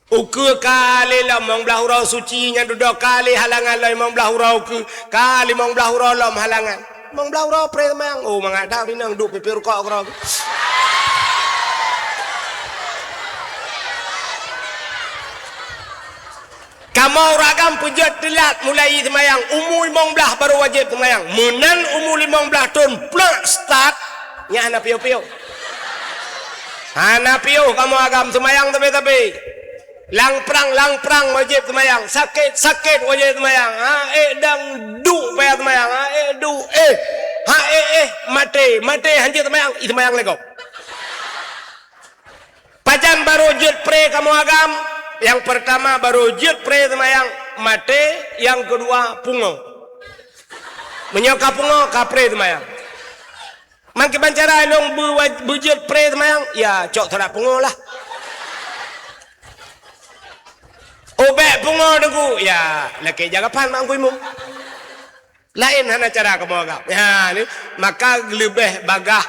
Ukeue ka lé lom limong blaih uroe suci nyan dudoe, ka lé halangan lom limong blaih uroe ukeue, ka lé limong blaih uroe lom halangan. Limong blaih uroe pré seumayang. Oh, mangat that ureuëng inong duek pipéh rukok keudroe. Kamoe ureuëng agam peujeuet teulat mulai seumayang, umu limong blaih baru wajéb seumayang. Meunan umu limong blaih thon plak start, nyan hana piôh-piôh. Hana piôh kamoe agam seumayang sabe-sabe. Lam prang, lam prang wajéb seumayang. Sakét, sakét wajéb seumayang. Ha, eh, dang duek payah seumayang. Ha, eh, duek, eh. Ha, eh, eh, maté, maté hanjeuet seumayang. Ih, seumayang lé gob. Pajan baru jeuet pré kamoe agam? Nyang peurtama baru jeuet pré seumayang, maté, nyang keudua pungo. Meunyoe ka pungo, ka pré seumayang. Man kiban cara lôn beu-, beujeuet pré seumayang, ya cok surat pungo lah. Ubek pungo Teungku, ya lakée jaga pan mak Teungku Imum. Laén hana cara kamoe agam. Ha, ni, maka leubeh bagaih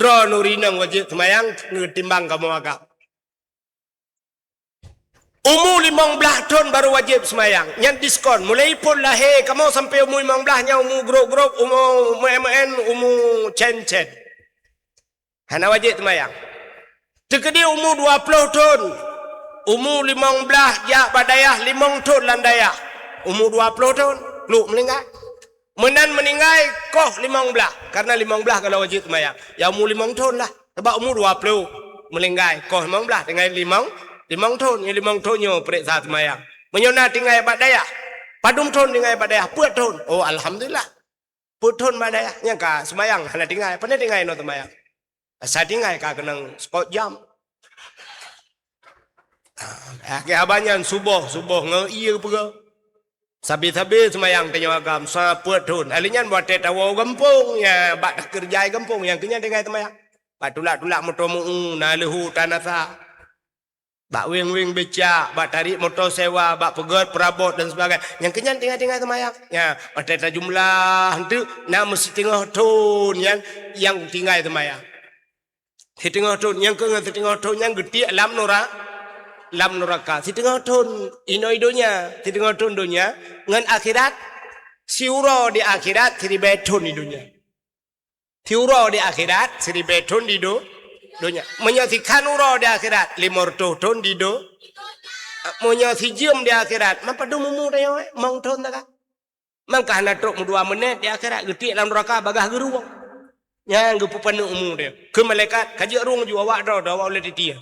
droeneuh ureuëng inong wajéb seumayang ketimbang kamoe agam. Umu limong blaih thon baru wajéb seumayang. Nyan diskon. Mulai phon lahé kamoe sampai umu limong blaih nyan umu grop-grop, umu meuén-meuén, umu cén-cén. Hana wajéb seumayang. Teukeudi umu dua ploh thon, umu limong blaih jak bak dayah, limong thon lam dayah. Umu dua ploh thon, pluek meuninggai. Meunan meuninggai koh limong blaih, karena limong blaih ka lheueh wajéb seumayang. Ya umu limong thon lah, sabab umu dua ploh meuninggai koh limong blaih, tinggai limong, limong thon, nyang limong thon nyoe peuriksa seumayang. Meunyoe na tinggai bak dayah, padum thon tinggai bak dayah, peuet thon. Oh, alhamdulillah. Peuet thon bak dayah, nyang ka seumayang hana tinggai, pane tinggai ngon seumayang. Asai tinggai ka keunong seukôt jam. Ah, akhé haba nyan suboh, suboh ngon ie geupeugah. Sabe-sabe seumayang tanyoe agam, sa peuet thon. Ahli nyan watée tawoe gampông, ya, bak takeureuja gampông, nyang keu nyan tinggai seumayang. Bak tulak-tulak moto meu-eu, na leuhu tanasa. Bak weng-weng becak, bak tarék moto sewa, bak peugét peurabot dan sebagainya. Nyang keu nyan tinggai-tinggai seumayang. Ya, watée tajumlah, enteuk na meusiteungoh thon nyan nyang tinggai seumayang. Siteungoh thon, nyang keu ngon siteungoh thon nyan geutiek lam nura-, lam nuraka. Siteungoh thon inoe donya, siteungoh thon donya ngon akhirat, siuroe di akhirat, siribée thon di donya. Siuroe di akhirat, siribée thon di do-, donya. Meunyoe sikhan uroe di akhirat, limong reutôh thon di do-, meunyoe sijeuem di akhirat, man padum umu tanyoe, limong thon taga. Man ka hana trok meudua meunét di akhirat, geutiek lam nuraka bagaih geurueng. Nyan geupeupaneuk umu dia. Keu malaikat, ka jeuet rueng ju awak droe, droe awak ulée titie.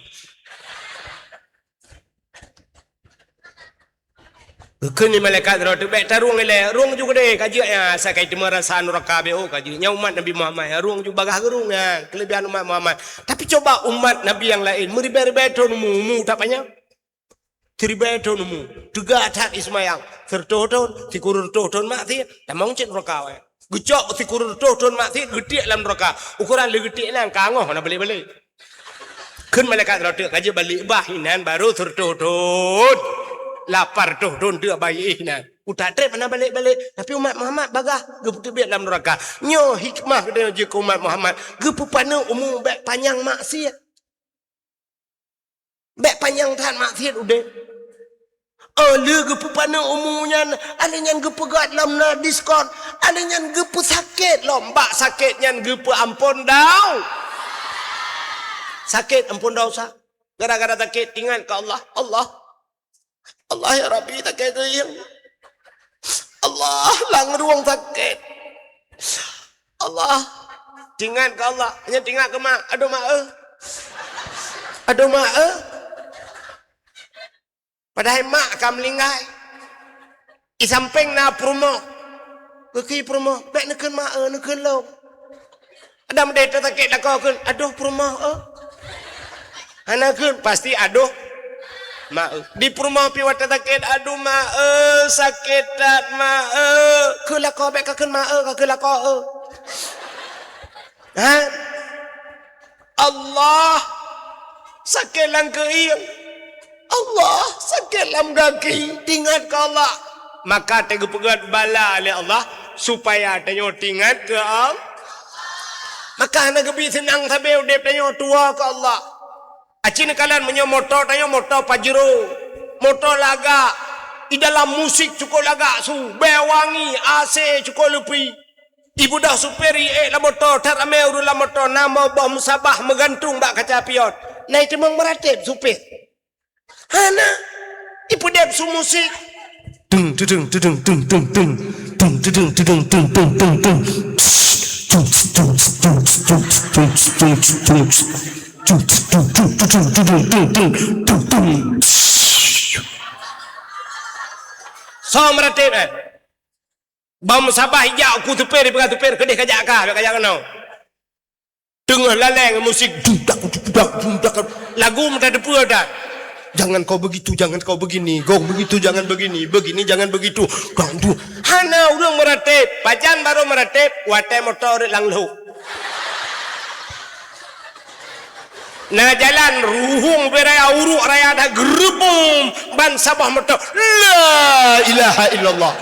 Geukheun lé malaikat droe teuh, "Bék tarueng ilée, rueng ju keudeh, ka jeuet nyan, asai ka jiteumé rasa nuraka B O ka jeuet. Nyan umat Nabi Muhammad, rueng ju bagaih geurueng nyan, keulebihan umat Muhammad." Tapi coba umat Nabi nyang laén, meuribée-ribée thon umu, umu that panyang. Siribée thon umu, teuga that jiseumayang, sireutôh thon, sikureueng reutôh thon maksiet, tamong cit nuraka awai. Geucok sikureueng reutôh thon maksiet, geutiek lam nuraka. Ukoran lé geutiek nyan ka angoh hana balek-balek. Kheun malaikat droe teuh, "Ka jeuet balek bah inan baru sireutôh thon. Lapan reutôh thon teuh bayeue inan. Utak treb hana balek-balek, tapi umat Muhammad bagaih geupeubiet lam nuraka." Nyoe hikmah geutanyoe jeuet keu umat Muhammad, geupeupaneuk umu bék panyang maksiet. Bèk panyang that maksiet udép. Oh, lheueh geupeupaneuk umu nyan, aneuk nyan geupeugöt lom na diskon, aneuk nyan geupeusakét lom, bak sakét nyan geupeuamphon dau-, sakét amphon desya. Gara-gara sakét, ingat keu Allah. Allah, Allah ya Rabbi, sakét keuieng. Allah, lam rueng sakét. Allah, ingat keu Allah, hana ingat keu mak. Aduh mak eh. Aduh mak eh. Padahai mak ka meuninggai. Di sampéng na peurumoh. Keuki peurumoh, bèk neukheun ma-e, neukheun lôn. Adam deh teusakét lakoe kheun, "Aduh peurumoh e." Hana kheun, pasti aduh ma-e. Di peurumoh pih watèe sakét, "Aduh ma-e, sakét that ma-e." Kheun lakoe, bèk ka kheun ma-e, ka kheun lakoe e. Ha? Allah, sakét lam keuieng. Allah, sakét lam gaki. Ingat keu Allah. Maka teugeupeugöt bala lé Allah supaya tanyoe ingat keu Allah. Maka hana geubi seunang sabe udép tanyoe tuwoe keu Allah. Aci neukalon meunyoe moto tanyoe moto Pajero, moto lagak, di dalam musik cukôp lagak su, bèe wangi, A C cukôp leupie. Ibeudôh supir iék lam moto, that ramé ureueng lam moto, na boh musabah meugantung bak kaca pion. Na iteumeung meuratéb supir. Hana. Ipeudeb su musik. Tung, tudung, tudung, tung, tung, tung. Tung, tudung, tudung, tung, tung, tung, tung. Tung, tung, tudung, tung, tung, tung, tung, tung. Tung, tung, tung, tung, tung, tung, tung, tung, tung. Soe meuratéb, eh? Bak musabah ijak uku supir, ipeugah supir, "Keudeh kajak kah, kajak keunoe." Teungoh laleng musik, dudak, dudak, dudak. Lagu meutateupeue that. "Jangan kau begitu, jangan kau begini. Kau begitu, jangan begini. Begini, jangan begitu." Kang tu. Hana ureueng meuratéb. Pajan barô meuratéb, watèe moto rhot lam lhok. Na jalan ruhueng beu raya, uruek raya that, geureubum ban saboh moto. La ilaha illallah.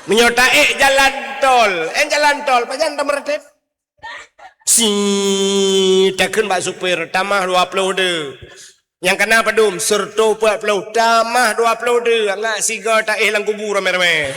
Meunyoe taék jalan tol, eh, jalan tol, pajan tameuratéb? Si, takheun bak supir, "Tamah dua ploh deuh." Nyang kana padum, "Sireutoh peuet ploh." "Tamah dua ploh deuh." Ngat sigoe taéh lam kubu ramé-ramé.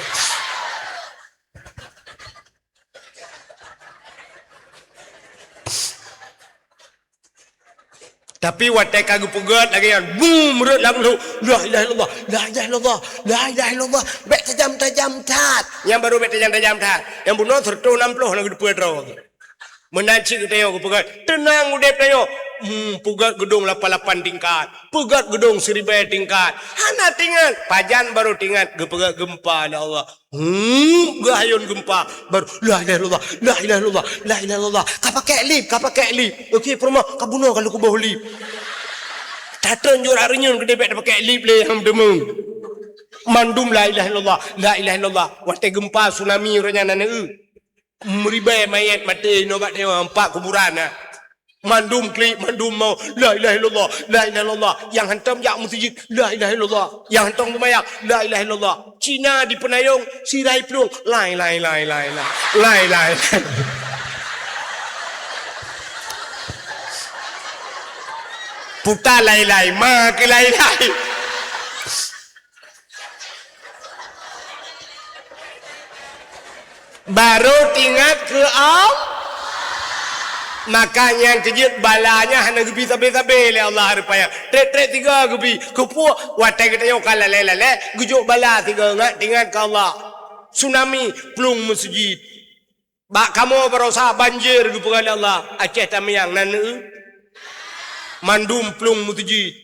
Tapi watèe ka geupeugöt lagèe nyan, bum, rhot lam lhok, "La ilaha illallah, la ilaha illallah, la ilaha illallah." Bèk tajam-tajam that. Nyang barô bèk tajam-tajam that. Nyang bunoe sireutoh nam ploh na geuteupeue droe. Meunan cit geutanyoe geupeugöt, teunang udép tanyoe. Hmm, peugöt geudong lapan lapan tingkat, peugöt geudong siribèe tingkat. Hana tingat, pajan barô tingat geupeugöt geumpa lé Allah. Hmm, geuhayôn geumpa. Baru, "La ilaha illallah, la ilaha illallah, la ilaha illallah." Ka pakèk lip, ka pakèk lip. Oke, peurumoh, ka bunoe ka lôn kuboh lip. Tatreun jurah reunyeun keudeh bèk tapakèk lip lé nyang deungoe. Mandum la ilaha illallah, la ilaha illallah. Watèe geumpa tsunami uroe nyan na neu. Meuribèe manyèt maté inoe bak teungoh, empat kuburan na. Mandum klik, mandum mo, "La ilaha illallah, la ilaha illallah." Nyang hantom jak meuseujid, "La ilaha illallah." Nyang hantom seumayang, "La ilaha illallah." Cina di Peunayong, sira i plueng, "Lai, lai, lai, lai, lai. Lai, lai, lai." Puta lai, lai, ma keu lai, lai. Baru tingat keu Allah. Maka nyang keujeuet bala nyan hana geubi sabe-sabe lé Allah rupanya. Trép-trép sigoe geubi. Keupeue? Watèe geutanyoe ka lalè-lalè, geujok bala sigoe, ngat tingat keu Allah. Tsunami, plueng meuseujid. Bak kamoe barosa banjir geupeugah lé Allah, Aceh Tamiang na neu. Mandum plueng meuseujid.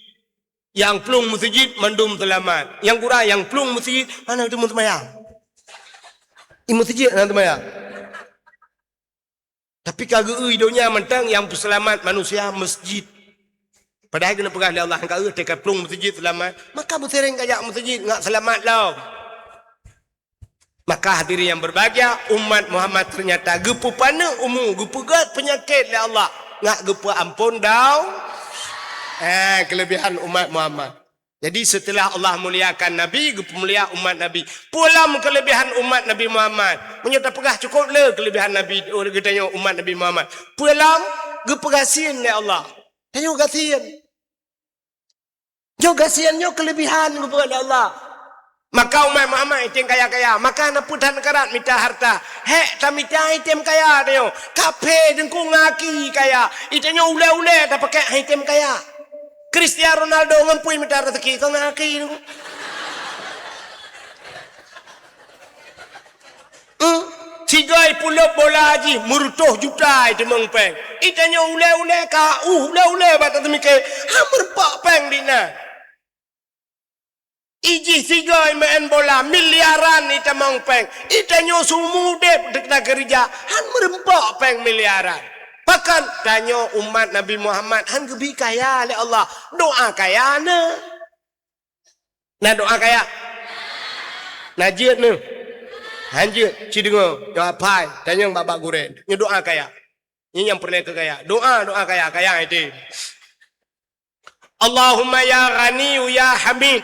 Nyang plueng meuseujid mandum seulamat. Nyang kurang, nyang plueng meuseujid hana teuma seumayang. I meuseujid hana seumayang. Tapi ka geu-eu i donya mantong nyang peuseulamat manusia meuseujid. Padahai keuneuk peugah lé Allah, ka geu-eu teuka plueng meuseujid seulamat, maka beuseuréng kajak meuseujid ngat seulamat lom. Maka hadirin yang berbahagia, umat Muhammad ternyata geupeupaneuk umu, geupeugöt peunyakét lé Allah, ngat geupeuamphon dau-, eh, kelebihan umat Muhammad. Jadi setelah Allah muliakan Nabi, geupeumulia umat Nabi. Peue lom kelebihan umat Nabi Muhammad? Meunyoe tapeugah cukôp le kelebihan Nabi, oh, geutanyoe umat Nabi Muhammad. Peue lom? Geupeugasien lé Allah. Tanyoe gasien. Nyoe gasien nyoe keulebihan geupeugah lé Allah. Maka umat Muhammad item kaya-kaya, maka na peue that neukarat mita harta. Hék tamita item kaya tanyoe. Kaphé deungku ngaki kaya. Itanyoe ulée-ulée tapakée item kaya. Cristiano Ronaldo ngon peue mita raseuki keu ngaki deungku. Hmm? Sigoe pulop bola jih meureutôh juta iteumong péng. Itanyoe ulée-ulée ka uh ulée-ulée bak tateumike, ha meureumpok péng di na. Ijih sigoe meu'en bola miliaran iteumong péng. Itanyoe seumudeb teuk na keurija han meureumpok péng miliaran. Pakon tanyoe umat Nabi Muhammad han geubi kaya lé Allah. Doa kaya na. Na doa kaya? Na jeuet neuh? Han jeuet, ci deungoe, doa pai, tanyong bak-bak gurée. Nyoe doa kaya. Nyoe nyang peureulée keu kaya. Doa, doa kaya, kaya item. Allahumma ya Ghaniyu ya Hamid,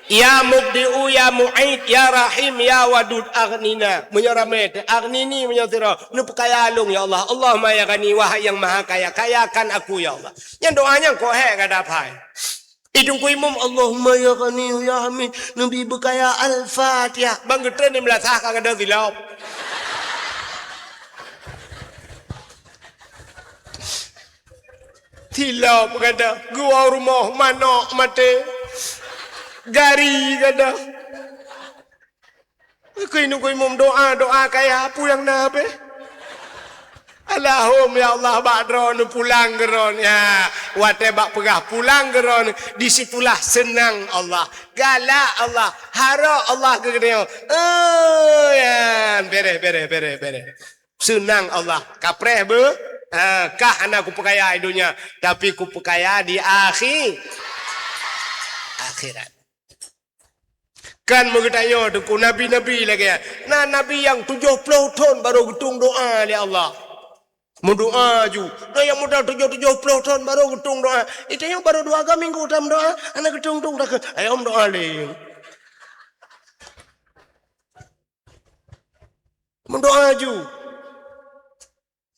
ya Mubdi'u ya Mu'id, ya Rahim ya Wadud aghnina. Meunyoe ramé teuh, aghnini meunyoe sidroe, neupeukaya lôn ya Allah. Allahumma ya Ghani, wahai nyang maha kaya, kayakan aku ya Allah. Nyan doa nyan kok hék gata pai. Idong ku imum, Allahumma ya Ghani ya Hamid, neubi beukaya Al-Fatihah. Bang geutreun di meulasah ka gadôh silop. Silop gadôh, geuwoe rumoh manok maté. Gari gadôh. Keu inong ku imum doa, doa kaya peue nyang na beh. Allahumma ya Allah bak droeneuh pulang keu droeneuh. Ya, watée bak peugah pulang keu droeneuh, di situlah seunang Allah. Galak Allah, harok Allah keu geutanyoe. Oh, ya, bereh, bereh, bereh, bereh. Seunang Allah. Kapreh beu, ha, kah hana kupeukaya di donya, tapi kupeukaya di akhi-, akhirat. Kan meugeutanyoe teungku nabi-nabi lagée nyan. Na nabi nyang tujoh ploh thon barô geutueng doa lé Allah. Meudoa ju. Na nyang modal tujoh, tujoh ploh thon barô geutueng doa. Itanyoe barô dua ga minggu tam doa, hana geutueng-tueng takheun. Ayo meudoa lé. Meudoa ju.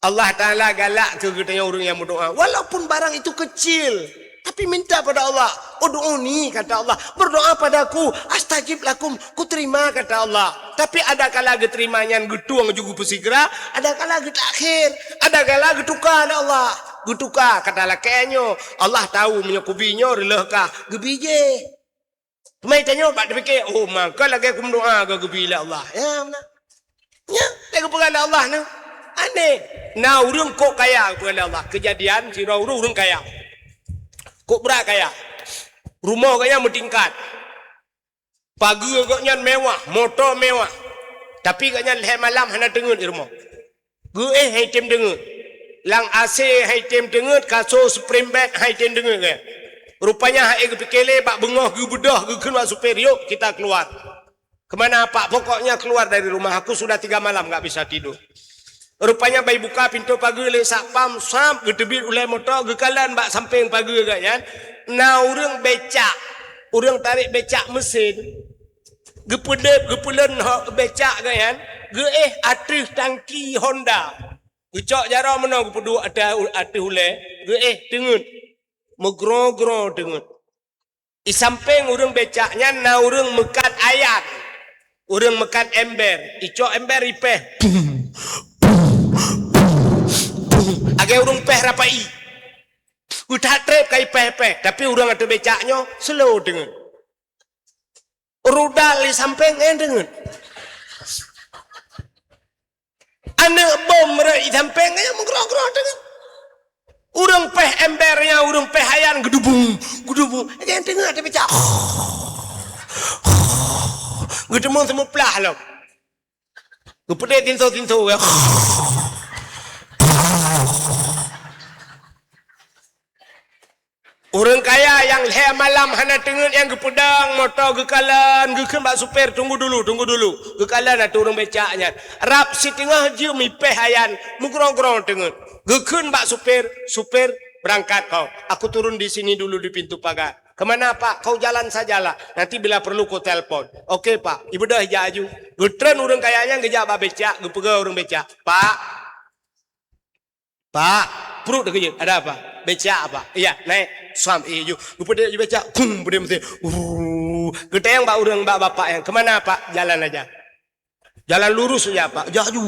Allah Ta'ala galak keu geutanyoe ureuëng nyang meudoa. Walaupun barang itu kecil, tapi minta pada Allah. "Ud'uni," kata Allah, "berdoa padaku, astajib lakum," kuterima, kata Allah. Tapi ada kala geuterima nyan geutueng ju geupeusigra, ada kala geutakhir, ada kala geutuka lé Allah. Geutuka kata lakée nyoe, Allah tahu meunyoe kubi nyoe reuloh kah, geubi jéh. Teuma tanyoe bak teupike, "Oh, maka lagée kumeudoa ka geubi lé Allah." Ya, meunan. Ya, lagée geupeugah lé Allah nyoe. Aneh. Na ureuëng kok kaya geupeugah lé Allah. Keujadian sidroe ureuëng, ureuëng kaya. Kok brat kaya. Rumoh gobnyan meutingkat. Pageue gobnyan mewah, moto mewah. Tapi gobnyan lhée malam hana teungeut di rumoh. Geuéh han item teungeut. Lam AC han item teungeut, kasô spring bed han item teungeut geuéh. Rupanya han ék geupike lé bak beungoh geubeudôh geukheun bak supir, "Yuk, kita keluar." "Kemana, Pak?" "Pokoknya keluar dari rumah, aku sudah tiga malam nggak bisa tidur." Rupanya bak ibuka pintoe pageue lé satpam, sab, geuteubiet ulée moto, geukalon bak sampéng pageue gobnyan, na ureuëng becak, ureuëng tarek becak meusén. Geupeudeb, geupeulon hok becak gobnyan, geuéh ateueh tangki Honda. Geucok jaroe meunoe geupeuduek ateueh, ateueh ulée, geuéh teungeut. Meugroe-groe teungeut. Di sampéng ureuëng becak nyan na ureuëng meukat ayan. Ureuëng meukat ember. Icok ember ipéh. Lagée ureuëng péh rapai. Geutat treb ka ipéh-péh. Tapi ureuëng ateueh becak nyoe slow teungeut. Rudal di sampéng nyan teungeut. Aneuëk bom rot di sampéng nyan meugroe-groe teungeut. Ureuëng péh ember nyan, ureuëng péh ayan geudubung, geudubung. Nyan teungeut ateueh becak. Geuteumong seumeuplah lom. Geupeudeh tinso-tinso. Ureuëng kaya nyang lhée malam hana teungeut nyang geupeudong moto geukalon, geukheun bak supir, "Tunggu dulu, tunggu dulu." Geukalon ateueh ureuëng becak nyan. Rab siteungoh jeuem ipéh ayan, meugroe-groe teungeut. Geukheun bak supir, "Supir, berangkat kau. Aku turun di sini dulu di pintu pagar." "Kemana, Pak?" "Kau jalan sajalah. Nanti bila perlu kau telepon." "Oke, Pak." Ibeudôh ijak aju. Geutreun ureuëng kaya nyan geujak bak becak, geupeugah ureuëng becak, "Pak, Pak, Pruet teukeujot, "Ada apa?" "Becak, Pak." "Iya, naik." Sam, eh, ju. Geupeudeh ju becak, kum, peudeh mesin. Uh, geutanyong bak ureuëng, bak bapak nyan, "Kemana, Pak?" "Jalan aja." "Jalan lurus aja, Pak." Jak ju.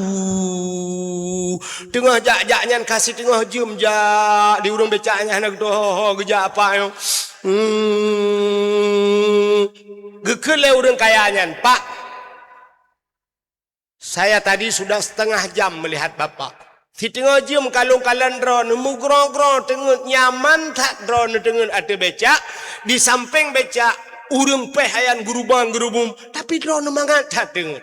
Teungoh jak-jak nyan ka siteungoh jeuem jak di ureuëng becak nyan hana geutoho geujak apa nyoe. Hmm. Geukheun lé ureuëng kaya nyan, "Pak, saya tadi sudah setengah jam melihat Bapak. Siteungoh jeuem ka lôn kalon droeneuh, mugroe-groe teungeut, nyaman that droeneuh teungeut ateueh becak, di sampéng becak ureuëng péh ayan geurubang-geurubum, tapi droeneuh mangat that teungeut.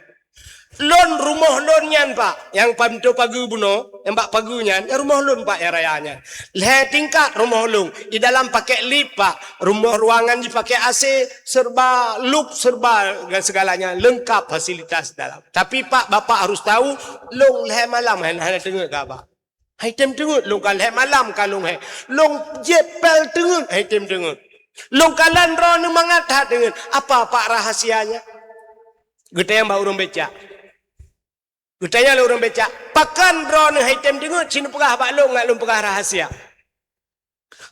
Lôn, rumoh lôn nyan, Pak, nyang pintoe pageue bunoe, nyang bak pageue nyan, nyan rumoh lôn, Pak, nyang raya nyan. Lhée tingkat rumoh lôn, di dalam pakai lip, Pak, rumoh ruangan jipakai A C, serba luk, serba dan segalanya lengkap fasilitas dalam. Tapi, Pak, Bapak harus tahu, lôn lhée malam hana, hana teungeut keu Abah." "Hai tem teungeut, lôn ka lhée malam ka lôn hei. Lôn jieb pél teungeut, hai tem teungeut. Lôn kalon droeneuh mangat that teungeut. Apa, Pak, rahasianya?" Geutanyong bak ureuëng becak. Geutanyong lé ureuëng becak, "Pakon droeneuh hai tem teungeut, ci neupeugah bak lôn, ngat lôn peugah rahasia."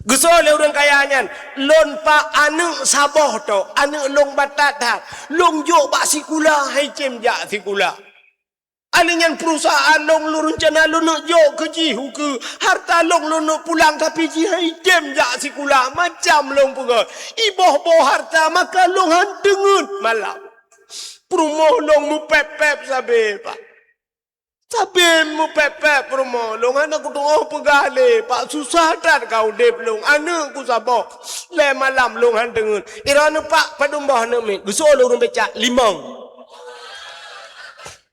Geusoe lé ureuëng kaya nyan, "Lôn, Pak, aneuëk saboh tok, aneuëk lôn batat that. Lôn jok bak sikula, hai tem jak sikula. Aneuëk nyan perusahaan lôn, lôn reuncana lôn neuk jok keu jih ukeue. Harta lôn, lôn neuk pulang, tapi jih hai tem jak sikula, macam lôn peugah. Iboh-boh harta, maka lôn han teungeut malam. Peurumoh lôn meupép-pép sabé, Pak. Sabé meupép-pép peurumoh lôn, hana kuteungoh peugah lé, Pak. Susah that ka udeb lôn, aneuëk ku saboh. Lhée malam lôn han teungeut. Droeneuh, Pak, padum boh aneuëk miet?" Geusoe lé ureuëng becak, "Limong."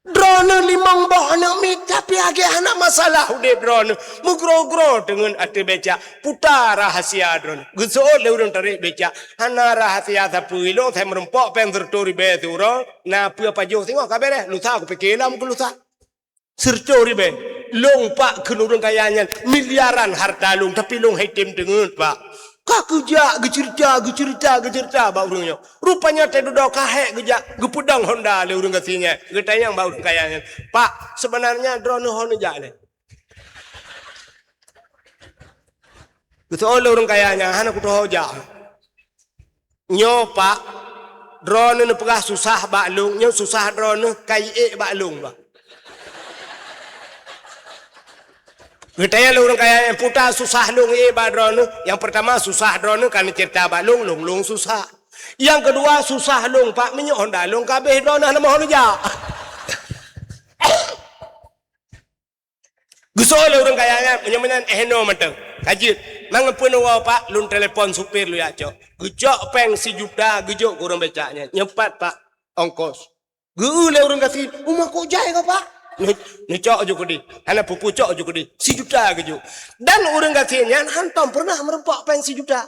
"Droeneuh limong boh aneuëk miet, tapi lagée hana masalah udeb droeneuh. Mugroe-groe teungeut ateueh becak. Puta rahasia droeneuh." Geusoe lé ureuëng tarek becak, "Hana rahasia sapeue, ilôn sai meurumpok péng sireutôh ribée siuroe, na peue pajoh singoh ka béréh. Lusa kupike lom keu lusa." "Sireutôh ribée?" "Lôn, Pak," kheun ureuëng kaya nyan, "miliaran harta lôn, tapi lôn hai tem teungeut, Pak. Ka geujak geuceurita, geuceurita, geuceurita bak ureuëng nyoe. Rupanya teududoe ka hék geujak, geupeudong honda lé ureuëng gasien nyan." Geutanyong bak ureuëng kaya nyan, "Pak, seubeunarnya droeneuh ho neujak lé?" Geusoe lé ureuëng kaya nyan, "Hana kutoho jak." "Nyoe, Pak, droeneuh neupeugah susah bak lôn, nyoe susah droeneuh ka iék bak lôn, Pak." Geutanyong lé ureuëng kaya nyan, "Puta susah lôn iék bak droeneuh?" "Nyang peurtama susah droeneuh ka neuceurita bak lôn, lôn, lôn susah. Nyang keudua susah lôn, Pak, minyeuk honda lôn ka abéh droeneuh hana meuho neujak." Geusoe lé ureuëng kaya nyan, "Meunyoe meunan, eh, noe mantong. Ka jeuet. Mangat peue neuwoe, Pak, lôn telepon supir lôn jak cok." Geucok péng sijuta geujok keu ureuëng becak nyan. "Nyoe pat, Pak, ongkos." Geu-eu lé ureuëng gasien, "Uma kok jai kah, Pak?" Neu-, neucok ju keudeh. Hana peue-peue, cok ju keudeh. Sijuta geujok. Dan ureuëng gasien nyan hantom peureunah meurumpok péng sijuta.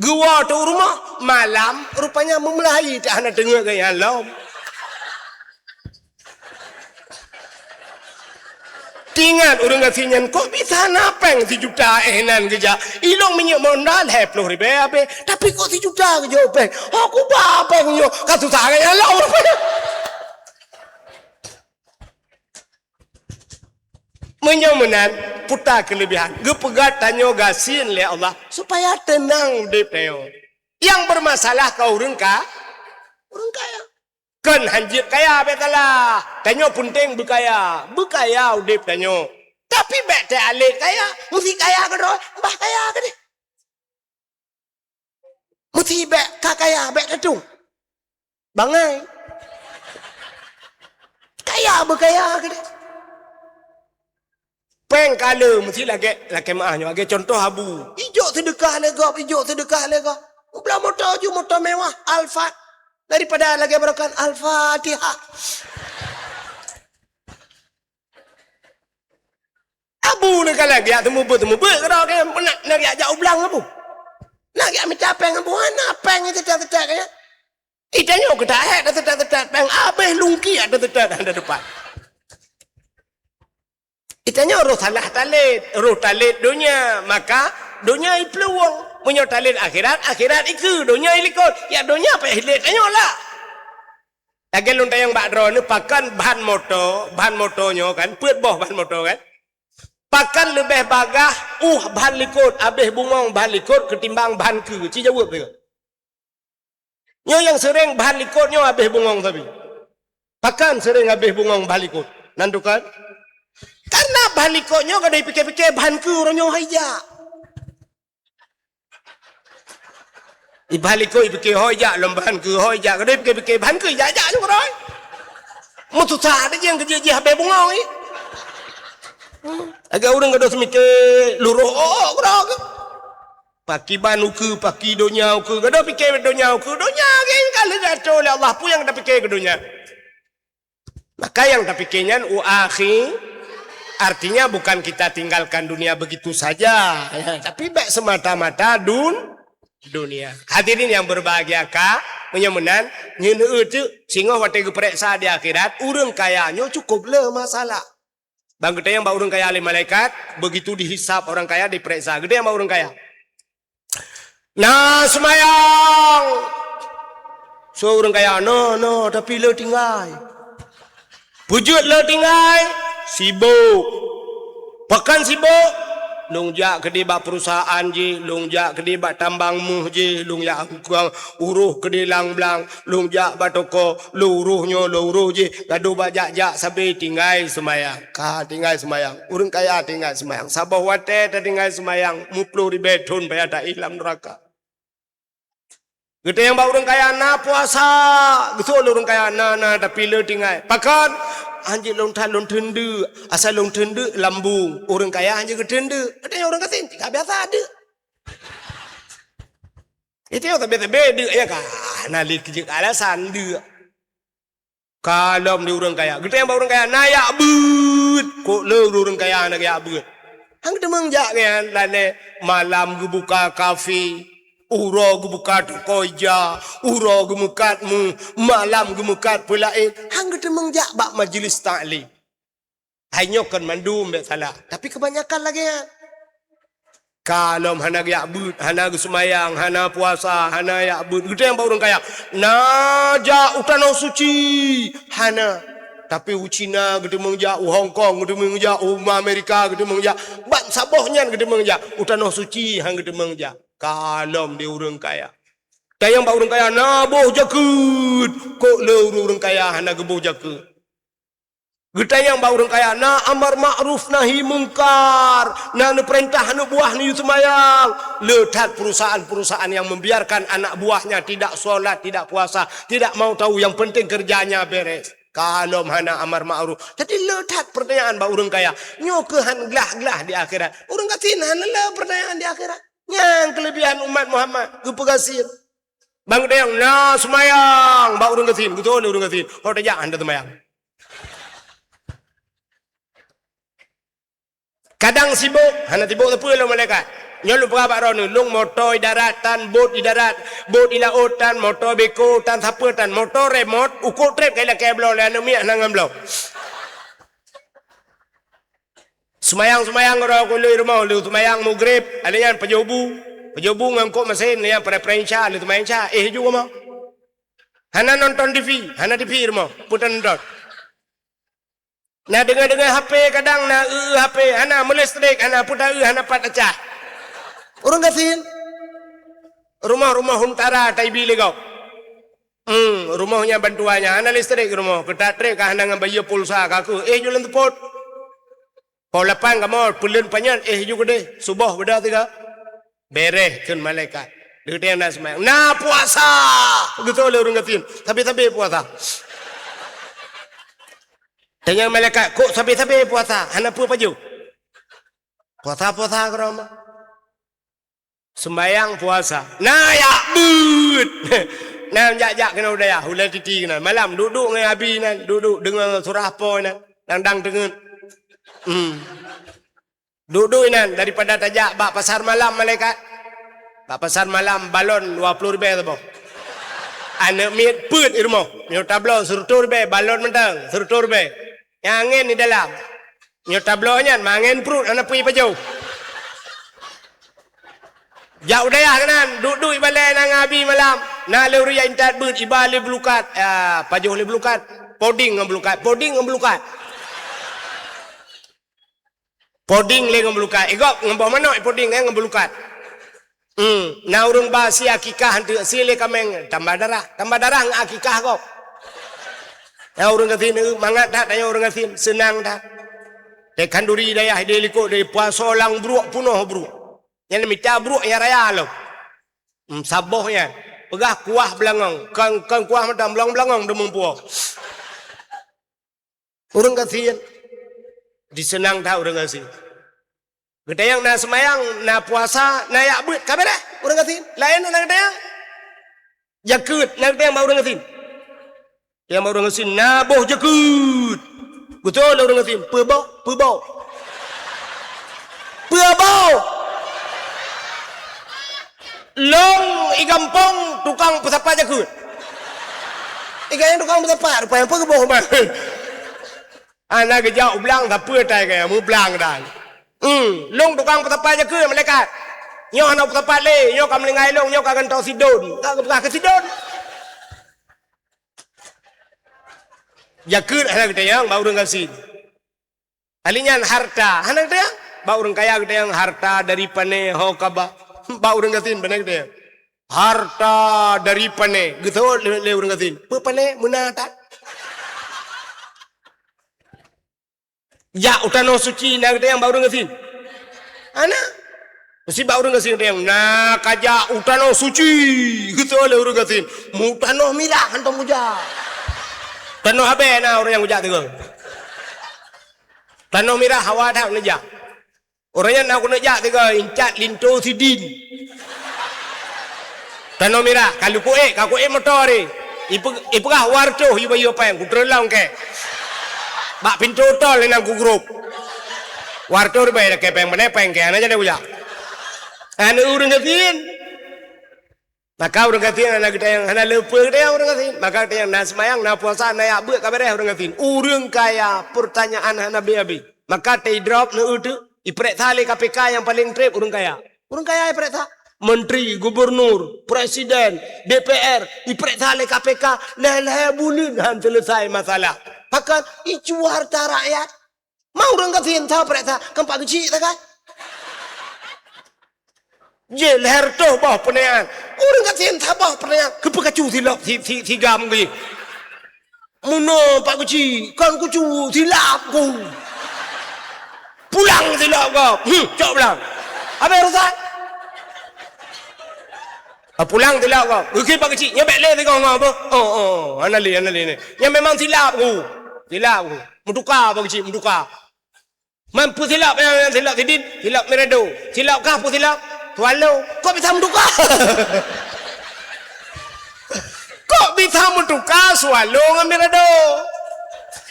Geuwoe teuk u rumoh, malam rupanya meumulai tak hana teungeut gaya lom. Teuingat ureuëng gasien nyan, "Kok bisa na péng sijuta eh nan geujak? Ilôn minyeuk honda lhée ploh ribée abéh, tapi kok sijuta geujok péng? Ho kuba péng nyoe, ka susah gaya lom." Meunyoe meunan, puta keuleubihan, geupeugah tanyoe gasien lé Allah supaya teunang udeb tanyoe. Nyang beurmasalah ka ureuëng ka, ureuëng kaya. Kon hanjeuet kaya bék salah. Tanyoe peunteng beukaya, beukaya udeb tanyoe. Tapi bék teualét kaya, meusi kaya keudroe, bah kaya keudeh. Meusi bék ka kaya, bék teutung. Bangai. Kaya beukaya keudeh. Péng ka le, meusi lagée, lakée meuah nyoe, lagée contoh abu. Ijok seudeukah lé gob, ijok seudeukah lé gob. Ublang moto ju, moto mewah, Alphard. Daripada lagée barokan Al-Fatihah. Abu ni kan lagée teumubeuet-teumubeuet keudroe, nak, nak jak ublang abu. Nak jak mita péng abu, hana péng teutat-teutat kaya. Itanyoe keutak hék teutat-teutat péng, abéh lungkiek teutat hana teupat. Itanyoe roh salah talét, roh talét donya, maka donya iplueng. Meunyoe talét akhirat, akhirat ikeue, donya ilikot. Ya donya payah ilét tanyoe lah. Lagée lôn tanyong bak droeneuh, pakon ban moto, ban moto nyoe kan, peuet boh ban moto kan. Pakon leubeh bagaih uh ban likot, abéh bungöng ban likot keutimbang ban keue? Ci jaweueb lé. Nyoe nyang seuréng ban likot nyoe abéh bungöng sabe. Pakon seuréng abéh bungöng ban likot? Nan tukon? Karena ban likot nyoe ka dipike-pike ban keue uroe nyoe hai jak. Iban likot ipike hôi jak, lom ban keue hôi jak, ka dipike-pike ban keue jak-jak ju keudroe. Meususah até jih keu jih abéh bungöng ih. Lagèe ureueng ka deuh seumike luroh, oh, oh, keudroe. Pakiban ukeue, paki donya ukeue, ka deuh pike donya ukeue, donya geuh ka lheueh geuatur lé Allah, peue nyang tapike keu donya? Maka nyang tapike nyan u akhi, artinya bukan kita tinggalkan dunia begitu saja, ya, tapi bèk semata-mata dun-, dunia. Hadirin yang berbahagia ka, meunyoe meunan, nyeun eu teuk, singoh watèe geupareksa di akhirat, ureueng kaya nyoe cukôp le masalah. Ban geutanyong bak ureueng kaya lé malaikat, begitu dihisab orang kaya, dipareksa. Geutanyong bak ureueng kaya. Na seumayang. Soe ureueng kaya, "Na, na, tapi le tinggai." Peue jeuet le tinggai? Sibok. Pakon sibok? Lôn jak keudéh bak perusahaan jih, lôn jak keudéh bak tambang méuh jih, lôn jak uroh keudéh lam blang, lôn jak bak toko, lôn uroh nyoe, lôn uroh jih, gadôh bak jak-jak sabe tinggai seumayang. Ka tinggai seumayang. Ureueng kaya tinggai seumayang. Saboh watèe tatinggai seumayang, meuploh ribèe thôn payah taéh lam neuraka. Geutanyong bak ureueng kaya, "Na puasa?" Geutanyong lé ureueng kaya, "Na, na, tapi le tinggai." "Pakon?" "Hanjeuet lôn that lôn theun deuk. Asai lôn theun deuk lambông." Ureueng kaya hanjeuet geutheun deuk. Geutanyong ureueng gasien, "Ka biasa deuk." Itu nyang sabe-sabe deuk nyan ka. Na lé keujeuet alasan deuk. Ka lom di ureueng kaya. Geutanyong bak ureueng kaya, "Na jak beuet?" Kok le ureueng kaya hana geujak beuet. Han geuteumeung jak nyan, lalè malam geubuka kafe, uroe geubuka toko ija, uroe geumeukat méuh, malam geumeukat peue laén. Han geuteumeung jak bak majlis taklim. Hai nyoe kon mandum bèk salah, tapi kebanyakan lagèe nyan. Ka lom hana geujak beuet, hana geuseumayang, hana puasa, hana jak beuet. Geutanyong bak ureueng kaya, "Na jak u tanoh suci?" "Hana." Tapi u Cina geuteumeung jak, u Hong Kong geuteumeung jak, u Amerika geuteumeung jak, ban saboh nyan geuteumeung jak, u tanoh suci han geuteumeung jak. Ka lom di ureueng kaya. Tanyong bak ureueng kaya, "Na boh jakeuet?" Kok le ureueng kaya hana geuboh jakeuet. Geutanyong bak ureueng kaya, "Na amar ma'ruf nahi mungkar, na neupeurintah aneuk buah neuyue seumayang." Le that perusahaan-perusahaan yang membiarkan anak buahnya tidak sholat, tidak puasa, tidak mau tahu, yang penting kerjanya beres. Ka lom hana amar ma'ruf. Jadi le that pertanyaan bak ureueng kaya. Nyoe keuh han glah-glah di akhirat. Ureueng gasien hana le pertanyaan di akhirat. Nyan kelebihan umat Muhammad, geupeugasien. Ban geutanyong, "Na seumayang?" bak ureueng gasien, geutanyong lé ureueng gasien. Ho tajak hana seumayang. Kadang sibok, hana sibok sapeue lom malaikat. Nyoe lôn peugah bak droeneuh, lôn moto i darat tan, bot i darat, bot i laôt tan, moto beko tan, sapeue tan, moto remot, ukeue trép ka ilakèe bloe lé aneuk miet hana ngon bloe. Seumayang-seumayang uroe kulét rumoh, lheueh seumayang mugreb, alèh nyan pajoh bu. Pajoh bu ngon kok meusén, alèh nyan pre-pre isya, lheueh seumayang isya, éh ju rumoh. Hana nonton T V, hana T V rumoh, peue tanonton. Na deungoe-deungoe H P kadang, na eu-eu H P, hana meulestrek, hana peue ta-eu, hana pat tacah. Ureueng gasien. Rumoh-rumoh huntara taibi lé gob. Hmm, rumoh nyan bantuan nyan, hana lestrek rumoh, keutat trép ka hana ngon bayeue pulsa ka keuh, éh ju lôn seupôt. Poh lapan kamoe, peuleuen panyöt, éh ju keudeh, suboh beudoh sigoe. Beres kheun malaikat. Geutanyong na seumayang. Na puasa! Geutanyong lé ureueng gasien. Sabe-sabe puasa. Tanyong malaikat, "Kok sabe-sabe puasa? Hana peue pajoh?" Puasa-puasa keudroe mah. Seumayang puasa. Na jak beuet. Na jak-jak keunoe u dayah, Ulèe Titi keunan. Malam duek-duek ngon abi nan, duek-duek deungoe surah po nan, dang-dang teungeut. Hmm. Duek-duek inan daripada tajak bak pasar malam malaikat. Bak pasar malam balon dua ploh ribèe saboh. Aneuk miet peuet i rumoh. Nyoe tabloe sireutoh ribèe balon mantong, sireutoh ribèe. Nyang angèn di dalam. Nyoe tabloe nyan mangèn pruet hana peue ipajoh. Jak u dayah keunan, duek-duek ibalèe na ngon abi malam. Na lé ureueng jak intat beuet, iba lé beulukat. Ah, pajoh lé beulukat. Poding ngon beulukat, poding ngon beulukat. Poding lé ngon beulukat. Igop ngon boh manok ipoding, eh, ngon beulukat. Hmm, na ureuëng ba sie akikah anteuk sie lé kaméng, tambah darah. Tambah darah ngon akikah gob. Na ureuëng gasien, eh, mangat that tanyoe ureuëng gasien, seunang that. Di khanduri dayah di likot di puasa lam bruek punoh bruek. Nyan mita bruek nyang raya lom. Hmm, saboh nyan. Peugah kuah beulangong. Kon, kon kuah mantong, beulangong-beulangong deungon puoh. Ureuëng gasien. Diseunang that ureuëng gasien. Geutanyong na seumayang, na puasa, na jak beuet, ka beureh ureuëng gasien. Laén na geutanyong. Jakeuet na geutanyong bak ureuëng gasien. Nyang bak ureuëng gasien na boh jakeuet. Beutôi lé ureuëng gasien, peue boh, peue boh. Peue boh. Lôn i gampông tukang peusapat jakeuet. I gobnyan tukang peusapat, rupanya peue geuboh man. Hana geujak u blang sapeue tai gaya mublang dan. Hmm, lôn tukang peusapat jakeuet malaikat. Nyoe hana peusapat lé, nyoe ka meuninggai lôn, nyoe ka gantoe sidon. Ka geupeugah keu sidon. Jakeuet hana geutanyong bak ureuëng gasien. Ahli nyan harta, hana geutanyong. Bak ureuëng kaya geutanyong harta dari pane ho kaba. Bak ureuëng gasien pane geutanyong. Harta dari pane, geuseuôt lé, lé ureuëng gasien. Peue pane? Meuna that. Jak u tanoh suci na geutanyong bak ureuëng gasien. Hana. Meusti bak ureuëng gasien geutanyong, na ka jak u tanoh suci, geuseuôt lé ureuëng gasien. Mu tanoh mirah hantom mujak. Tanoh abée na ureuëng nyang kujak tiga. Tanoh mirah hawa that neujak. Ureuëng nyan na keuneuk jak tiga, incat linto sidin. Tanoh mirah, ka lheueh kuék, ka kuék moto tadi. Ipe-, ipeugah wartoh yue bayeue péng, kutrön lom kèe. Bak pintoe tol inan kugrôp. Wartoh ribèe lakèe péng, pane péng kèe, hana jadi kujak. Hana ureuëng gasien. Maka ureuëng gasien hana geutanyong, hana le peue geutanyong ureuëng gasien. Maka geutanyong na seumayang, na puasa, na jak beuet ka beureh ureuëng gasien. Ureuëng kaya, peurtanyaan hana habéh-habéh. Maka teudrop neu-eu teuk, ipeuriksa lé K P K nyang paleng treb ureuëng kaya. Ureuëng kaya ipeuriksa. Menteri, gubernur, presiden, D P R, ipeuriksa lé K P K, lhèe-lhèe buleuen han seuleusai masalah. Pakon? Icuwa harta rakyat. Ma ureuëng gasien sa peuriksa, kan Pak Geuchik sagai. Jih lhèe reutôh boh peunanyaan. Ureuëng gasien saboh peunanyaan. Keupeue kacu silop si, si, si gam geuh? Meunoe Pak Geuchik, kon kucu silap ku. Pulang silop gob. Hmm, cok pulang. Habéh urusan. Ah, pulang silop gob. Geukheun Pak Geuchik, nyoe bèk lé sigoe ngon apa? Oh, oh, hana lé, hana lé. Nyan memang silap ku. Silap ku. Meutuka Pak Geuchik, meutuka. Man peue silop, eh, silop sidin, silop Mirado. Silop kah peue silop? Swallow. Kok bisa meutuka? Kok bisa meutuka Swallow ngon Mirado?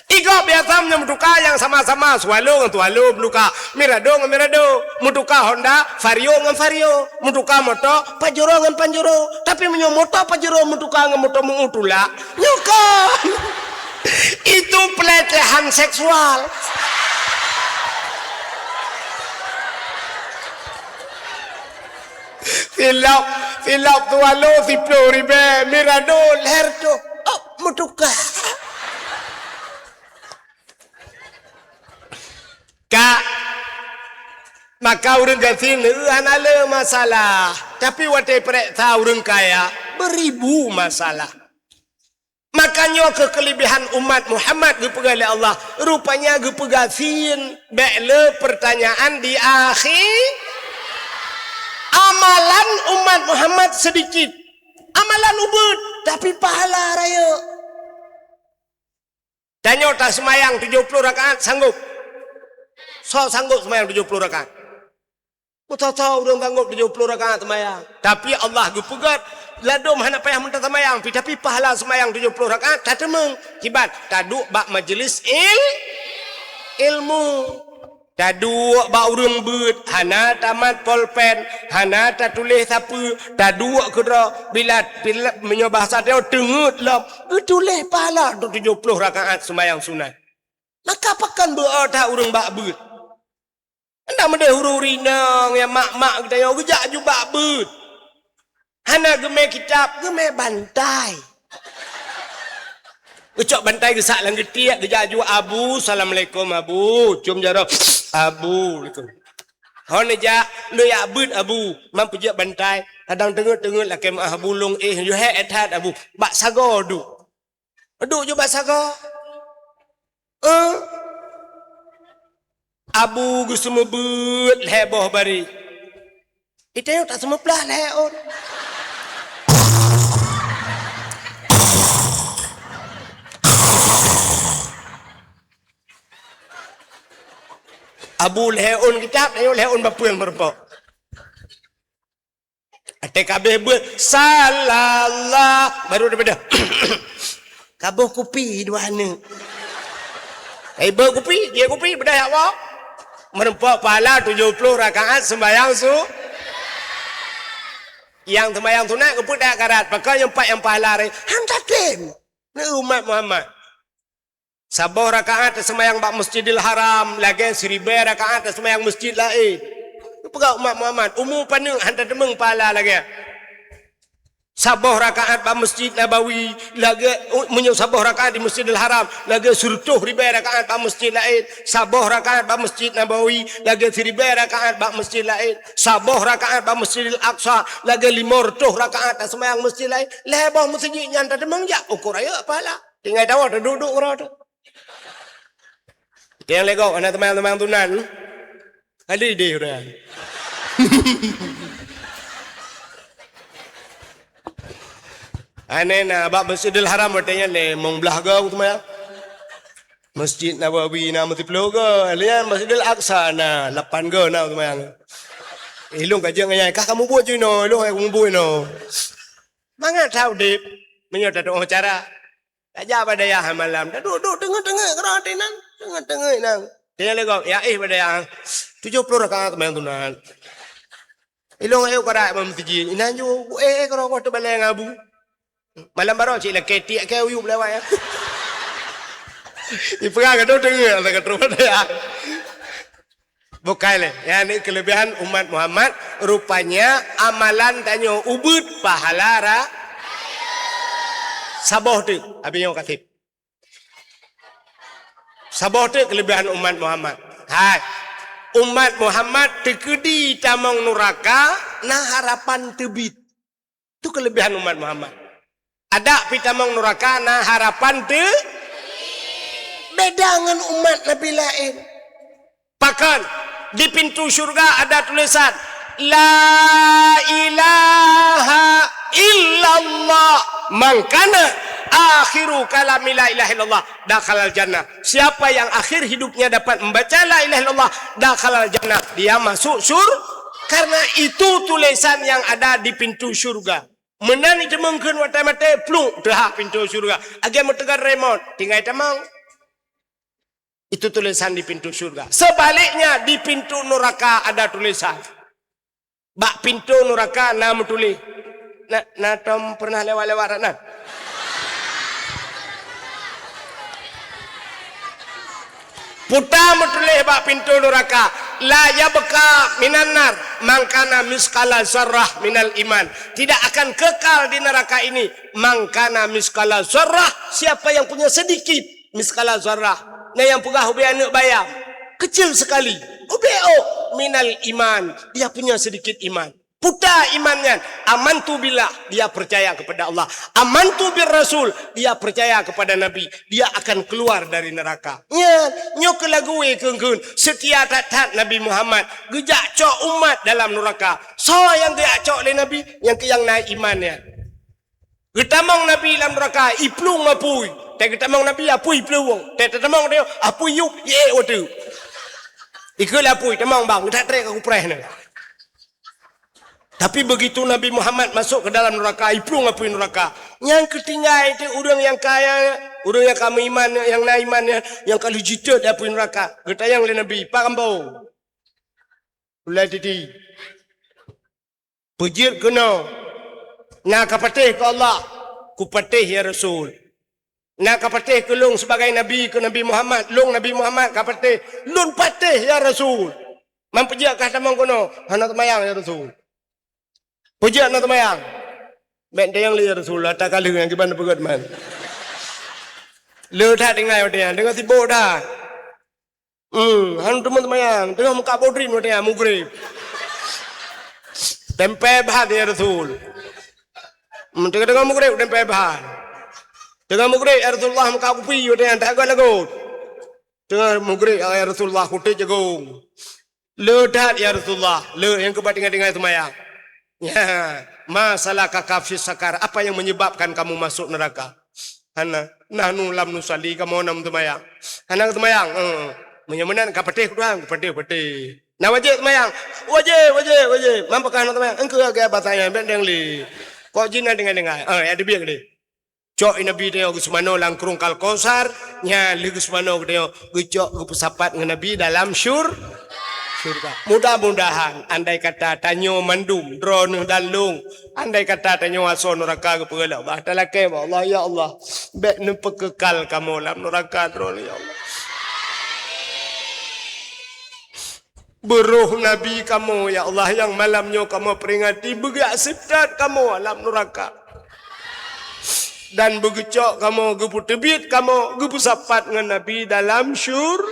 Igob biasa meunyoe meutuka nyang sama-sama, Swallow ngon Swallow meutuka, Mirado ngon Mirado, meutuka Honda, Vario ngon Vario, meutuka moto, Pajero ngon Pajero. Tapi meunyoe moto Pajero meutuka ngon moto meu-, tulak, nyoe kon. Itu pelecehan seksual. Silop, silop Swallow siploh ribèe, Mirado lhèe reutôh. Oh, meutuka. Ka, maka ureuëng gasien, eh, hana le masalah. Tapi watèe peuriksa ureuëng kaya, beuribu masalah. Maka nyoe keuh keulebihan umat Muhammad geupeugah lé Allah, rupanya geupeugah gasien, bèk le peurtanyaan di akhé. Amalan umat Muhammad seudikit. Amalan ubeut, tapi pahala rayeuk. Tanyoe taseumayang tujoh ploh rakaat, sanggop? Soe sanggop seumayang tujoh ploh rakaat? Meusoe-soe ureuëng sanggop tujoh ploh rakaat seumayang. Tapi Allah geupeugöt, ladôm hana payah meutaseumayang pih, tapi pahala seumayang tujoh ploh rakaat tateumeung. Kiban? Taduek bak majeulis il-, ilmu. Taduek bak ureuëng beuet, hana tamat polpen, hana tatuléh sapeue, taduek keudroe, bila, bila meunyoe bahasa tanyoe teungeut lom, geutuléh pahala tujoh ploh rakaat seumayang sunat. Maka pakon beu-o that ureuëng bak beuet. Anda meudeh ureuëng inong nyang mak-mak geutanyoe geujak ju bak beuet. Hana geumè kitab, geumè bantai. Geucok bantai geusak lam geutiek, geujak aju, "Abu, assalamualaikum, Abu." Cium jaroe, "Abu, alaikum." Hon jak, lôn jak beuet, Abu. Man peujeuet bantai. Kadang teungeut-teungeut lakée meu'ah, "Abu, lôn éh, yue hék that, Abu." Bak sagoe duek. Duek ju bak sagoe. Eh? Abu geuseumeubeuet lhée boh bari. Itanyoe tak seumeuplah lhée ôn. Abu lhée ôn kitab, tanyoe lhée ôn bapeueng meureumpok. Até ka abéh beuet, "Sallallah," baru daripada kaboh kupi dua aneuk. Ai beuet kupi, jeuet kupi, beudôh jak woe. Meureumpok pahala tujoh ploh rakaat seumbahyang su-, nyang seumbahyang sunat geupeudak karat, pakon nyang pat nyang pahala ré. Han tatem. Neu umat Muhammad. Saboh rakaat taseumayang bak Masjidil Haram lagée siribée rakaat taseumayang masjid laén. Peugah umat Muhammad, umu paneuk han tateumeung pahala lagée. Saboh rakaat bak Masjid Nabawi lagée, meunyoe saboh rakaat di Masjidil Haram lagée sireutôh ribée rakaat bak masjid laén. Saboh rakaat bak Masjid Nabawi lagée siribée rakaat bak masjid laén. Saboh rakaat bak Masjidil Aqsa lagée limong reutôh rakaat taseumayang masjid laén. Lhée boh meuseujid nyan tateumeung jak ukur rayeuk pahala. Tinggai tawoe teuduek-duek uroe teuh. Tiang legok, hana teumanyong-teumanyong tunan. Ada idéh ureueng. Aneh na, bak Masjidil Haram watée nyan limong blaih goe teumanyong. Masjid Nabawi na meusiploh goe, lian Masjidil Aqsa na lapan goe na teumanyong. Ilong ka jeuet ngon nyang kah kamu buet jinoe, ilong kamu buet inoe. Mangat that udeb, meunyoe tatu'oh cara. Tajak bak dayah malam, taduek-duek teungeut-teungeut keudroe teuh nan, teungeut-teungeut nan. Dia legok, ya éh bak dayah, tujoh ploh rakaat teumanyong sunat. Ilong ayo kada imam masjid, inan ju, éh, éh, keudroe teubalée ngon Abu. Malam baroe cit lakée tiek keu uyueb lewat ya. Ipeugah gadoh teungeut, kata keudroe bak dayah. Bukai lé. Nyan keulebihan umat Muhammad, rupanya amalan tanyoe ubeuet pahala ra-, saboh teuk, abéh nyoe kaseb. Saboh teuk keulebihan umat Muhammad. Hai. Umat Muhammad teukeudi tamong nuraka na harapan teubiet. Tu keulebihan umat Muhammad. Adak pi tamong nuraka na harapan teu-, beda ngon umat nabi laén. Pakon di pintu syurga ada tulisan, "La ilaha illallah, man kana akhiru kalami la ilaha illallah, dakhalal jannah." Siapa yang akhir hidupnya dapat membaca la ilaha illallah, dakhalal jannah, dia masuk syur-, karena itu tulisan yang ada di pintu syurga. Meunan iteumeung kheun watée maté, pluk, teuhah pintu syurga. Lagée meuteuga remote, tinggai tamong. Itu tulisan di pintu syurga. Sebaliknya, di pintu nuraka ada tulisan. Bak pintu nuraka na meutuléh. Na, na tom pernah lewat-lewat rat nan? Puta meutuléh bak pintu nuraka, "La yabqa minan nar man kana misqala zarrah minal iman." Tidak akan kekal di neraka ini man kana misqala zarrah, siapa yang punya sedikit misqala zarrah. Nah, nyang peugah ubé aneuk bayam, kecil sekali, ubé ôk, minal iman, dia punya sedikit iman. Puta iman nyan, amantu billah, dia percaya kepada Allah. Amantu bir rasul, dia percaya kepada Nabi. Dia akan keluar dari neraka. Nyan, nyoe keuh lagu kheun-kheun, seutia that-that Nabi Muhammad, geujak cok umat dalam nuraka. Soe nyang geujak cok lé Nabi? Nyang keu nyang na iman nyan. Geutamong Nabi lam nuraka, iplueng apui. Teuh geutamong Nabi, apui iplueng. Teuh teutamong dia, apui yup, yé watée. Ikeu lé apui, tamong bang, that trek ka kupreh nyoe. Tapi begitu Nabi Muhammad masuk ke dalam neraka, iplueng apui neraka. Nyang keutinggai teuh ureuëng nyang kaya, ureuëng nyang ka meuiman, nyang na iman, nyang ka lheueh jiteuet di apui neraka. Geutanyong lé Nabi, "Pak Ambo, ulai titi, peujeuet keunoe, na ka patéh keu Allah?" "Kupatéh, ya Rasul." "Na ka patéh keu lôn sibagai nabi, keu Nabi Muhammad?" "Lôn Nabi Muhammad ka patéh." "Lôn patéh, ya Rasul." "Man peujeuet kah tamong keunoe?" "Hana teumayang, ya Rasul." "Peujeuet hana teumayang?" "Bék teumayang lé, ya Rasul, ata ka lheueh nyang kiban peugét man." Le that tinggai watée nyan, deungon sibok that. Hmm, han teuma seumayang, teungoh meukat bodrin watée nyan, mugreb. Tempe bhat, ya Rasul. Hmm, teungoh-teungoh mugreb, tempe bhat. Teungoh mugreb, ya Rasulullah, meukat kupi watée nyan, that göt lagot. Teungoh mugreb, ya Rasulullah, kutéb jagong. Le that, ya Rasulullah, le nyang keubat tinggai-tinggai seumayang. Ya, ma salakaka fi sakar, apa yang menyebabkan kamu masuk neraka? Hana, nahnu lam nusalli, kamoe na meuseumayang. Hana seumayang, eh. Meunyoe meunan ka patéh ku Tuhan, patéh-patéh. Na wajéb seumayang. Wajéb, wajéb, wajéb. Man pakon hana seumayang? Engkeu lagée basa nyan, bék deng lé. Kok jih na tinggai-tinggai. Eh, ya teubiet deh. Cok Nabi tanyoe geuseumanoe lam krueng Al-Kausar, nyan lheueh geuseumanoe geutanyoe geucok geupeusapat ngon Nabi dalam syur-, syurga. Mudah-mudahan andai kata tanyoe mandum, droeneuh dan lôn, andai kata tanyoe asoe nuraka geupeugah lé Allah, talakée bak Allah, "Ya Allah, bék neupeukeukai kamoe lam nuraka droeneuh, ya Allah." Beuroh Nabi kamoe, ya Allah, nyang malam nyoe kamoe peuringati, beugak seutat kamoe lam nuraka. Dan beugeucok kamoe, geupeuteubiet kamoe, geupeusapat ngon Nabi dalam syur-,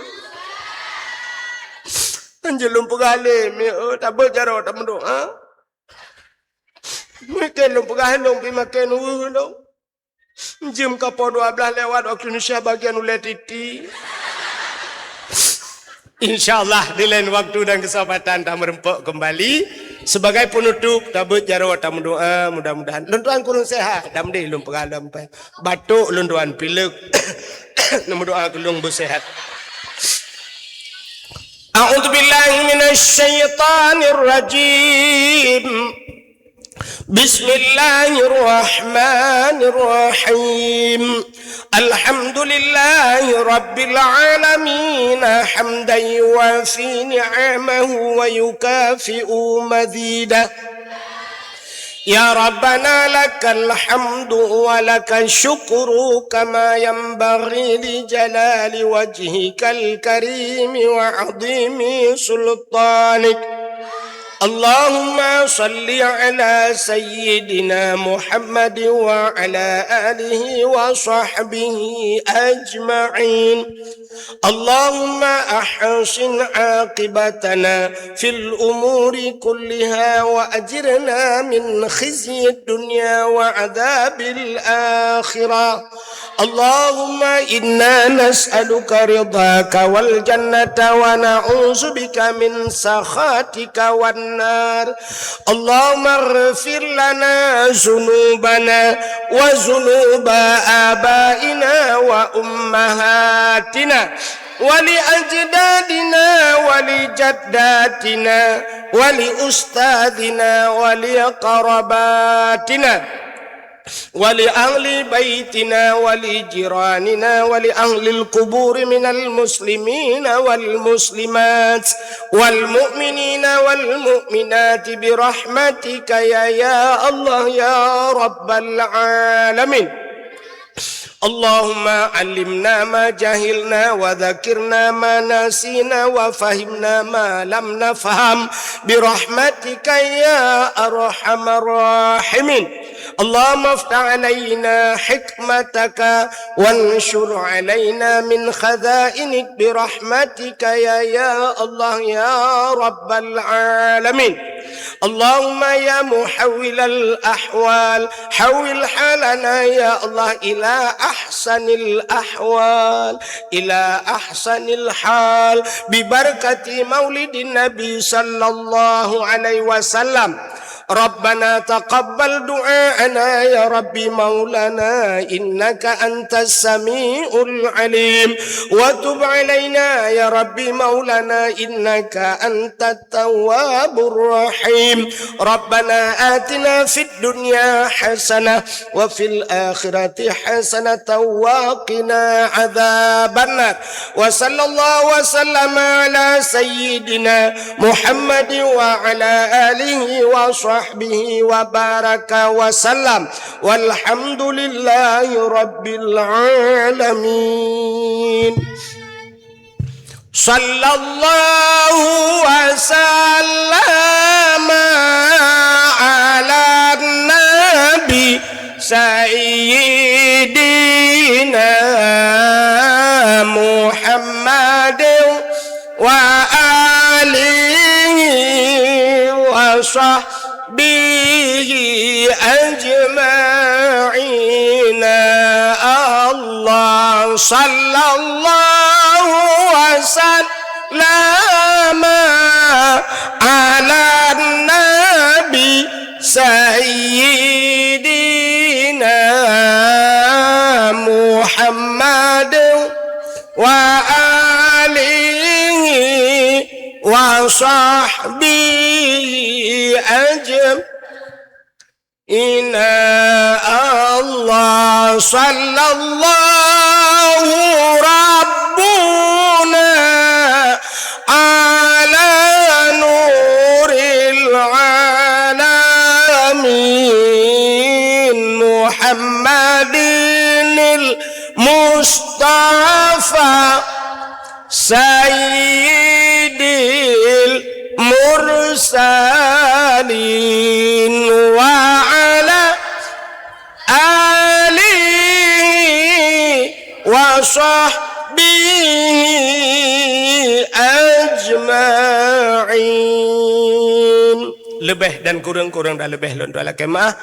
Anjeut lôn peugah lé, mi, eh, tabeuet jaroe tameudoá. Mungken lôn peugah lôn pih maken weueh lôn. Jeuem ka poh dua blaih lewat waktu Indonesia bagian ulée titi. Insya Allah, di lain waktu dan kesempatan tameureumpok kembali. Sebagai penutup, tabeuet jaroe tameudoá, mudah-mudahan lôn tuan kureueng sehat. Dam deh lôn peugah lom pai. Batuk lôn tuan, pilek. Neumeudoá keu lôn beusehat. A'udzubillahi minasyaitonirrajim. Bismillahirrahmanirrahim. Alhamdulillahi rabbil alamin, hamdan yuwafi ni'amahu wa yukafi'u mazidah. Ya Rabbana, lakal hamdu wa lakal syukru kama yanbaghi li jalali wajhikal karimi wa azimi sultanik. Allahumma salli ala sayyidina Muhammad wa ala alihi wa sahbihi ajma'in. اللهم أحسن عاقبتنا في الأمور كلها وأجرنا من خزي الدنيا وعذاب الآخرة. اللهم إنا نسألك رضاك والجنة ونعوذ بك من سخطك والنار. اللهم اغفر لنا ذنوبنا وذنوب آبائنا وأمهاتنا ولأجدادنا ولجداتنا ولأستاذنا ولقراباتنا ولأهل بيتنا ولجيراننا ولأهل القبور من المسلمين والمسلمات والمؤمنين والمؤمنات برحمتك يا، يا الله يا رب العالمين. اللهم علمنا ما جهلنا وذكرنا ما نسينا وفهمنا ما لم نفهم برحمتك يا أرحم الراحمين. اللهم افتح علينا حكمتك وانشر علينا من خزائنك برحمتك يا، يا الله يا رب العالمين. اللهم يا محول الأحوال، حول حالنا يا الله إلى أحسن الأحوال، إلى أحسن الحال، ببركة مولد النبي صلى الله عليه وسلم. ربنا تقبل دعاءنا يا رب مولانا إنك أنت السميع العليم، وتب علينا يا رب مولانا إنك أنت التواب الرحيم. ربنا آتنا في الدنيا حسنة وفي الآخرة حسنة وقنا عذاب النار. وصلى الله وسلم على سيدنا محمد وعلى آله وصحبه وبارك وسلم. والحمد لله رب العالمين. صلى الله وسلم على النبي سيدنا وصحبه أجمعين. الله، صلى الله وسلم على النبي سيدنا محمد وآله وصحبه أجمعين. الله، صلى الله ربنا على نور العالمين محمد المصطفى سيد المرسلين وعلى آله وصحبه أجمعين. Leubeh dan kureueng, kureueng dan leubeh lôn tuan lakée meu'ah.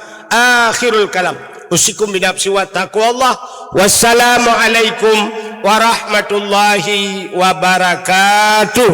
Akhirul kalam. Usikum binafsi wa taqwallah. Wassalamualaikum warahmatullahi wabarakatuh.